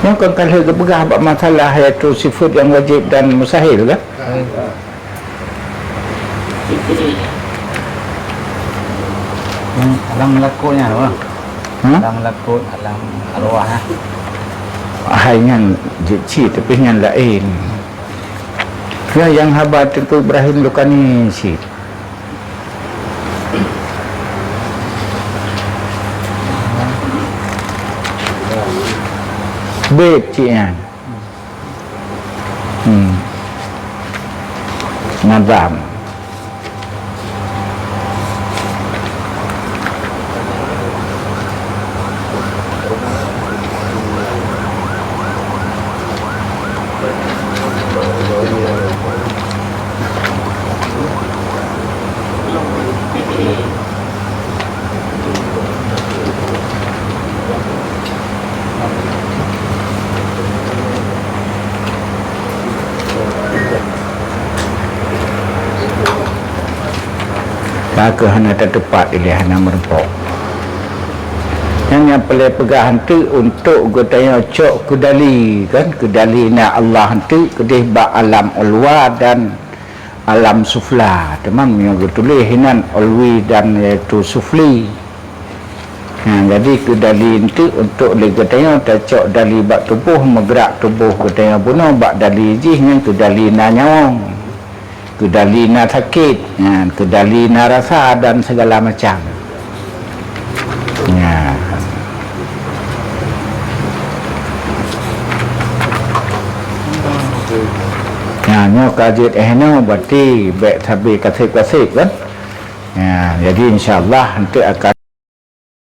Nyoe kan ka lheueh geupeugah bak masalah yaitu sifat nyang wajib dan mustahil kan? Alam malakut nyan apa? Hmm? Alam malakut, alam arwah eh. Hai nyan jeuet cit tapi nyan laén. Nyan nyang haba Teungku Ibrahim Lukani cit. Bét cit nyan. Hmm. Nadam. Ka keuh hana tateupat ilée hana meurumpok. Nyan nyang peureulée peugah eunteuk untuk geutanyoe cok keudali, kan? Keudali na Allah eunteuk keudeh bak alam ulwa dan alam sufla, teuma meunyoe geutuléh inan ulwi dan yaitu sufli. Nah, jadi keu dali eunteuk untuk lé geutanyoe tacok dali bak tuboh, meugrak tuboh geutanyoe bunoe bak dali jih nyan keu dali na nyawöng, keu dali na sakét, nyan keu dali na rasa dan segala macam. Nyan. Nah, nyoe ka jeuet eh nyoe, berarti bèk sabe kaseb-kaseb kan? Ya, jadi insya Allah nanti akan